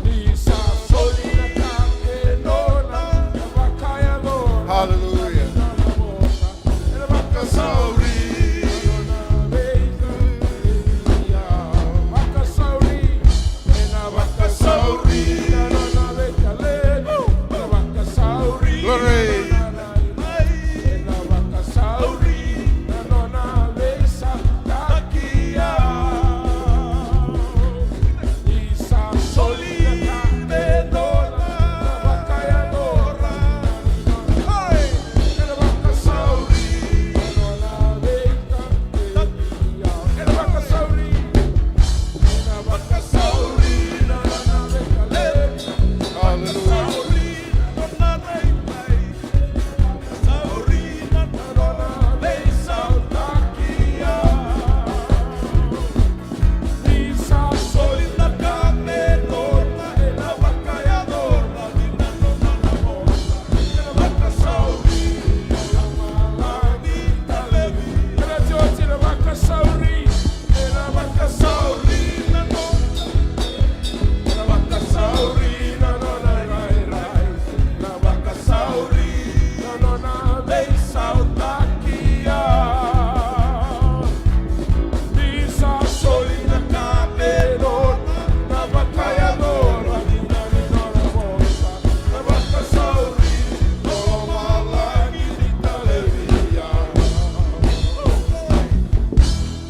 Ni sa soli na ka me nona na vakayalo. Hallelujah. Ena vakasauri. Ena vakasauri. Glory.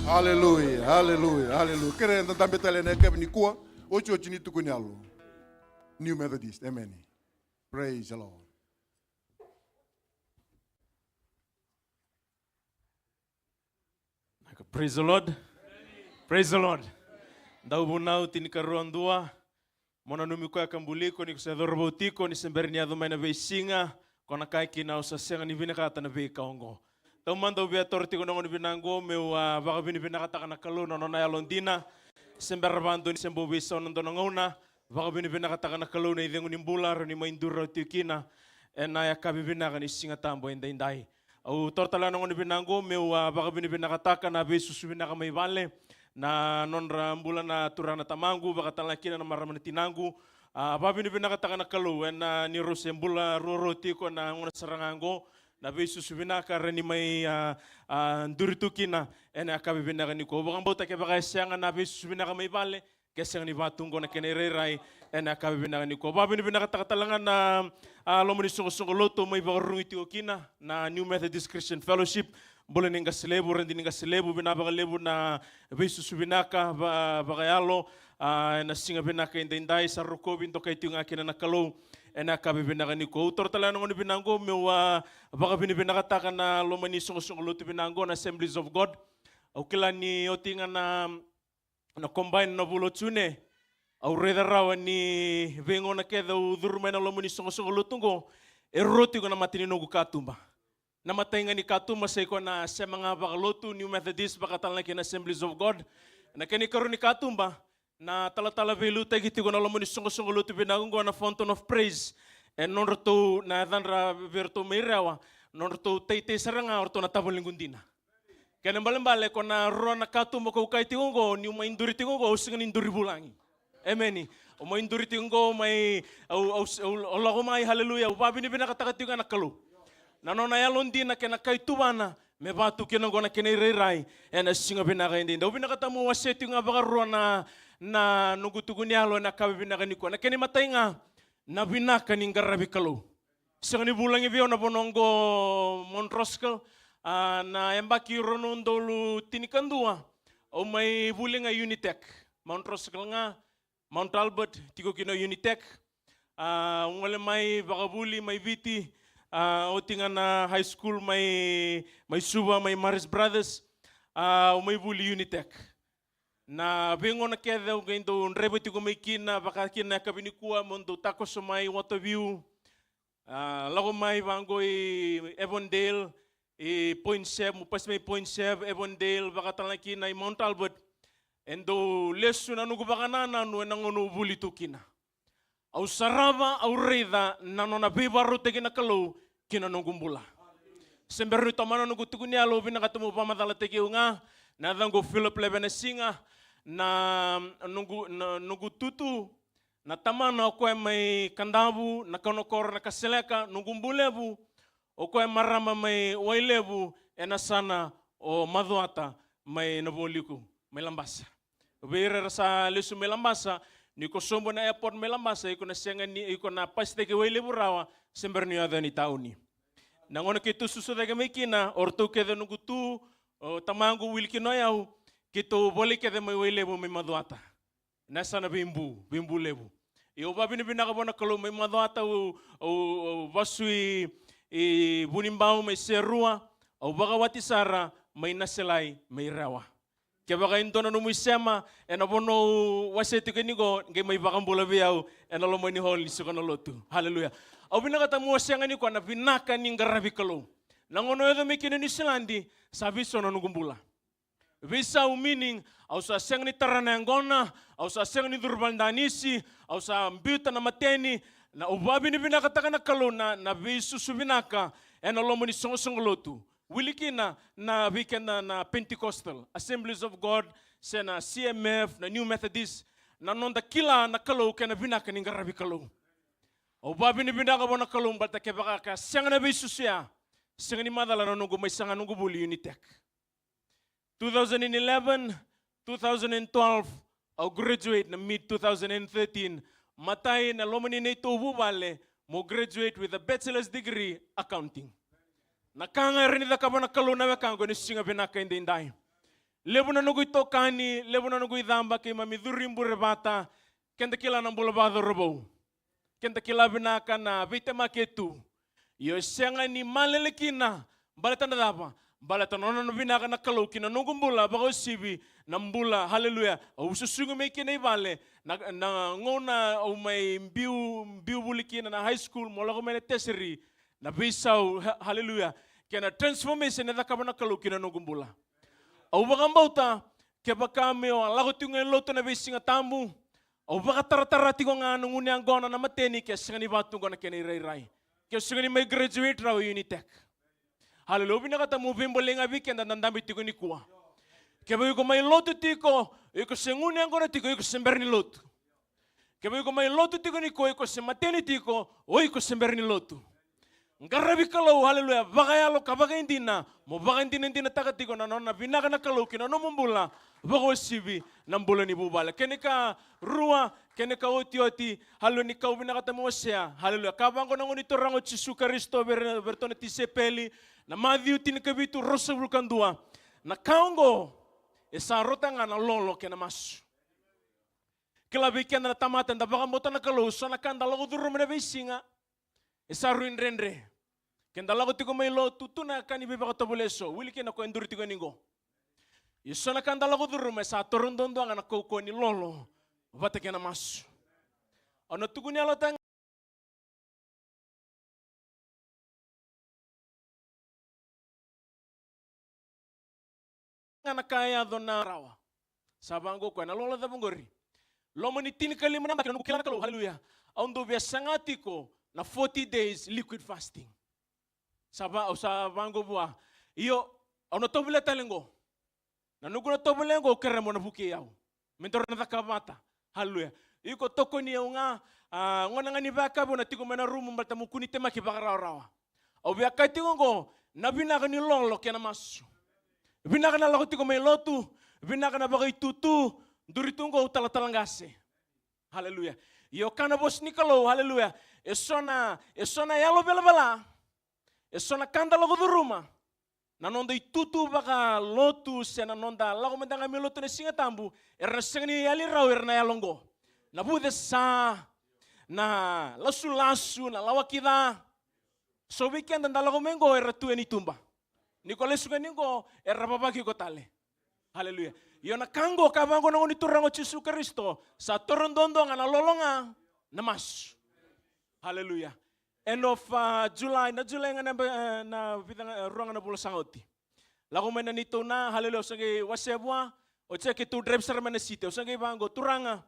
Hallelujah, hallelujah, hallelujah. Kere da dabe tale ena yakavi nikua, otioti ni tuku ni yalo. New Methodist, amen. Praise the Lord. Praise the Lord. Praise the Lord. Dau vunau tinikarua dua. Mo nanumi koya ka buli iko ni ko se cauravou tiko ni se bera ni yaco mai na veisiga. Ko na kaya kina au sa sega ni vinakata na veika oqo. Taumada au via toro tiko na gauna vinaka oqo meu a vakavinavinakataka na Kalou na nona yalodina. Se bera vakadua ni se bau veisau na dua na gauna. Vakavinavinakataka na Kalou na icegu ni bula, rawa ni mai duri rawa tiko kina ena yakavi vinaka ni Siga Tabu edaidai. Au toro tale na gauna vinaka oqo meu a vakavinavinakataka na veisusu vinaka mai vale, na nodra bula na turaga na tamaqu, vakatalega kina na marama na tinaqu. A vakavinavinakataka na Kalou ena ni rau se bula ruarua tiko ena gauna sara ga oqo, na veisusu vinaka rawa ni mai a, a, duri tu kina ena yakavi vinaka nikua. Au vakabauta kevaka e sega na veisusu vinaka mai vale, ke sega ni vatu oqo na kena irairai ena yakavi vinaka nikua. Vakavinavinakataka tale ga na, a, loma ni soqosoqo lotu au mai vakarurugi tiko kina na New Methodist Christian Fellowship. Bula ni qase levu, Radi ni qase levu, vinaka vakalevu na veisusu vinaka va-, vakayalo, a, ena siga vinaka edaidai sa rokovi dokai tiko ga kina na Kalou ena yakavi vinaka nikua. Au toro tale na gauna vinaka oqo meu a vakavinavinakataka na loma ni soqosoqo lotu vinaka oqo na Assemblies of God. Au kila ni oti ga na na combine na vula o June, au raica rawa ni veigauna kece au curu mai na loma ni soqosoqo lotu oqo, e roro tiko na mata ni noqu katuba. Na imatai ga ni katuba sa i koya na sema ga vakalotu, New Methodist, vakatalega kina Assemblies of God. Na kena ikarua ni katuba, na talatala veiliutaki tiko na loma ni soqosoqo lotu vinaka oqo na Fountain of Praise. E nodratou, na yacadra vei iratou mai Rewa, nodratou teitei sara ga o iratou na tavaliqu dina. Kena ibalebale ko na rua na katuba kau kaya tiko oqo, niu mai duri tiko oqo, au sega ni duri vulagi. Emeni. Au mai duri tiko oqo, mai, au, au, au, au lako mai, haleluya, au vakavinavinakataka tiko ga na Kalou. Na nona yalodina kei na kai tuvana, me vatu kina oqo na kena irairai ena siga vinaka edaidai. Au vinakata meu wasea tiko ga vakarua na, na noqu tuku ni yalo ena yakavi vinaka nikua. Na kena imatai ga, na vinaka ni qaravi Kalou. Sega ni vulagi vei au na vanua oqo Mount Roskill, a, na yabaki rua na udolu tinikadua, au mai vuli ga Unitec. Mount Roskill ga, Mount Albert, tiko kina Unitec. A, au gole mai vakavuli mai Viti, a, oti ga na high school mai, mai Suva, mai Marist Brothers, a, au mai vuli Unitec. Na veigauna kece au qai dau draiva tiko mai kina, vaka kina na yakavi nikua, mo dau takoso mai Waterview. A, lako mai vaqo i Avondale, i Point Seven, mo pasi mai Point Seven, Avondale, vaka tale ga kina i Mount Albert. E dau lesu na noqu vakanananu ena gauna au vuli tu kina. Au sarava, au raica na nona veivakarautaki na Kalou ki na noqu bula. Se bera niu tomana noqu tukuni yalo, au vinakata meu vakamacalataki au ga. Na yacaqu o Philip Levenasiga, na noqu, na noqu tutu, na tamana o koya mai Kadavu, na Kaunakoro, na Kaseleka, noqu bu levu, o koya marama mai Wailevu, ena yasana o Macuata mai Navualiku, mai Labasa. Vei ira era sa lesu mai Labasa, ni ko sobu na airport mai Labasa, iko na sega ni, iko na pasitaki Wailevu rawa, se bera ni yaco yani tauni. Na gauna keitou susu cake mai kina, o ratou kece noqu tu, o tamaqu, wili kina o yau, keitou volai kece mai Wailevu mai Macuata. Na yasana veibu, veibu levu. Ia au vakavinavinaka vua na Kalou, mai Macuata au, au, au vasu i, i Vunibau mai Serua, au vakawati sara mai Naselai mai Rewa. Kevaka e dua na nomu isema ena vanua au wasea tiko yani qo, qai mai vakabula vei au ena loma ni hall ni siga ni lotu. Haleluya. Au vinakata meu wasea ga nikua na vinaka ni qaravi Kalou. Na gauna au yaco mai kina Niusiladi, sa veisau na noqu bula. Veisau meaning, au sa sega ni tara na yaqona, au sa sega ni curu valedanisi, au sa biuta na mateni, na, au vakavinavinakataka na Kalou na, na veisusu vinaka ena loma ni soqosoqo lotu. Wili kina na vei keda na Pentecostal, Assemblies of God, se na C M F, na New Methodist, na noda kila na Kalou kei na vinaka ni qaravi Kalou. Au vakavinavinaka vua na Kalou baleta kevaka ka sega na veisusu ya, sega ni macala na noqu mai saga noqu vuli Unitec. Two thousand and eleven, two thousand and twelve, au graduate na mid two thousand and thirteen. Matai na loma ni neitou vuvale, mo graduate with a bachelor's degree, accounting. Na ka ga e rawa ni cakava na Kalou na wekaqu ena siga vinaka edaidai. Levu na noqu itokani, levu na noqu icaba, keimami curu i bure vata, keda kila na bula vakacauravou. Keda kila vinaka na veitemaki e tu. Io, e sega ni malele kina, baleta na cava? Baleta na nona vinaka na Kalou ki na noqu bula, vakauasivi na bula, haleluya, au susugi mai kina i vale, na, na gauna au mai biu, biu vuli kina na high school, mo lako mai na tertiary, na veisau, ha-, haleluya, kei na transformation e cakava na Kalou ki na noqu bula. Au vakabauta, kevaka meu a lako tiko ga i lotu na veisiga tabu, au vakataratara tiko ga na gunu yaqona, na mateni, ke sega ni vaka tu qo na kena irairai, ke sega ni mai graduate rawa i Unitec. Haleluya. Au vinakata meu veibolei ga vei keda da dabe tiko nikua. Kevaka iko mai lotu tiko, iko se gunu yaqona tiko, iko se bera ni lotu. Kevaka iko mai lotu tiko nikua, iko se mateni tiko, o iko se bera ni lotu. Qaravi Kalou, haleluya, vakayalo ka vakaidina, mo vakadinadinataka tiko na nona vinaka na Kalou ki na nomu bula, vakauasivi na bula ni vuvale. Kena ikarua, kena ikaotioti, haleluya, ni ka au vinakata meu wasea, haleluya. Ka vaqo na Gone Turaga o Jisu Karisito vei ira, vei iratou na tisaipeli, na Maciu tinikavitu, ruasagavulu ka dua. Na ka oqo, e sa rauta ga na lolo kei na masu. Kila vei keda na tamata eda vakabauta na Kalou, so na ka da lako curuma na veisiga, e sa rui dredre. Ke da lako tiko mai lotu, tu na ka ni veivakatovolei eso, wili kina ko e duri tiko yani qo. Ia so na ka da lako curuma, e sa toro duadua ga na kaukauwa ni lolo vata kei na masu. Au na tukuni yalo tale ga na ka e yaco na rawa. Sa vaqo koya, na lolo cava qori? Loma ni tinikalima na yabaki na noqu kila na Kalou, haleluya. Au dau via saga tiko na forty days liquid fasting. Sa va, au sa vaqo vua. Io, au na tovolea tale qo. Na noqu na tovolea qo, au kerea mo na vukei au. Me daru na cakava vata. Haleluya. Iko tokoni au ga, a, gona ga ni vakayakavi au na tiko mai na rumu baleta meu kua ni temaki vakarawarawa. Au via kaya tiko qo, na vinaka ni lolo kei na masu. Vinaka na lako tiko mai lotu, vinaka na vakaitutu, duri tu qo au talatala qase. Haleluya. Io, ka na vosa ni Kalou, haleluya. E so na, e so na yalo velavela. E so na ka da lako curuma. Na noda itutu vakalotu se na noda lako mada ga mai lotu na Siga Tabu, era na sega ni yali rau, era na yalo oqo. Na vucesa, na lasulasu, na lawaki ca. So vei keda da lako mai oqo era tu yani tuba. Ni ko lesu ga ni oqo, era vavaki iko tale. Haleluya. Io na ka oqo, ka vaqo na Gone Turaga o Jisu Karisito, sa toro duadua ga na lolo ga na masu. Haleluya. End of, uh, July, na July ga na, eh, na vica ga, eh, rua ga na vula sa oti. Lako mai na neitou na, haleluya, au sa qai wasea vua, oti sa keitou drive sara mai na city, au sa qai vaqo, Turaga,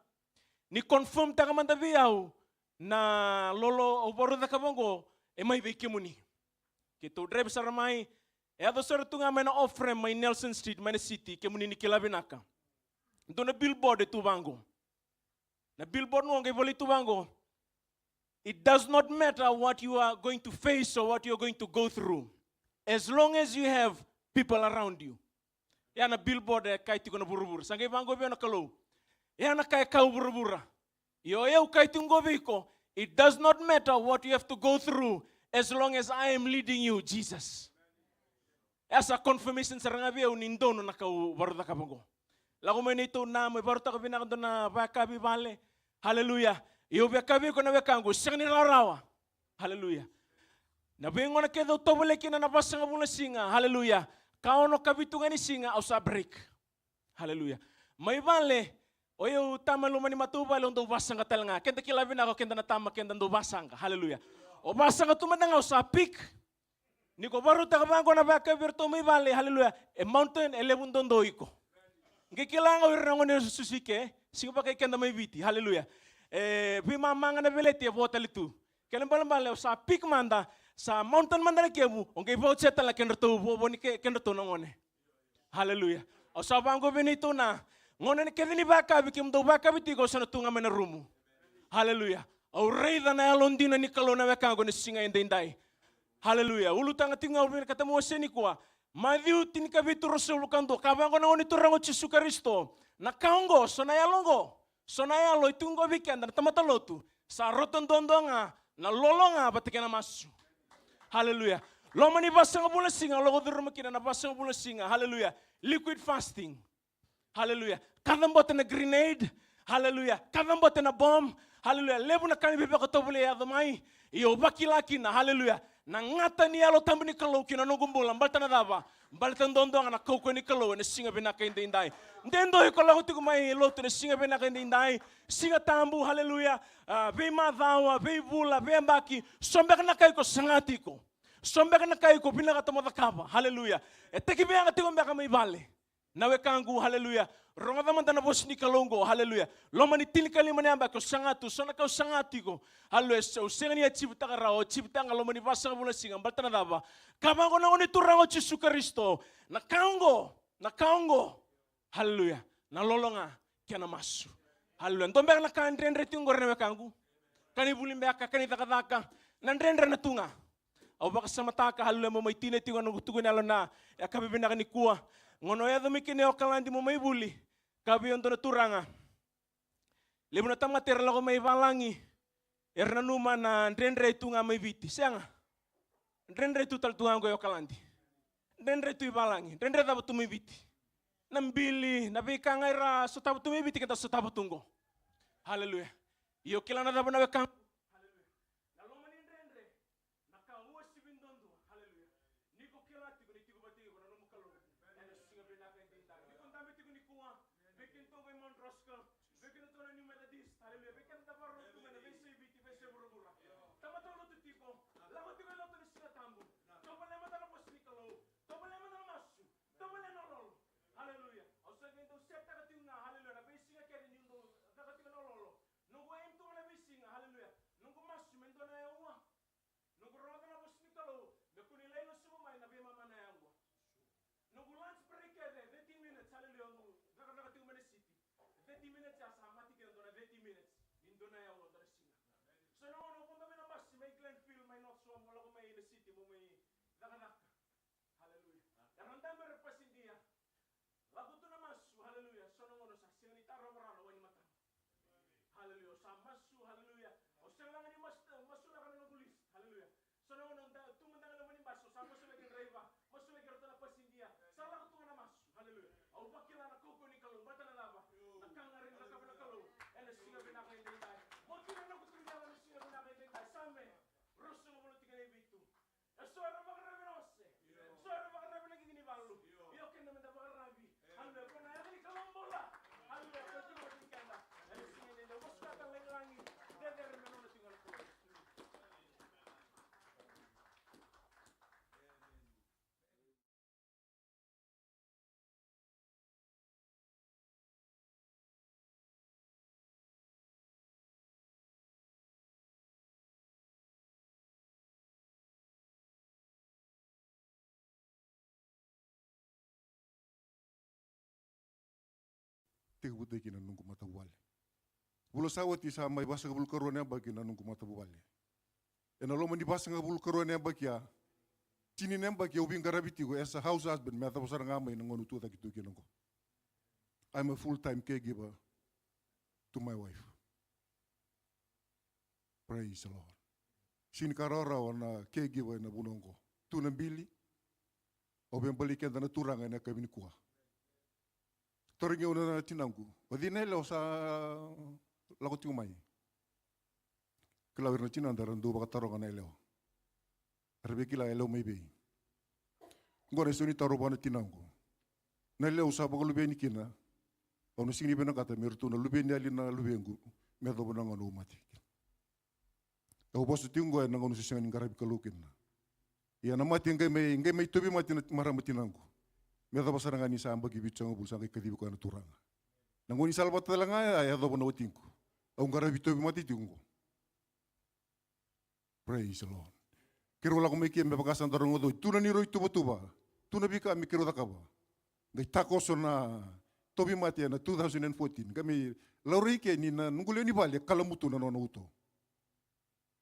ni confirm taka mada vei au na lolo au vakarau cakava oqo e mai vei kemuni. Keitou drive sara mai, e yaco sara tu ga mai na off ramp mai Nelson Street, mai na city, kemuni ni kila vinaka. Dua na billboard e tu vaqo. Na billboard qo qai volai tu vaqo. It does not matter what you are going to face or what you are going to go through, as long as you have people around you. Ya na billboard e kaya tiko na vuravura. Sa qai vaqo vei au na Kalou. Ya na ka e kaya o vuravura. Io, au kaya tiko qo vei iko. It does not matter what you have to go through as long as I am leading you, Jesus. E sa confirmation sara ga vei au ni donu na ka au vakarau cakava oqo. Lako mai neitou na, mai vakarautaka vinaka dua na vakayakavi i vale. Haleluya. Io, au via kaya vei iko na wekaqu, sega ni rawarawa. Haleluya. Na veigauna kece au tovolea kina na vasagavulu na siga. Haleluya. Ka ono, ka vitu ga ni siga au sa break. Haleluya. Mai vale, o yau tama e loma ni matavuvale, au dau vasaqa tale ga. Keda kila vinaka o keda na tama, keda dau vasaqa. Haleluya. O vasaqa tu mada ga au sa pick. Ni ko vakarautaka vaqo na vakayakavi vei iratou mai vale, haleluya. E mountain, e levu dodo iko. Qai kila ga o ira na gone susu i ke, sega vaka i keda mai Viti, haleluya. E veimama ga na veleti, e vo tale tu. Kena ibalebale, au sa pick mada, sa mountain mada na kevu, o qai voucher tale na kedratou vovo ni ke, kedratou na gone. Haleluya. Au sa vaqo vei neitou na, gauna ni kece ni vakayakavi, kemudou vakayakavi tiko, au sa na tu ga mai na rumu. Haleluya. Au raica na yalodina ni Kalou na wekaqu ena siga edaidai. Haleluya. Ulutaga tiko ga au vinakata meu wasea nikua. Maciu tinikavitu, ruasagavulu ka dua. Ka vaqo na Gone Turaga o Jisu Karisito. Na ka oqo, so na yalo oqo. So na yalo e tu qo vei keda na tamata lotu, sa rauta duadua ga na lolo ga vata kei na masu. Haleluya. Loma ni vasagavulu na siga, lako curuma kina na vasagavulu na siga. Haleluya. Liquid fasting. Haleluya. Kacabote na grenade. Haleluya. Kacabote na bomb. Haleluya. Levu na ka ni veivakatovolei e yaco mai. Io, vakila kina, haleluya, na gata ni Yalo Tabu ni Kalou ki na noqu bula, baleta na cava? Baleta duadua ga na kaukauwa ni Kalou ena siga vinaka edaidai. De dua iko lako tiko mai lotu ena siga vinaka edaidai, Siga Tabu, haleluya, a, veimacawa, veivula, veiyabaki, so beka na ka iko saga tiko, so beka na ka iko vinakata mo cakava, haleluya. E tekivu yaga tiko beka mai vale. Na wekaqu, haleluya. Rogoca mada na vosa ni Kalou oqo, haleluya. Loma ni tinikalima na yabaki au saga tu, so na ka au saga tiko, haleluya, au sega ni achieve-taka rawa, au achieve-taka ga loma ni vasagavulu na siga, baleta na cava? Ka vaqo na Gone Turaga o Jisu Karisito. Na ka oqo, na ka oqo, haleluya, na lolo ga kei na masu. Haleluya. Dua beka na ka dredre tiko qori na wekaqu? Ka ni vuli beka, ka ni cakacaka, na dredre na tu ga. Au vakasamataka, haleluya, meu mai tini tiko ena noqu tukuni yalo na yakavi vinaka nikua. Gauna au yaco mai kina e Okaladi meu mai vuli, kaya vei au e dua na turaga, levu na tamata era lako mai valagi, era nanuma na dredre tu ga mai Viti. Sega. Dredre tu tale tu ga qo e Okaladi. Dredre tu i valagi. Dredre cava tu mai Viti? Na bili, na veika ga era sotava tu mai Viti, keda sotava tu qo. Haleluya. Io, kila na cava na wekaqu? Haleluya. Na loma ni dredre, na ka uasivi duadua. Haleluya. Ni ko kila tiko ni tiko vata kei iko na nomu Kalou ena siga vinaka edaidai. Ni ko dabe tiko nikua, vei kedatou qo e Mount Roskill, vei kedatou na New Methodist, haleluya, vei keda da vakarorogo tu mai na veiyasai Viti, veiyasai vuravura. Tamata lotu tiko, lako tiko i lotu ena Siga Tabu. Tovolea mada na vosa ni Kalou. Tovolea mada na masu. Tovolea na lolo. Haleluya. Au sa qai dau set-taka tiko ga, haleluya, na veisiga kece niu dau caka tiko na lolo. Noqu aim tu ga na veisiga, haleluya, noqu masu me dua na aua. Noqu rogoca na vosa ni Kalou me kua ni lai lesu mai na veimama na yaqua. Noqu lunch break kece, thirty minutes, haleluya, au cakacaka tiko mai na city. Thirty minutes ya sa mate kina dua na thirty minutes ni dua na aua, dua na siga. So na gauna au vodo mai na basi mai Glenville, mai North Shore, meu lako mai na city meu mai cakacaka. Haleluya. Era dabe ira pasidia. Lako tu na masu, haleluya. So na gauna sa sega ni tarova rawa na wai ni matana. Haleluya. Au sa masu, haleluya. Au sega ga ni masu, masulaka na noqu list, haleluya. So na gauna au da, tu mada ga e loma ni basi, au sa masulaki draiva, masulaki iratou na pasidia. Sa lako tu ga na masu, haleluya. Au vakila na kaukauwa ni Kalou, baleta na cava? Na ka ga e rawa ni cakava na Kalou ena siga vinaka edaidai. Mo tekivutaki kina na noqu matavuvale. Vula sa oti sa mai vasagavulu karua na yabaki na noqu matavuvale. Ena loma ni vasagavulu karua na yabaki ya, tini na yabaki au veiqaravi tiko as a house husband me yacova sara ga mai na gauna au tucake tu kina oqo. I'm a full time caregiver to my wife. Praise the Lord. Sini ka rawarawa na caregiver ena vuna oqo. Tu na bili, au veibalei keda na Turaga ena yakavi nikua. Tarogi au na tinaqu, o cei na yalewa sa lako tiko mai? Kila o ira na tinada era dau vakataroga na yalewa. Era via kila yalewa mai vei. Oqo na isau ni taro vua na tinaqu. Na yalewa au sa vakaluveni kina, au na sega ni vinakata me ratou na luveni yali na luvequ me yacova na gauna au mate kina. Au vosa tiko oqo ena gauna au se sega ni qaravi Kalou kina. Ia na mate e qai mai, qai mai tauvimate na marama tinaqu. Me yacova sara ga ni sa yabaki vitusagavulu sa qai kacivi koya na Turaga. Na gauna ni sala vata tale ga ya, e yacova na watiqu. Au qaravi tauvimate tiko oqo. Praise the Lord. Keirau lako mai ke me vaka sa da rogoca oti, tu na neirau ituvatuva, tu na veika me keirau cakava. Qai takoso na tauvimate ena two thousand and fourteen. Qai mai laurai ke ni na noqu lewe ni vale e kalamu tu na nona uto.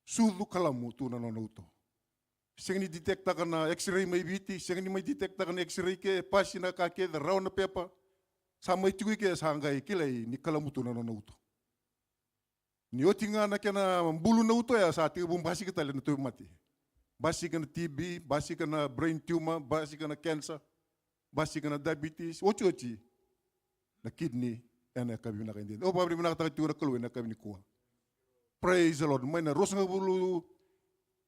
Sucu kalamu tu na nona uto. Sega ni detectaka na X-ray mai Viti, sega ni mai detectaka na X-ray ke, pasi na ka kece, rawa na pepa. Sa mai tiko i ke sa qai kilai ni kalamu tu na nona uto. Ni oti ga na kena bulu na uto ya sa tekivu basika tale na tauvimate. Basika na T B, basika na brain tumor, basika na cancer, basika na diabetes, otioti na kidney ena yakavi vinaka edaidai. Au vakavinavinakataka tiko na Kalou ena yakavi nikua. Praise the Lord. Mai na ruasagavulu,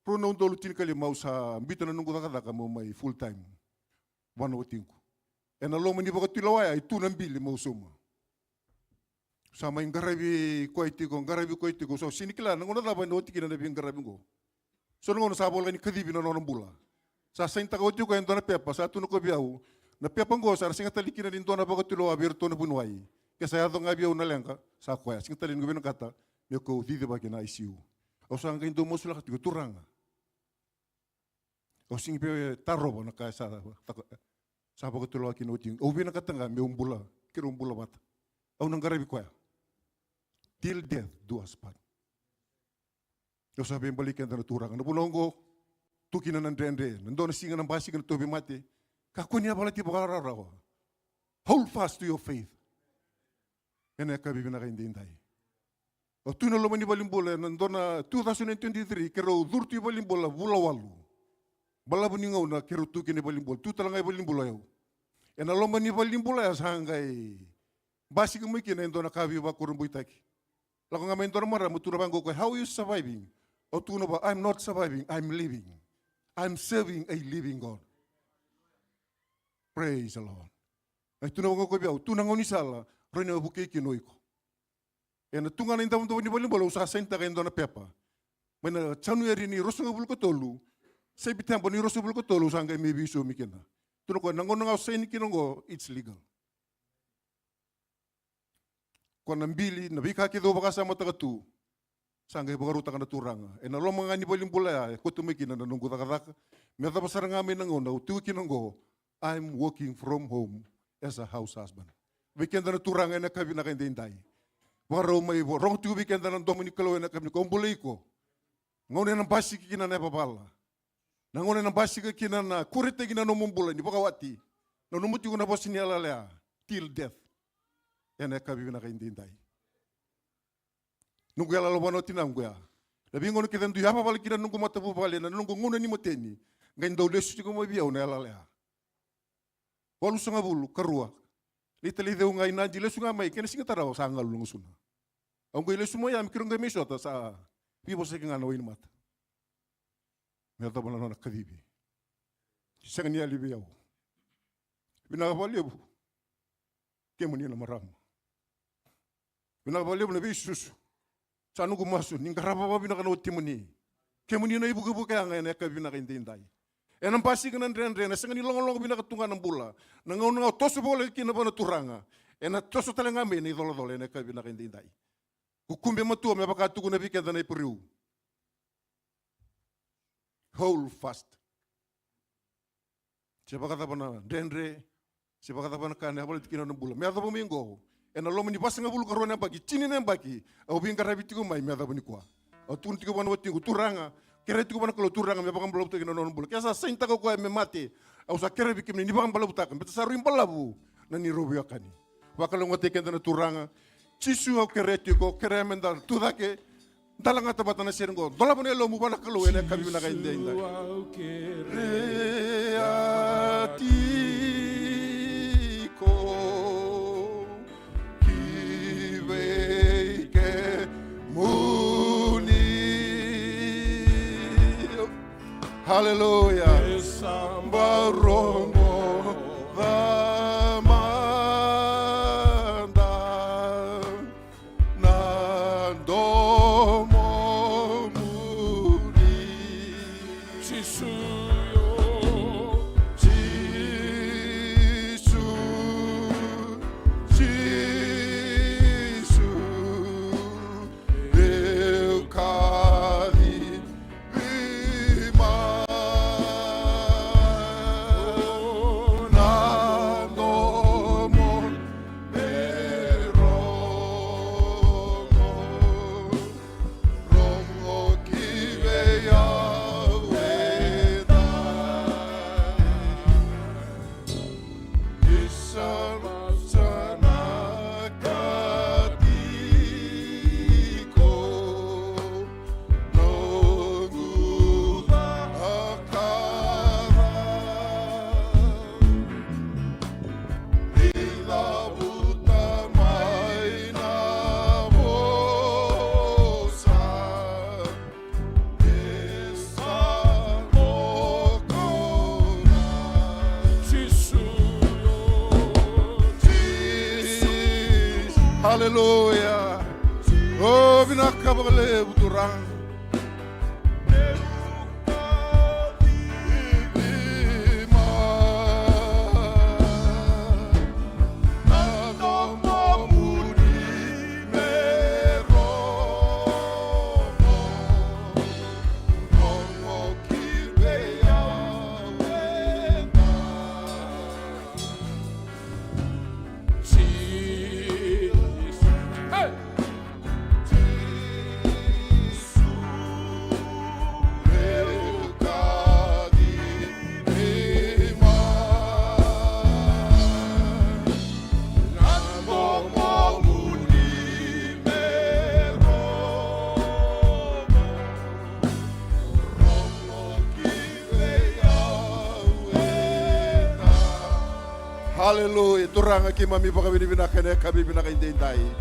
rua na udolu tinikalima au sa biuta na noqu cakacaka meu mai full time vua na watiqu. Ena loma ni vakatulewa ya e tu na bili meu sauma. Sa mai qaravi koya tiko, qaravi koya tiko. Sa sega ni kila na gauna cava ena oti kina na veiqaravi oqo. So na gauna sa voleka ni kacivi na nona bula. Sa sainitaka oti o koya e dua na pepa, sa tukuna o koya vei au. Na pepa oqo sa na sega tale kina ni dua na vakatulewa vei iratou na vuniwai. Ke sa yaco ga vei au na leqa, sa koya. Sega tale ni vinakata me kau cicivaki na I C U. Au sa qai dau masulaka tiko, Turaga, au sega ni via tarova na ka sa, sa vakatulewa kina o watiqu. Au vinakata ga meu bula, keirau bula vata. Au na qaravi koya. Till death do us part. Au sa veibalei keda na Turaga. Na vuna oqo, tu kina na dredre, na dua na siga na basika na tauvimate. Kakua ni yavalati vakarawarawa. Hold fast to your faith. Ena yakavi vinaka edaidai. O tu na loma ni valenibula ena dua na two thousand and twenty-three, keirau curu tu i valenibula vula walu. Balavu ni gauna keirau tu kina i valenibula, tu tale ga i valenibula o yau. Ena loma ni valenibula ya sa qai basika mai kina e dua na ka veivakurabuitaki. Lako ga mai e dua na marama, tukuna vaqo o koya, "How are you surviving?" Au tukuna vua, "I'm not surviving, I'm living. I'm serving a living God." Praise the Lord. E tukuna vaqo o koya vei au, tu na gaunisala, rawa ni o vukei kina o iko. Ena tu ga na idavodavo ni valenibula au sa sainitaka e dua na pepa. Mai na January ni ruasagavulu ka tolu, Sepiteba ni ruasagavulu ka tolu, au sa qai mai veisaumi kina. Tukuna o koya, na gauna ga o saini kina oqo, it's legal. Ko na bili, na veika kece au vakasamataka tu, sa qai vakarautaka na Turaga. Ena loma ga ni valenibula ya, e kauta mai kina na noqu cakacaka. Me yacova sara ga mai na gauna au tu kina oqo, I'm working from home as a house husband. Vei keda na Turaga ena yakavi vinaka edaidai. Vakarau mai, rogo tiko vei keda na domo ni Kalou ena yakavi nikua, au bolei iko. Gauna ena basika kina na yavavala. Na gauna ena basika kina na kuretaki na nomu bula ni vakawati. Nanuma tiko na vosa ni yalayala ya. Till death. Ena yakavi vinaka edaidai. Noqu yalayala vua na tinaqu ya. Na veigauna kece dau yavavala kina na noqu matavuvale, na noqu gauna ni mateni. Qai dau lesu tiko mai vei au na yalayala ya. Walusagavulu ka rua. Lai talai ceu ga i Nadi, lesu ga mai, kena siga tarava sa galu na gusuna. Au qai lesu mai ya me keirau qai mai sota, sa veivosaki ga na wainimata. Me yacova na nona kacivi. Sega ni yali vei au. Vinaka vakalevu. Kemuni na marama. Vinaka vakalevu na veisusu. Sa noqu masu ni qarava vakavinaka na watimuni. Kemuni na ivukevuke yaga ena yakavi vinaka edaidai. Ena basika na dredre, ena sega ni logaloga vinaka tu ga na bula. Na gauna ga o toso voleka kina vua na Turaga, ena toso tale ga mai na icolacola ena yakavi vinaka edaidai. Kukube matua me vaka tukuna vei keda na Iperiu. Hold fast. Se vakacava na dredre, se vakacava na ka ena yavalati kina na bula. Me yacova mai oqo, Ena loma ni vasagavulu ka rua na yabaki, tini na yabaki, au veiqaravi tiko mai me yacova nikua. Au tukuna tiko vua na watiqu, Turaga, kerea tiko vua na Kalou, Turaga, me vakabalavutaki na nona bula. Ke sa sainitaka o koya me mate, au sa kerea vei kemuni ni vakabalavutaka, baleta sa rui balavu na neirau veiwekani. Vakalougatataki keda na Turaga. Jisu, au kerea tiko, kerea meda tucake, da lagata vata na sere qo. Dolava na yalomu vua na Kalou ena yakavi vinaka edaidai. Jisu, au kerea tiko ki vei kemuni. Haleluya. E sa bau rogoca mada na domo muni. Jisu, Jisu, Jisu, eu kaci vima na domo me rogo, rogo ki vei au eda. Isa, sa na ka tiko noqu cakacaka. Ni cavuta mai na vosa. Haleluya. O, vinaka vakalevu Turaga. Haleluya. Turaga, keimami vakavinavinaka ena yakavi vinaka edaidai.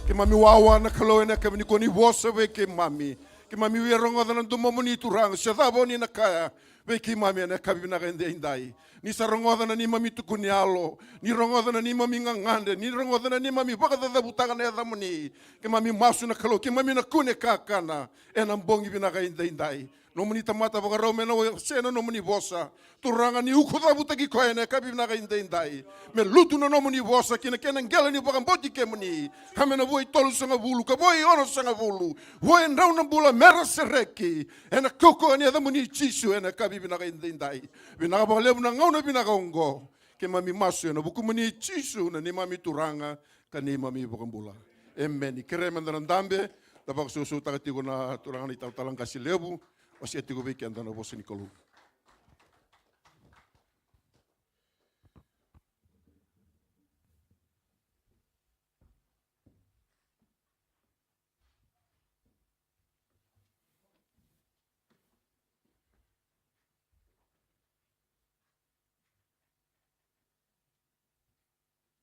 Keimami wawa na Kalou ena yakavi nikua, ni vosa vei keimami. Keimami via rogoca na domomuni Turaga, se cava oni na kaya vei keimami ena yakavi vinaka edaidai. Ni sa rogoca na neimami tukuni yalo, ni rogoca na neimami gagadre, ni rogoca na neimami vakacacavutaka na yacamuni. Keimami masu na Kalou, keimami na kune kakana ena bogi vinaka edaidai. Nomuni tamata vakarau me na wasea na nomuni vosa. Turaga, ni ukucavutaki koya ena yakavi vinaka edaidai. Me lutu na nomuni vosa ki na kena qele ni vakabauti kemuni. Ka me na vo e tolusagavulu, ka vo e onosagavulu, vo e drau na bula me ra sereki ena kaukauwa ni yacamuni Jisu ena yakavi vinaka edaidai. Vinaka vakalevu na gauna vinaka oqo. Keimami masu ena vukumuni Jisu na neimami Turaga ka neimami Vakabula. Emeni. Kerea meda na dabe, da vakasausautaka tiko na turaga na italatala qase levu, wasea tiko vei keda na vosa ni Kalou.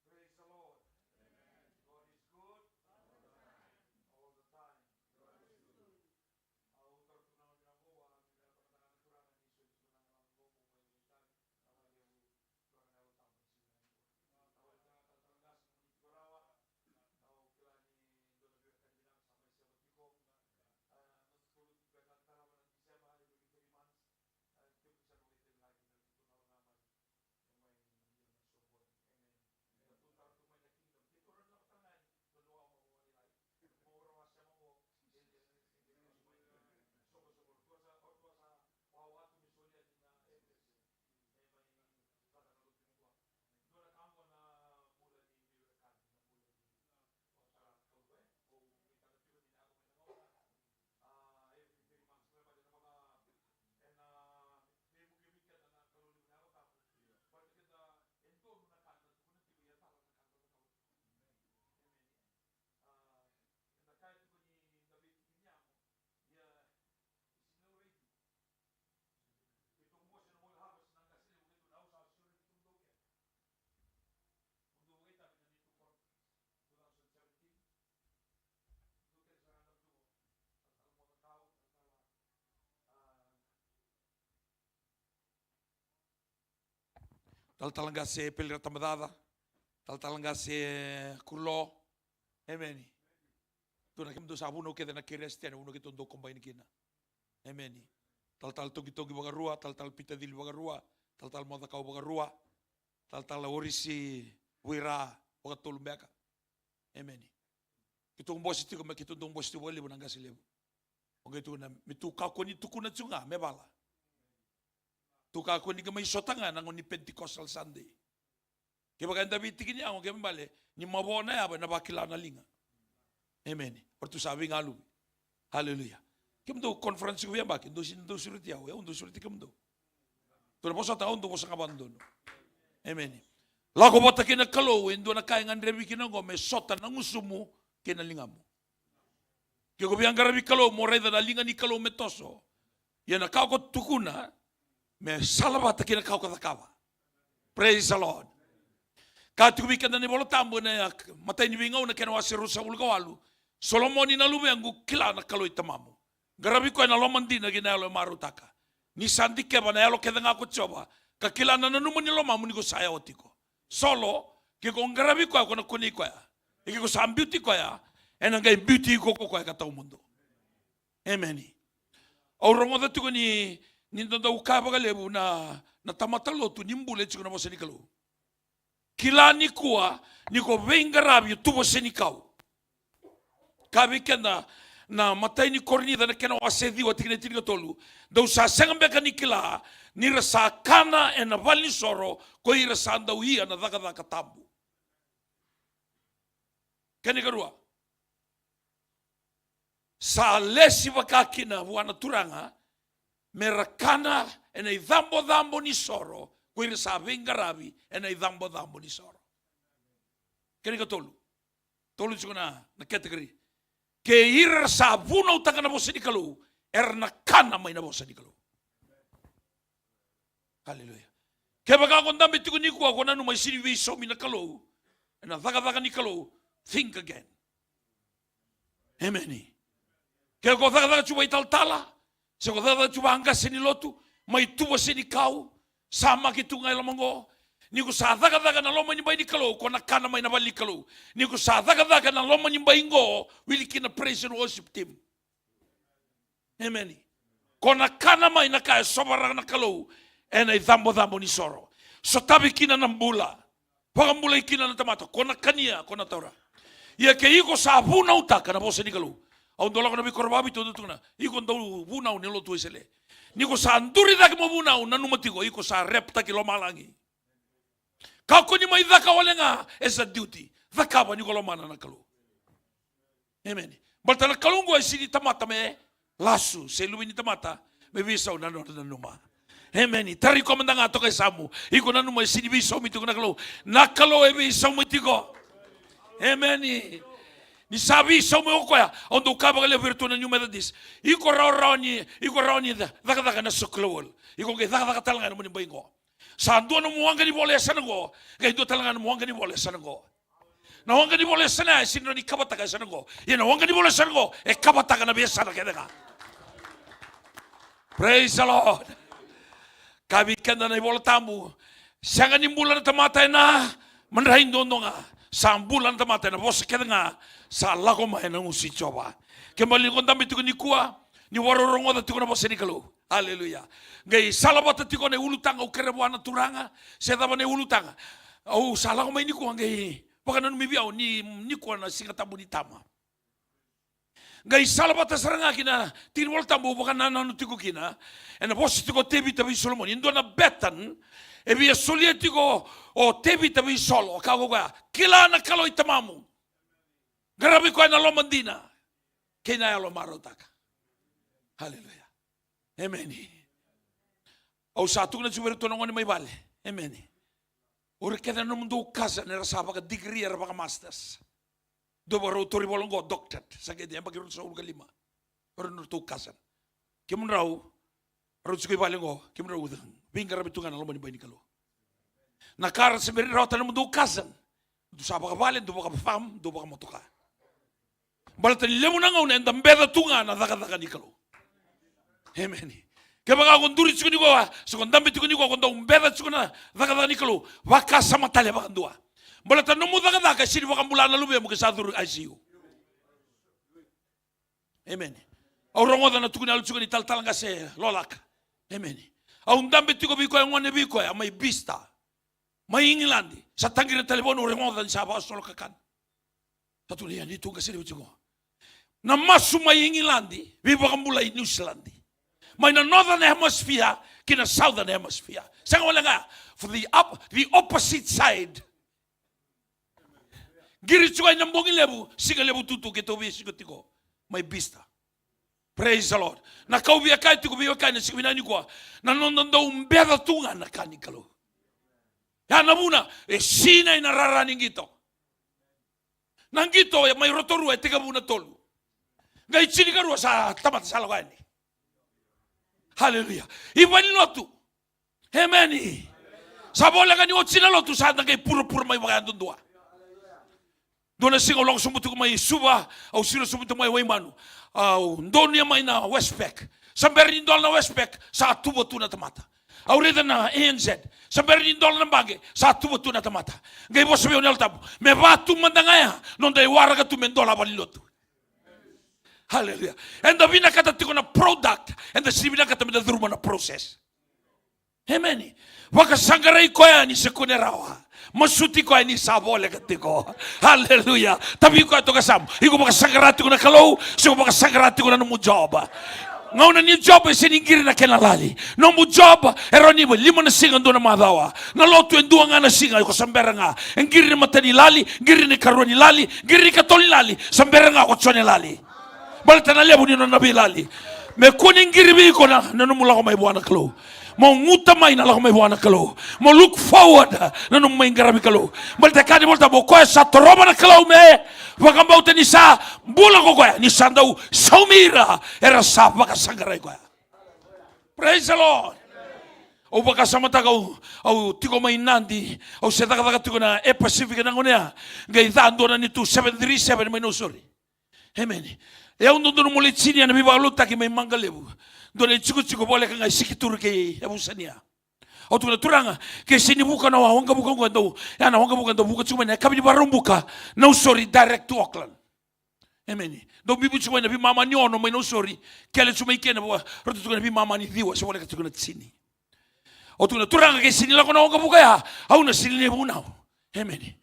Praise the Lord. God is good. All the time. God is good. Au taura tiko na gauna vinaka oqo, au vakavinavinakataka na Turaga ni Talatala qase Pelira Tabacaca, talatala qase Kulo. Emeni. Tukuna kemudou sa vunau kece na Keresiteni, vunau keitou dau combine kina. Emeni. Talatala Tokitoki vakarua, talatala Pita Cili vakarua, talatala Mocakau vakarua, talatala Orisi Vuira vakatolu beka. Emeni. Keitou bose tiko, me keitou dau bose tiko vakalevu na qase levu. O qai tukuna, me tu kakua ni tukuna tu ga me vala. Tu kakua ni qai mai sota ga na gauna ni Pentecostal Sunday. Kevaka eda veitiki ni yago, kevaka bale ni mavoa na yava, ena vakila na liga. Emeni. O ratou sa veigaluvi. Haleluya. Kemudou conference ko via yabaki, dou sini dau sureti au, au dau sureti kemudou. Dou na vosota, au dau vosa ga vakadodonu. Emeni. Lako vata kei na Kalou, e dua na ka e gadrevi kina oqo me sota na gusumu kei na ligamu. Ke ko via qaravi Kalou, mo raica na liga ni Kalou me toso. Ia na ka ko tukuna, me sala vata kei na ka ko cakava. Praise the Lord. Ka tiko vei keda na iVola Tabu ena matai ni Veigauna kena wase ruasagavulu ka walu. Solomoni na luvequ, kila na Kalou i tamamu. Qaravi koya na loma dina kei na yalo e marautaka. Ni sa dikeva na yalo kece ga ko Jiova, ka kila na nanuma ni lomamu ni ko sa yawa tiko. Solo, ke ko qaravi koya ko na kunei koya. E ke ko sa biuti koya, ena qai biuti iko ko koya ka tawamudu. Emeni. Au rogoca tiko ni, ni da dau kaya vakalevu na, na tamata lotu ni bula e tiko na vosa ni Kalou. Kila nikua ni ko veiqaravi o tuva senikau. Ka vei keda na matai ni Korinica na kena wase ciwa tikina e tinikatolu. Dou sa sega beka ni kila ni ra sa kana ena valenisoro ko ira sa dau ia na cakacaka tabu. Kena ikarua. Sa lesi vaka kina vua na Turaga me ra kana ena icabocabo ni soro ko ira sa veiqaravi ena icabocabo ni soro. Kena ikatolu. Tolu tiko na, na category. Kei ira ra sa vunautaka na vosa ni Kalou, era na kana mai na vosa ni Kalou. Haleluya. Kevaka ko dabe tiko nikua ko nanuma e sini veisaumi na Kalou, ena cakacaka ni Kalou, think again. Emeni. Ke ko cakacaka tu vakaitalatala, se ko cakacaka tu vakaqase ni lotu, mai tuva senikau, samaki tu ga e loma qo. Ni ko sa cakacaka na loma ni bai ni Kalou, ko na kana mai na vale ni Kalou. Ni ko sa cakacaka na loma ni bai qo, wili kina praise and worship team. Emeni. Ko na kana mai na ka e sovaraka na Kalou ena icabocabo ni soro. Sotavi kina na bula. Vakabulai kina na tamata. Ko na kania, ko na taura. Ia ke iko sa vunautaka na vosa ni Kalou. Au dau lako na veikoro vakavitu, au dau tukuna, iko dau vunau ni lotu Wesele. Ni ko sa duri cake mo vunau, nanuma tiko, iko sa reptaki lomalagi. Kakua ni mai caka wale ga as a duty. Cakava ni ko lomana na Kalou. Emeni. Baleta na Kalou oqo e sini tamata me lasu, se luve ni tamata me veisau na nona nanuma. Emeni. Tarai koya mada ga toka e yasamu. Iko nanuma e sini veisaumi tiko na Kalou. Na Kalou e veisaumi tiko. Emeni. Ni sa veisaumi o koya. Au dau kaya vakalevu vei iratou na New Methodist. Iko rawarawa ni, iko rawa ni ca-, cakacaka na secular world. Iko qai cakacaka tale ga ena mani bai qo. Sa dua nomu waqa ni vola e yasana qo, qai dua tale ga nomu waqa ni vola e yasana qo. Na waqa ni vola e yasana ya e sini rawa ni kavataka e yasana qo. Ia na waqa ni vola e yasana qo e kavataka na veiyasana kece ga. Praise the Lord. Kaya vei keda na iVola Tabu, sega ni bula na tamata ena madrai duadua ga. Sa bula na tamata ena vosa kece ga sa lako mai ena gusu i Jiova. Ke bale ni ko dabe tiko nikua, ni vakarorogoca tiko na vosa ni Kalou. Aleluya. Qai salavata tiko na iulutaga, au kerea vua na Turaga, se cava na iulutaga. Au sa lako mai nikua qai vakananumi vei au ni, nikua na Siga Tabu ni Tama. Qai salavata sara ga kina tiki ni Vola Tabu au vakanananu tiko kina. Ena vosa tiko o Tevita vei Solomoni. E dua na pattern e via solia tiko o Tevita vei Solo. Ka vaka oya, kila na Kalou i tamamu. Qaravi koya na loma dina kei na yalo marautaka. Aleluya. Emeni. Au sa tukuna tiko vei iratou na gone mai vale. Emeni. O ira kece na nomudou cousin era sa vakadigiri, era vakamasters. Dua vakarau tauri vola oqo, doctorate. Sa qai yabaki ruasagavulu ka lima. O ira na nodratou cousin. Kemudrau, rau tiko i vale oqo, kemudrau veiqaravi tu ga na loma ni bai ni Kalou. Na ka ra se bera ni rawata na nomudou cousin. Dou sa vakavale, dou vakafarm, dou vakamotoka. Baleta ni levu na gauna eda beca tu ga na cakacaka ni Kalou. Emeni. Kevaka ko duri tiko nikua, se ko dabe tiko nikua, ko dau beca tiko na cakacaka ni Kalou, vakasama tale vakadua. Baleta nomu cakacaka e sega ni vakabula na luvemu ke sa curu I C U. Emeni. Au rogoca na tukuni yalo tiko ni talatala qase Lolaka. Emeni. Au dabe tiko vei koya, gone vei koya mai Bicester, mai Igiladi. Sa taqiri na talevoni, au rogoca ni sa vakasolo kakana. Sa tukuna, ia, ni tu qase levu tiko. Na masu mai Igiladi, veivakabulai Niusiladi. Mai na Northern Hemisphere ki na Southern Hemisphere. Sega wale ga, for the up, the opposite side. Qiri tiko ena bogi levu, siga levu tutu keitou veisiko tiko mai Bicester. Praise the Lord. Na ka au via kaya tiko vei wekaqu ena siga vinaka nikua, na noda dau beca tu ga na ka ni Kalou. Ya na vuna e sinai na rara ni qito. Na qito e mai Rotorua e tekivu na tolu. Qai tinikarua sa tamata sa lako yani. Haleluya. I valenilotu. Emeni. Sa voleka ni oti na lotu, sa da qai purapura mai vakayadudua. Dua na siga au lako sobu tiko mai Suva, au siro sobu tiko mai Waimanu. Au donuya mai na Westpac. Sa bera ni dola na Westpac, sa tuva tu na tamata. Au raica na A N Z. Sa bera ni dola na baqe, sa tuva tu na tamata. Qai vosa vei au na Yalo Tabu, me va tu mada ga ya, noda waraka tu me dola valenilotu. Haleluya. Eda vinakata tiko na product, eda sega ni vinakata meda curuma na process. Emeni. Vakasaqarai koya ni se kune rawa. Masuti koya ni sa voleka tiko. Haleluya. Tavi koya toka yasamu. Iko vakasaqara tiko na Kalou, se iko vakasaqara tiko na nomu job. Gauna ni job e sega ni qiri na kena lali. Nomu job e rawa ni lima na siga, dua na macawa. Na lotu e dua ga na siga, iko sa bera ga. E qiri na matanilali, qiri na ikarua ni lali, qiri na ikatolu ni lali, sa bera ga ko Jone Lali. Baleta na levu ni nona veilali. Me kua ni qiri vei iko na, na nomu lako mai vua na Kalou. Mo guta mai na lako mai vua na Kalou. Mo look forward na nomu mai qaravi Kalou. Baleta e kaya na iVolatabu, o koya sa torova na Kalou me vakabauta ni sa bula ko koya, ni sa dau saumi ira era sa vakasaqarai koya. Praise the Lord. Au vakasamataka au, au tiko mai Nadi, au se cakacaka tiko na Air Pacific na gauna ya. Qai ca dua na neitou seven three seven mai Nausori. Emeni. E au dodonu mo lai jinia na veivakalotutaki mai Maqalevu. Dua na itikotiko voleka ga e Sikituri kei Yavusania. Au tukuna, Turaga, ke sega ni vuka na waqavuka oqo, e dau, ya na waqavuka e dau vuka tiko mai na yakavi ni Vakaraubuka, Nausori direct to Auckland. Emeni. Dau biubiu tiko mai na veimama ni ono mai Nausori, kele tiko mai kina, rauta tiko na veimama ni ciwa, se voleka tiko na jini. Au tukuna, Turaga, ke sega ni lako na waqavuka ya, au na sega ni vunau. Emeni.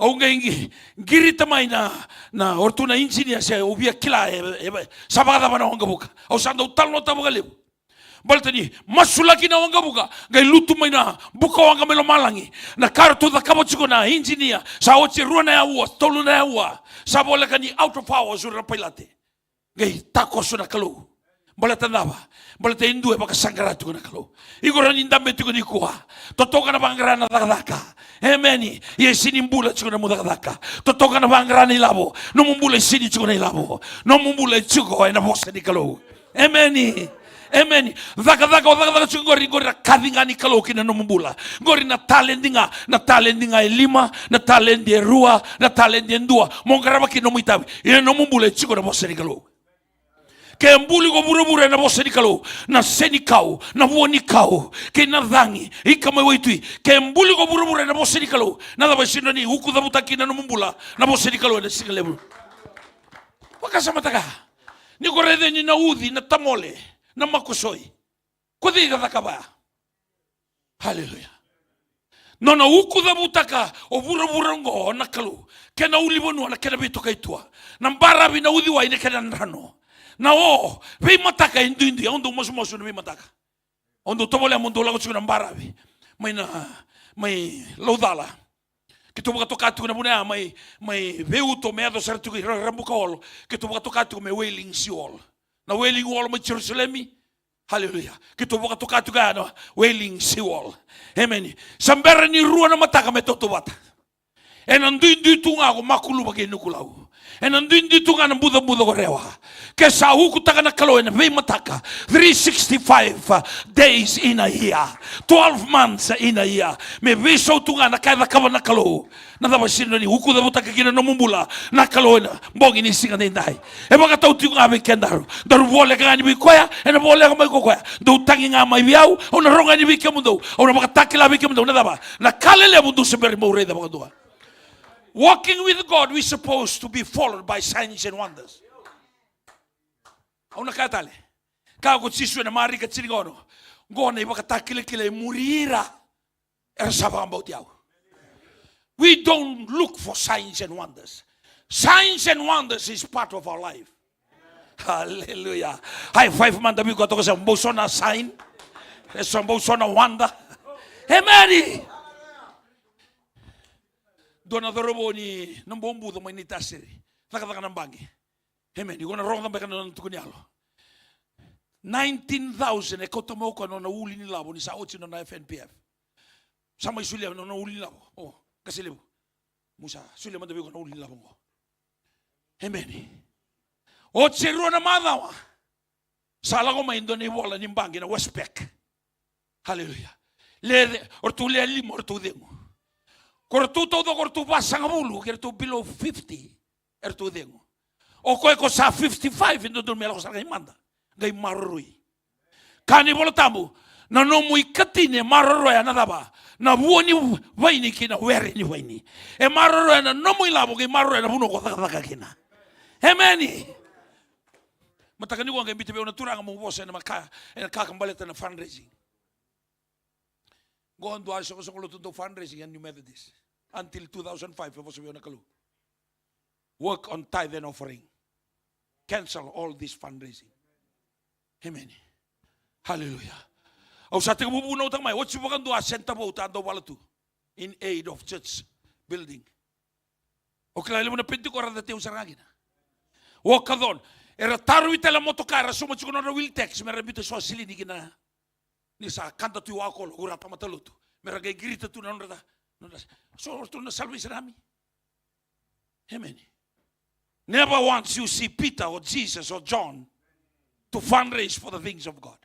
Au qai qi-, qirita mai na, na, o ratou na ijinia se au via kila, e, e, sa vakacava na waqavuka. Au sa dau talanoataka vakalevu. Baleta ni masulaki na waqavuka, qai lutu mai na buka waqa mai lomalagi. Na ka ratou cakava tiko na ijinia, sa oti e rua na aua, tolu na aua. Sa voleka ni out of hours o ira na pailate. Qai takoso na Kalou. Baleta cava? Baleta e dua e vakasaqara tiko na Kalou. Iko rawa ni dabe tiko nikua. Totoka na vaqara na cakacaka. Emeni. Ia e sega ni bula tiko na nomu cakacaka. Totoka na vaqara na ilavo. Nomu bula e sega ni tiko na ilavo. Nomu bula e tiko ena vosa ni Kalou. Emeni. Emeni. Cakacaka o cakacaka tiko qori, qori na kaci ga ni Kalou ki na nomu bula. Qori na taledi ga, na taledi ga e lima, na taledi e rua, na taledi e dua. Mo qarava kina nomu itavi. Ia nomu bula e tiko na vosa ni Kalou. Ke buli ko vuravura ena vosa ni Kalou, na senikau, na vuanikau, kei na cagi, ika mai waitui. Ke buli ko vuravura ena vosa ni Kalou, na cava e sega ni ukucavutaki na nomu bula na vosa ni Kalou ena siga levu? Vakasamataka. Ni ko raica ni na uci, na tamole, na makosoi, ko cei ka cakava ya? Haleluya. Nona ukucavutaka o vuravura oqo na Kalou, kena ulunivanua, na kena veitokaitua, na baravi, na uciwai, na kena drano, na o, veimataka e duidui. Au dau masumasu na veimataka. Au dau tovolea mo dau lako tiko na baravi mai na, mai Laucala. Keitou vakatoka tiko na vuna ya mai, mai Veiuto me yaco sara tiko i Ra-, Rabukaolo. Keitou vakatoka tiko me Wailing Seawall. Na Wailing Wall mai Jerusalemi. Haleluya. Keitou vakatoka tiko ya na Wailing Seawall. Emeni. Sa bera ni rua na mataka me tautauvata. Ena duidui tu ga ko Makuluva kei Nukulau. Ena duidui tu ga na bucabuca ko Rewa. Ke sa ukutaka na Kalou ena veimataka, three sixty-five days in a year, twelve months in a year, me veisau tu ga na ka e cakava na Kalou. Na cava sina ni ukucavutaka kina na nomu bula na Kalou ena bogi ni siga daidai? E vakatau tiko ga vei kedaru. Daru voleka ga yani vei koya, ena voleka mai ko koya. Dou tagi ga mai vei au, au na rogo yani vei kemudou, au na vakatakila vei kemudou. Na cava? Na ka lelevu dou se bera ni bau raica vakadua. Walking with God, we supposed to be followed by signs and wonders. Au na kaya tale. Kaya ko Jisu ena Marika tinikaono, qo na ivakatakilakila e muri ira era sa vakabauti au. We don't look for signs and wonders. Signs and wonders is part of our life. Hallelujah. High five mada vei koya toka sa bau so na sign. E so bau so na wonder. Emeni. Dua na cauravou ni Nabobuca mai Naitasiri. Cakacaka na baqe. Emeni. Iko na rogoca beka na nona tukuni yalo. Nineteen thousand e kauta mai o koya na nona uli ni lavo ni sa oti na nona F N P F. Sa mai solia na nona uli ni lavo. O, qase levu. Mo sa solia mada vei iko na uli ni lavo qo. Emeni. Oti e rua na macawa. Sa lako mai e dua na ivola ni baqe na Westpac. Hallelujah. Le, o ratou le lima o ratou cegu. Ko ratou taucoko o ratou vasagavulu, ke ratou below fifty, e ratou cegu. O koya ko sa fifty-five, e dodonu me lako sara ga i mada. Qai maroroi. Kaya na iVola Tabu, na nomu ikatini e maroroya na cava? Na vua ni vaini kei na were ni vaini. E maroroya na nomu ilavo, qai maroroya na vanua ko cakacaka kina. Emeni. Mataka nikua qai biuta vei au na turaga meu vosa ena maka, ena ka ka baleta na fundraising. Qo dua na isoqosoqo lotu dau fundraising ena New Methodist. Until two thousand five, e vosa vei au na Kalou. Work on tithe and offering. Cancel all this fundraising. Emeni. Hallelujah. Au sa tekivu vunautaka mai, oti vakadua a senta vou ta dau vala tu. In aid of church building. O kila e levu na Penitiko era catiu sara ga kina. Walkathon. Era tarovi tale na motoka era sauma tiko na nodra wheel tax me ra biuta so a silini kina. Ni sa kada tu i wakolo, ura tamata lotu. Me ra qai qirita tu na nodra, nodra, so tu na Salvation Army. Emeni. Never once you see Peter or Jesus or John to fundraise for the things of God.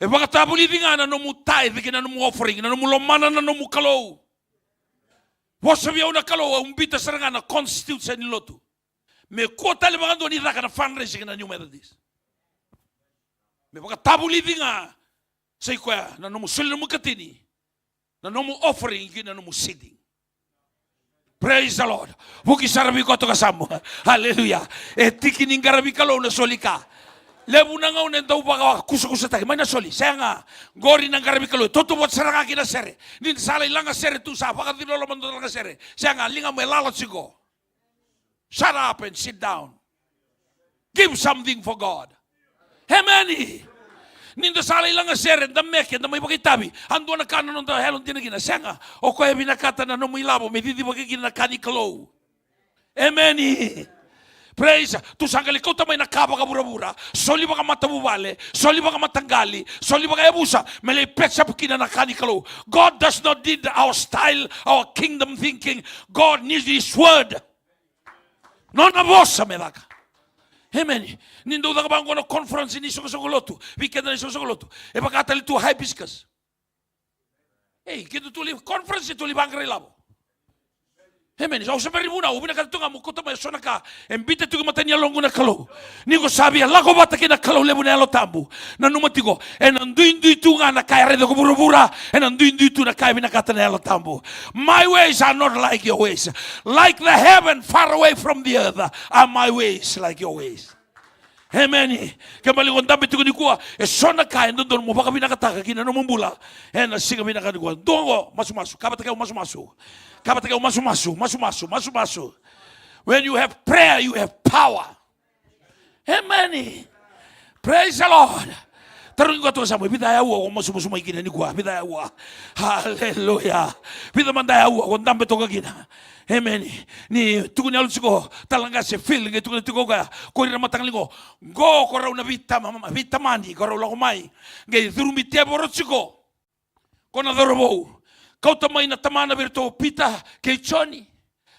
E vakatavulici ga na nomu tithe kei na nomu offering, na nomu lomana na nomu Kalou. Vosa vei au na Kalou, au biuta sara ga na constitution ni lotu. Me kua tale vakadua ni caka na fundraising na New Methodist. Me vakatavulici ga, sa i koya na nomu soli nomu katini, na nomu offering kei na nomu seeding. Praise the Lord. Vuki sara vei koya toka yasamu. Hallelujah. E tiki ni qaravi Kalou na soli ka. Levu na gauna e dau vakakusakusataki. Mai na soli. Sega. Qori na qaravi Kalou. E tautauvata sara ga kina sere. Ni da sa lai laga sere tu sa vakaciloloma na laga sere. Sega. Ligamu e lala tiko. Shut up and sit down. Give something for God. Emeni. Ni da sa lai laga sere, da meke, da mai vakaitavi. A dua na ka na noda yalodina kina. Sega. O koya e vinakata na nomu ilavo me cicivaki kina na ka ni Kalou. Emeni. Praise. Tu sa qai lai kauta mai na ka vakavuravura. Soli vakamatavuvale. Soli vakamataqali. Soli vakayavusa. Me lai patch up kina na ka ni Kalou. God does not need our style, our kingdom thinking. God needs His word. Nona vosa me caka. Emeni. Ni dau caka vaqo na conference ni soqosoqo lotu. Vei keda na isoqosoqo lotu. E vaka tale tu hibiscus. Ei, keda tu lai conference, tu lai vaqara ilavo. Emeni. Au se bera ni vunau, au vinakata tu ga mo kauta mai eso na ka. E biuta tiko i mata ni yaloqu na Kalou. Ni ko sa via lako vata kei na Kalou levu na Yalo Tabu. Nanuma tiko, ena duidui tu ga na ka e raica ko vuravura, ena duidui tu na ka e vinakata na Yalo Tabu. My ways are not like your ways. Like the heaven far away from the earth, are my ways like your ways. Emeni. Kemali ko dabe tiko nikua, eso na ka e dodonu mo vakavinakataka kina nomu bula ena siga vinaka nikua. Dua qo, masumasu. Ka vata kei au masumasu. Ka vata kei au masumasu, masumasu, masumasu. When you have prayer, you have power. Emeni. Praise the Lord. Tarogi koya toka yasamu, e vica e aua ko masumasu mai kina nikua, vica e aua. Hallelujah. Vica mada e aua ko dabe toka kina. Emeni. Ni tukuni yalo tiko, talaqase Phil, qai tukuna tiko o koya, ko ira na mataqali qo. Qo ko rau na veitama, veitamani, ko rau lako mai. Qai curumi tevoro tiko. Ko na cauravou. Kauta mai na tamana vei iratou o Pita kei Joni.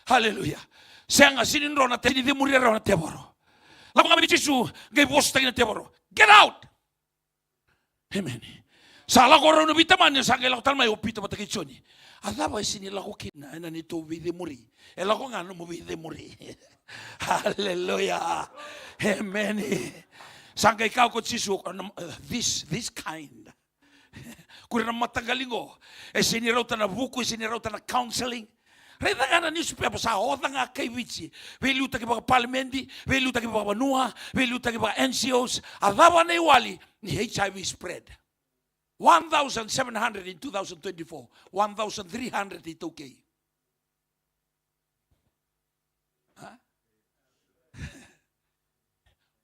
Haleluya. Sega, sega ni dro na te-, ni cemuria rawa na tevoro. Lako ga mai Jisu, qai vosataki na tevoro. Get out! Amen. Sa lako rau na veitamani, sa qai lako tale mai o Pita vata kei Joni. A cava e sega ni lako kina ena neitou veicemuri? E lako ga na nomu veicemuri. Hallelujah. Amen. Sa qai kaya ko Jisu, uh, this, this kind. Ko ira na mataqali qo, e sega ni rauta na vuku, e sega ni rauta na counseling. Raica ga na newspaper, sa oca ga kai Viti. Veiliutaki vakapalimedi, veiliutaki vakavanua, veiliutaki vaka-N G Os. A cava na iwali ni H I V spread? One thousand seven hundred in two thousand twenty-four, one thousand three hundred iTaukei. Ha?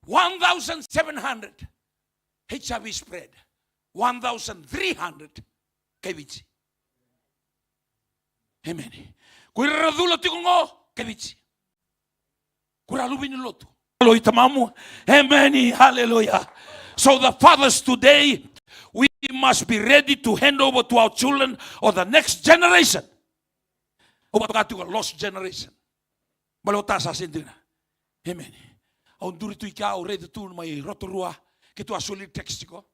One thousand seven hundred H I V spread. One thousand three hundred kai Viti. Amen. Ko ira ra cula tiko qo kai Viti. Ko ira luve ni lotu. Halo i tamamu. Amen. Hallelujah. So the fathers today, we must be ready to hand over to our children or the next generation. Au vakatoka tiko lost generation. Baleta sa sega ni dina. Amen. Au duri tu i kea, au raica tu mai Rotorua. Keitou a soli text tiko.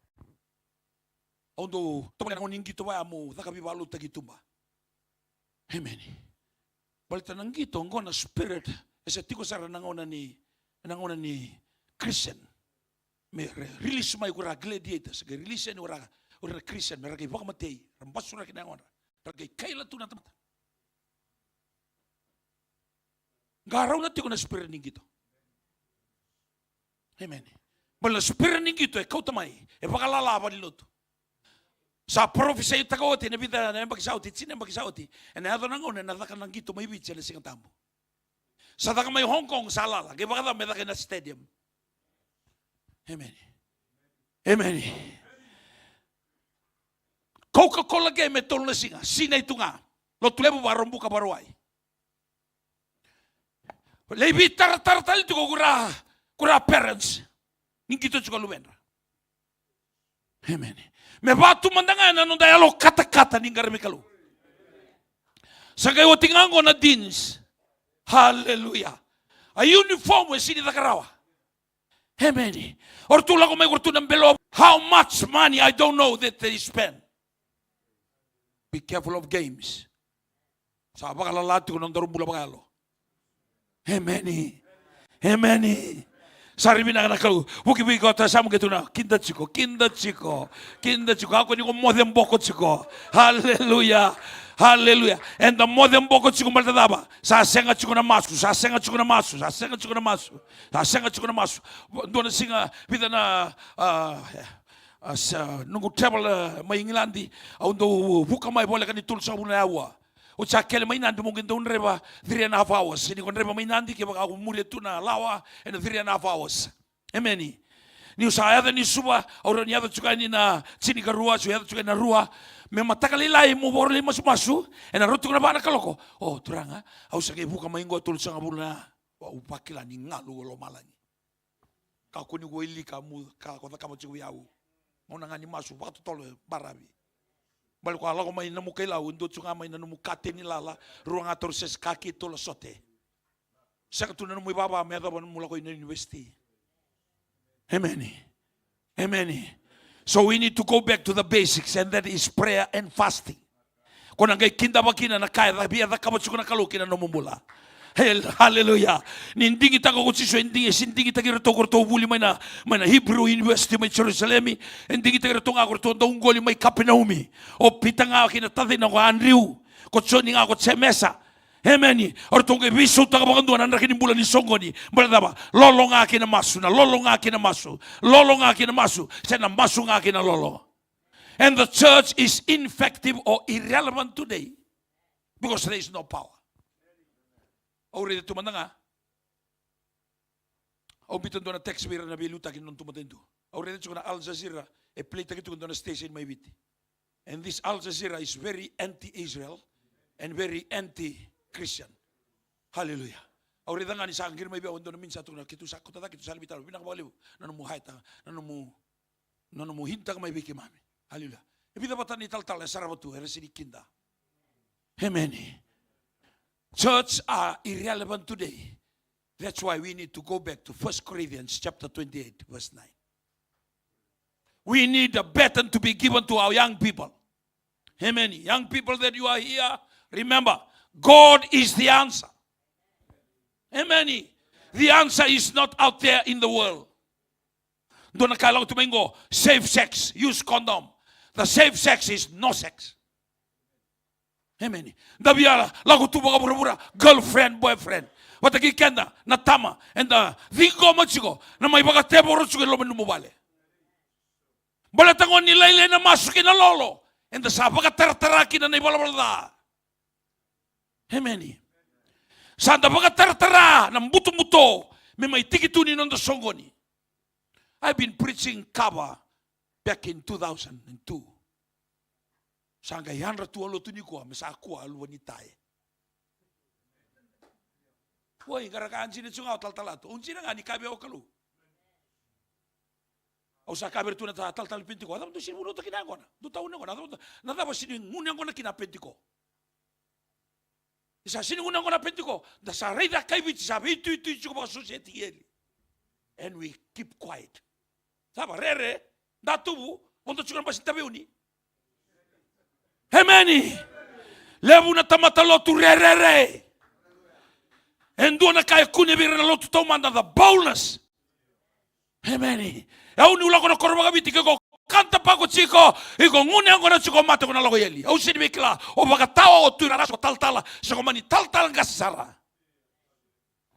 Au dau tomana na gauna ni qito vaya meu caka veivakalotutaki i tuba. Amen. Baleta na qito qo na spirit, e sa tiko sara na gauna ni, na gauna ni Christian. Me re-, release mai ko ira gladiators, qai release yani ko ira, ko ira na Christian, me ra qai vakamatei, ra basuraki na yagodra, ra qai kaila tu na tamata. Qarauna tiko na spirit ni qito. Amen. Baleta na spirit ni qito e kauta mai, e vakalala valenilotu. Sa parofisaitaka oti ena vica na yabaki sa oti, tini na yabaki sa oti. Ena yaco na gauna ena caka na qito mai Viti ena Siga Tabu. Sa caka mai Hong Kong, sa lala, qai vakacava me caka ena stadium. Amen. Amen. Coca-Cola game e tolu na siga, sinai tu ga. Lotu levu Vakaraubuka, Vakarauwai. Lai veitaratara tale tiko ko ira, ko ira parents ni qito tiko luvedra. Amen. Me vaka tu mada ga ena noda yalo katakata ni qaravi Kalou. Sa qai oti ga qo na deans. Hallelujah. A uniform e sega ni caka rawa. Amen. O ratou lako mai ko ratou na belo. How much money I don't know that they spend. Be careful of games. Sa vakalala tiko na nodaru bula vakayalo. Emeni. Emeni. Sa ri vinaka na Kalou. Vukivuki ko ta samu ke tu na kida tiko, kida tiko, kida tiko. Ako ni ko moce boko tiko. Haleluya. Haleluya. Eda moce boko tiko baleta cava? Sa sega tiko na masu, sa sega tiko na masu, sa sega tiko na masu, sa sega tiko na masu. Dua na siga, vica na, a, a, sa, noqu travel, a, mai Igiladi, au dau vuka mai voleka ni tolusagavulu na aua. Au sa kele mai Nadi, mo qai dau draiva three and a half hours. Ni ko draiva mai Nadi, kevaka au muria tu na lawa, ena three and a half hours. Emeni. Niu sa yaco ni Suva, au rawa ni yaco tiko yani na tinikarua, sa yaco tiko yani na rua. Me mataka lailai, mo voro lai masumasu, ena rauta tiko na va na kaloko. O, Turaga, au sa qai vuka mai qo tolusagavulu na, au vakila ni galu o lomalagi. Kakua ni ko wilika mo ka ko cakava tiko vei au. Gauna ga ni masu vakatotolo e baravi. Bale ko a lako mai na nomu kailau, e dua tu ga mai na nomu kateni lala, rua ga torosese, kaki, tola sote. Sega tu na nomu ivava me yacova na nomu lako i na university. Emeni. Emeni. So we need to go back to the basics, and that is prayer and fasting. Ko na qai kidava kina na ka e ca-, via cakava tiko na Kalou kina nomu bula. Hel-, haleluya. Ni digitaka ko Jisu, e digi-, e sega ni digitaki iratou ko ratou vuli mai na, mai na Hebrew University mai Jerusalemi. E digitaki iratou ga ko ratou dau qoli mai Kapenaumi. O Pita ga kei na tacina ko Adriu, ko Joni ga ko Jemesa. Emeni. O ratou qai veisautaka vakadua na draki ni bula ni soqoni. Baleta cava? Lolo ga kei na masu, na lolo ga kei na masu, lolo ga kei na masu, se na masu ga kei na lolo. And the church is ineffective or irrelevant today because there is no power. Au raica tu mada ga. Au biuta dua na text vei ira na veiliutaki ni nona tu matanitu. Au raica tiko na Al Jazeera, e play-taki tiko dua na station mai Viti. And this Al Jazeera is very anti-Israel and very anti-Christian. Hallelujah. Au raica ga ni sa qiri mai vei au e dua na minister, sa tukuna, keitou sa kauta cake, keitou sa lai vei tale, vinaka vakalevu na nomu haitaka, na nomu, na nomu hinitaka mai vei keimami. Hallelujah. E vica vata na italatala e sarava tu, era sega ni kida. Emeni. Church are irrelevant today. That's why we need to go back to First Corinthians chapter twenty-eight, verse nine. We need a baton to be given to our young people. Amen. Young people that you are here, remember, God is the answer. Amen. The answer is not out there in the world. Dua na ka e lako tu mai qo, safe sex, use condom. The safe sex is no sex. Amen. Da via lako tu vakavuravura, girlfriend, boyfriend. Vata kei keda na tama, eda ciqoma tiko na mai vakatevoro tiko e loma ni nomu vale. Baleta qo ni lailai na masu kei na lolo, eda sa vakataratara kina na ivalavala ca. Amen. Sa da vakataratara na butobuto me mai tiki tu ni noda soqoni. I've been preaching kava back in two thousand and two. Sa qai yadra tu a lotu nikua me sa kua a luva ni tae. Oi, qara ka jina tiko ga o talatala tu. Au jina ga ni kaya vei au o Kalou. Au sa kaya vei ira tu na ta-, talatala Penitiko. A cava dou sini vunautaka kina yaqona? Dou tauna yaqona. A cava, na cava sini gunu yaqona kina Penitiko? Ni sa sini gunu yaqona Penitiko, da sa raica kai Viti sa veituitui tiko vakasoseti eli. And we keep quiet. Sa va rere, da tuvu, vodo tiko na basi ni taveuni. Emeni. Levu na tamata lotu rerere. E dua na ka e kune vei ira na lotu taumada, the boldness. Emeni. E au niu lako na koro vakaviti ke ko kanta pako tiko, iko gunu yaqona tiko mate ko na lako i eli. Au sini vei kila, o vakatawa, o tuirara, o talatala, se ko mani talatala qase sara.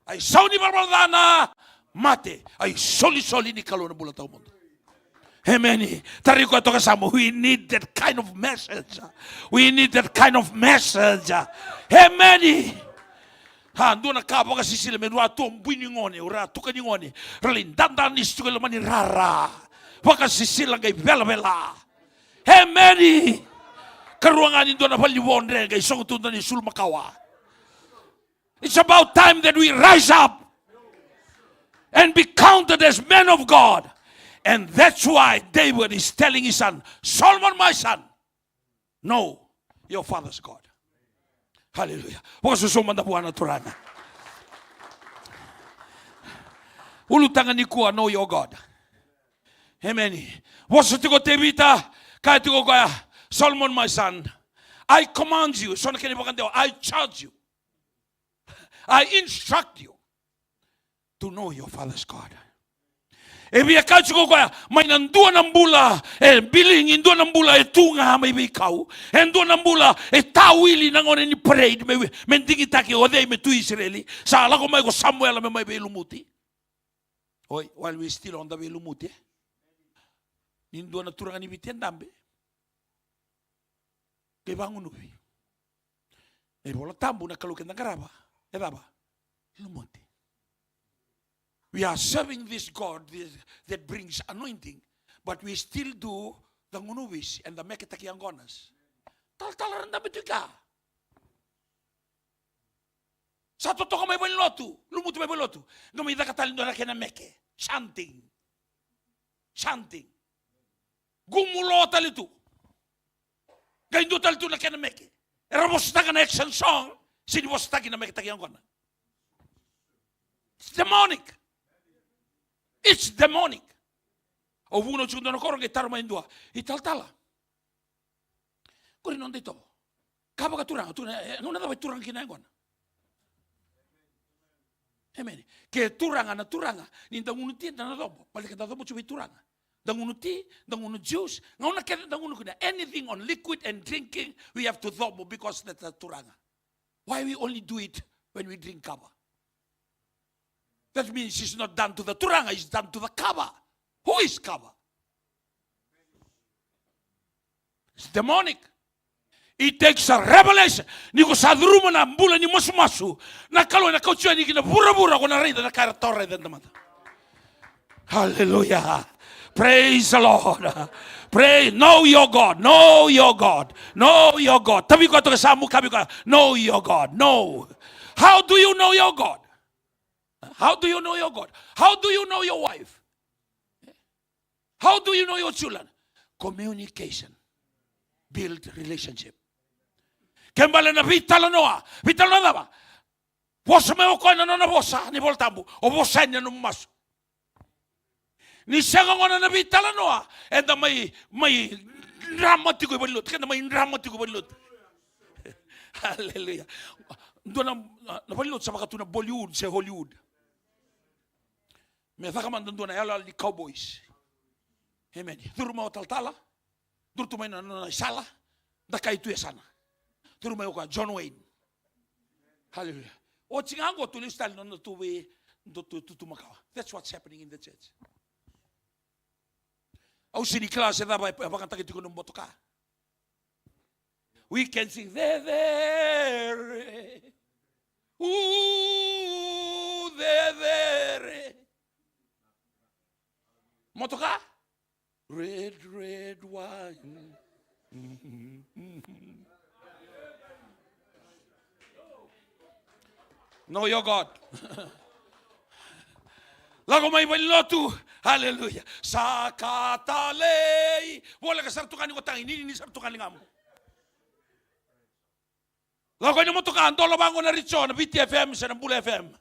A isau ni valavala ca na mate, a isolisoli ni Kalou na bula taumada. Emeni. Tarai koya toka yasamu, we need that kind of message. We need that kind of message. Emeni. A, dua na ka vakasisila me dua tu o bui ni gone, o ra tuka ni gone, ra lai dadanisi tiko e loma ni rara. Vakasisila qai velavela. Emeni. Karua ga ni dua na vale ni vo dre qai sogo tu dua na isulu makawa. It's about time that we rise up and be counted as men of God. And that's why David is telling his son, Solomon, my son, know your father's God. Hallelujah. Vakasoso mada vua na Turaga. Ulutaga nikua, know your God. Emeni. Vosa tiko o Tevita, kaya tiko o koya, Solomon, my son, I command you, so na kena ivakadewa, I charge you, I instruct you to know your father's God. E via kaya tiko o koya, mai na dua na bula e biligi, dua na bula e tu ga mai veikau, e dua na bula e tawili na gauna ni parade me, me digitaki o cei me tui Isireli. Sa lako mai ko Samuela me mai veilumuti. Oi, while we still on the veilumuti, e? Ni dua na turaga ni Viti e dabe. Qai vagunuvi. Na iVola Tabu na Kalou keda qarava e cava? Lumuti. We are serving this God, this, that brings anointing, but we still do the gunuvisi and the meketaki yagonas. Talatala ra dabe tu i ka. Sa totoka mai valenilotu, lumuti mai valenilotu. Qai mai caka tale dua na kena meke. Chanting. Chanting. Gumu lo tale tu. Qai dua tale tu na kena meke. Era vosataka na action song, sini vosataki na meketaki yaqona. It's demonic. It's demonic. Au vunau tiko dua na koro qai taro mai dua. I talatala. Qori noda itovo. Ka vakaturaga, tu na, e, gauna cava e turaga kina yaqona? Emeni. Ke turaga na turaga, ni da gunu ti, da na cobo. Baleta ke da cobo tu vei turaga. Da gunu ti, da gunu juice, gauna kece da gunu kina. Anything on liquid and drinking, we have to cobo because that's the turaga. Why we only do it when we drink kava? That means it's not done to the turaga, it's done to the kava. Who is kava? It's demonic. It takes a revelation. Ni ko sa curuma na bula ni masumasu, na Kalou ena kauti yani ki na vuravura, ko na raica na ka era tawa raica ena tamata. Hallelujah. Praise the Lord. Pray, know your God. Know your God. Know your God. Tavi koya toka yasamu, kavi koya. Know your God. Know. How do you know your God? How do you know your God? How do you know your wife? How do you know your children? Communication. Build relationship. Ke bale na veitalanoa. Veitalanoa cava? Vosa mai o koya na nona vosa, na iVola Tabu. O vosa yani na nomu masu. Ni sega gona na veitalanoa, eda mai, mai drama tiko i valenilotu, keda mai drama tiko i valenilotu. Hallelujah. Dua na, na, na valenilotu sa vaka tu na Bollywood se Hollywood. Me caka mada dua na yaloyalo ni cowboys. Amen. Curu mai o talatala, duru tu mai na, na, na sala, dakai tu e sana. Curu mai o koya, John Wayne. Hallelujah. Oti ga qo tu lesu tale na noda tu vei, noda tu, tu, tu makawa. That's what's happening in the church. Au sega ni kila se cava e vakayagataki tiko na motoka. We can sing, there, there. Ooh, there, there. Motoka? Red, red wine. Know your God. Lako mai valenilotu. Hallelujah. Sa ka talei. Voleka sara tu ga ni ko tagi, ni, ni sara tu ga ni gamu. Lako ina motoka, dola vaqo na richo, na Viti F M se na Bula F M.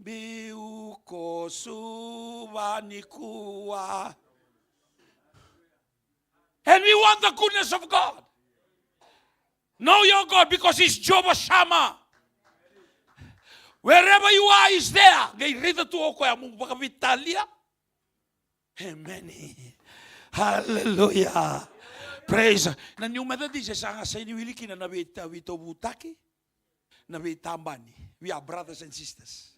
Biu ko Suva nikua. And we want the goodness of God. Know your God because he's Jehovah Shammah. Wherever you are, he's there. Qai raica tu o koya mo vakavitalia. Amen. Hallelujah. Praise. Na New Methodist e sa ga sega ni wili kina na veita-, veitovutaki, na veitabani. We are brothers and sisters.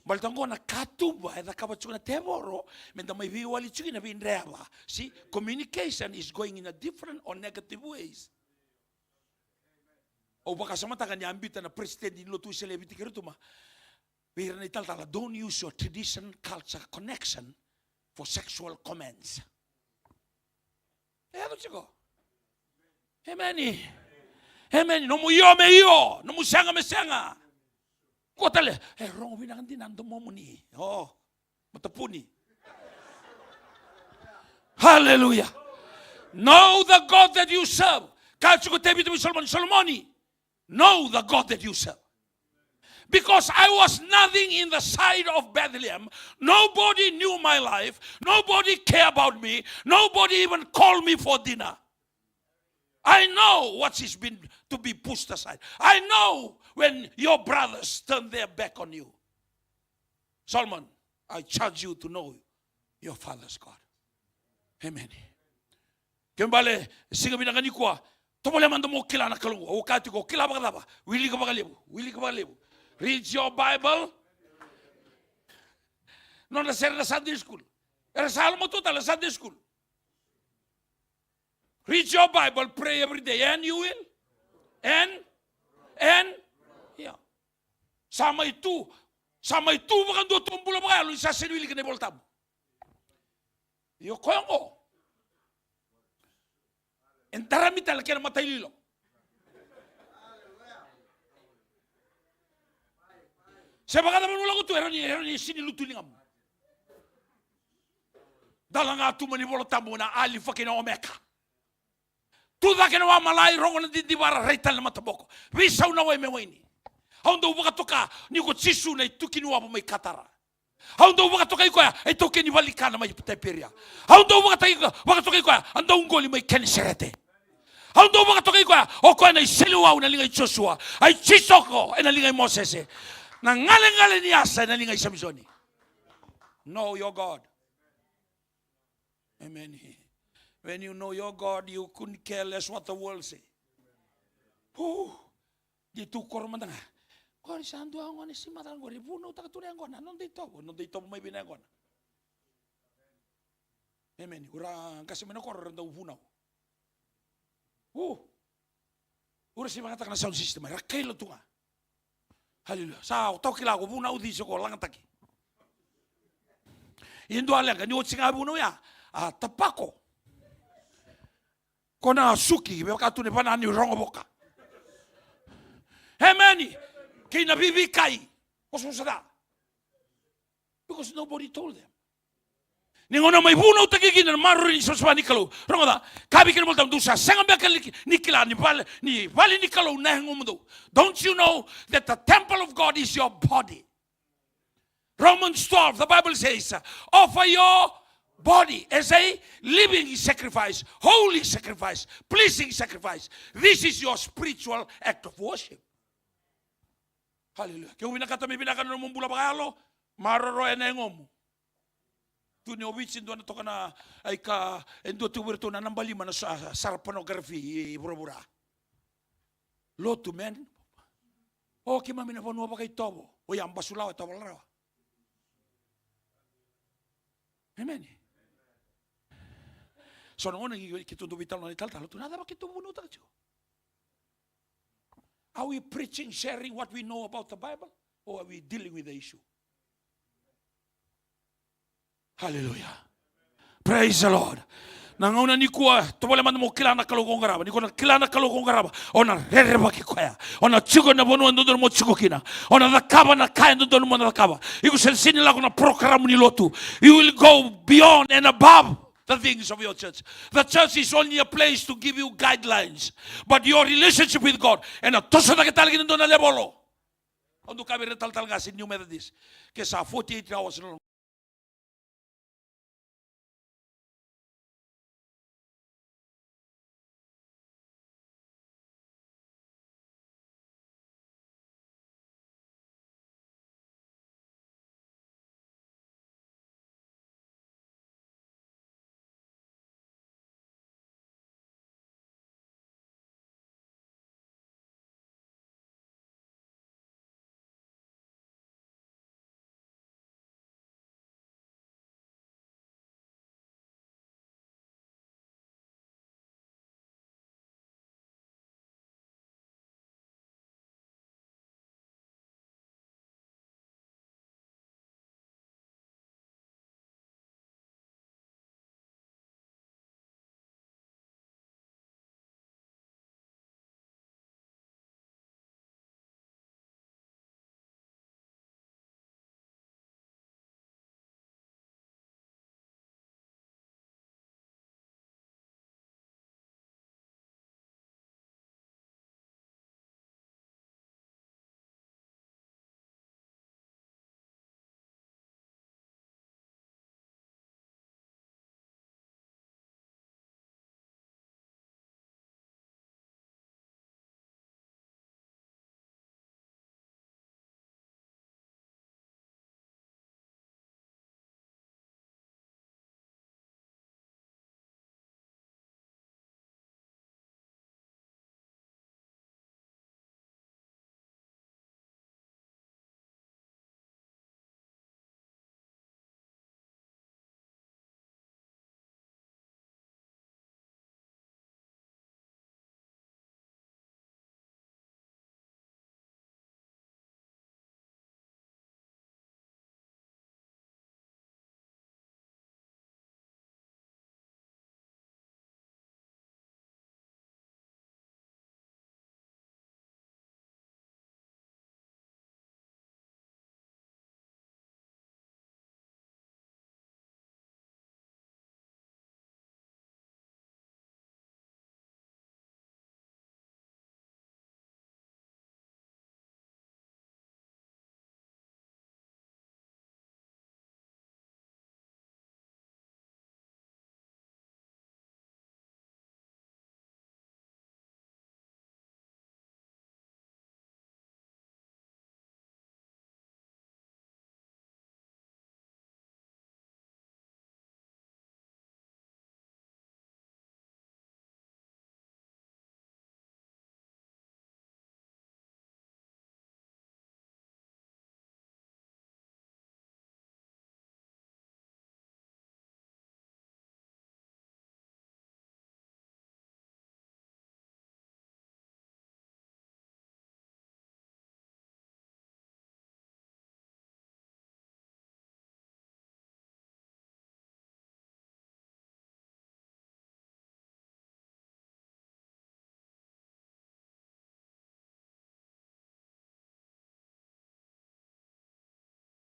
Baleta qo na katuba e cakava tiko na tevoro me da mai veiwali tiko kina, veidreva. See, communication is going in a different or negative ways. Au vakasamataka ni a biuta na president ni lotu Wesele Viti kei Rotuma vei ira na italatala, don't use your tradition culture connection for sexual comments. E yaco tiko. Emeni. Emeni. Nomu io me io, nomu sega me sega. Kua tale, e rogo vinaka dina na domomuni. O, matapuni. Hallelujah. Know the God that you serve. Kaya tiko o Tevita vei Solomoni, Solomoni, know the God that you serve. Because I was nothing in the side of Bethlehem. Nobody knew my life. Nobody cared about me. Nobody even called me for dinner. I know what is been to be pushed aside. I know when your brothers turn their back on you. Solomon, I charge you to know your father's God. Amen. Kena ibalebale, siga vinaka nikua, tovolea mada mo kila na Kalou. Au kaya tiko, kila vakacava? Wilika vakalevu, wilika vakalevu. Read your Bible. Nodra sere na Sunday school. Era sa yalomatua tale na Sunday school. Read your Bible, pray every day, and you will. And, and, yeah. Sa mai tu, sa mai tu vakadua tu bula vakayalo, ni sa sega ni wilika na iVola Tabu. Io, koya qo. E darami tale kena mataililo. Se vakacava na lako tu, e rawa ni, e rawa ni sega ni lutu i ligamu. Dala ga tu mai na iVola Tabu na Alifa kei na Omeka. Tu cake na wamalai, rogo na didivara, rai tale na mataboko. Veisau na wai me waini. Au dau vakatoka ni ko Jisu na ituki ni wavu mai Katara. Au dau vakatokai koya e taukei ni valenikana mai Taiperia. Au dau vakatokai koya, vakatokai koya a dauqoli mai Keniserete. Au dau vakatokai koya o koya na iseleiwau ena liga i Josua, a ijisoko ena liga i Mosese, na galegale ni asa ena liga i Samisoni. Know your God. Amen. When you know your God, you couldn't care less what the world say. Hu. Di tu koro mada ga. Qori sa dua gone si mataka qori, vunautaka tu na yaqona, noda itovo, noda itovo mai vei na yaqona. Amen. Ura qase mai na koro, ra dau vunau. Hu. Ura sivia gataka na sound system, era kaila tu ga. Hallelujah. Sa o tau kila ko vunau, cise ko lagataki. Ia dua leqa ni oti ga vunau ya, a tapako. Ko na suki, me vaka tu ni vana ni rogo voka. Emeni. Kei na vivikai. Ko sosa da. Because nobody told them. Ni gauna mai vunautaki kina na maroroi ni savasava ni Kalou. Rogoca, kaya vei kemudou, dou sa sega beka ni, ni kila ni vale, ni vale ni Kalou na yagomudou. Don't you know that the temple of God is your body? Romans twelve, the Bible says, uh, offer your body as a living sacrifice, holy sacrifice, pleasing sacrifice. This is your spiritual act of worship. Hallelujah. Ke o vinakata me vinaka na nomu bula vakayalo, maroroya na yagomu. Tukuni o Viti, dua na toka na, aika, e dua tu vei iratou na naba lima na sa-, sara pornography i, i vuravura. Lotu, man. O keimami na vanua vakaitovo. O ya basu lawa e tovo rawa. Amen. So na gauna keitou dau veitalanoa na italatala, tu na cava keitou vunautaka tiko? Are we preaching, sharing what we know about the Bible, or are we dealing with the issue? Hallelujah. Praise the Lord. Na gauna nikua, tovolea mada mo kila na Kalou ko qarava. Ni ko na kila na Kalou ko qarava, o na rerevaki koya. O na tiko na vanua dodonu mo tiko kina. O na cakava na ka e dodonu mo na cakava. Iko sega ni lako na program ni lotu. You will go beyond and above the things of your church. The church is only a place to give you guidelines. But your relationship with God, ena toso cake tale ki na dua na level. Au dau kaya vei ira na talatala qase ni New Methodist, ke sa forty-eight hours na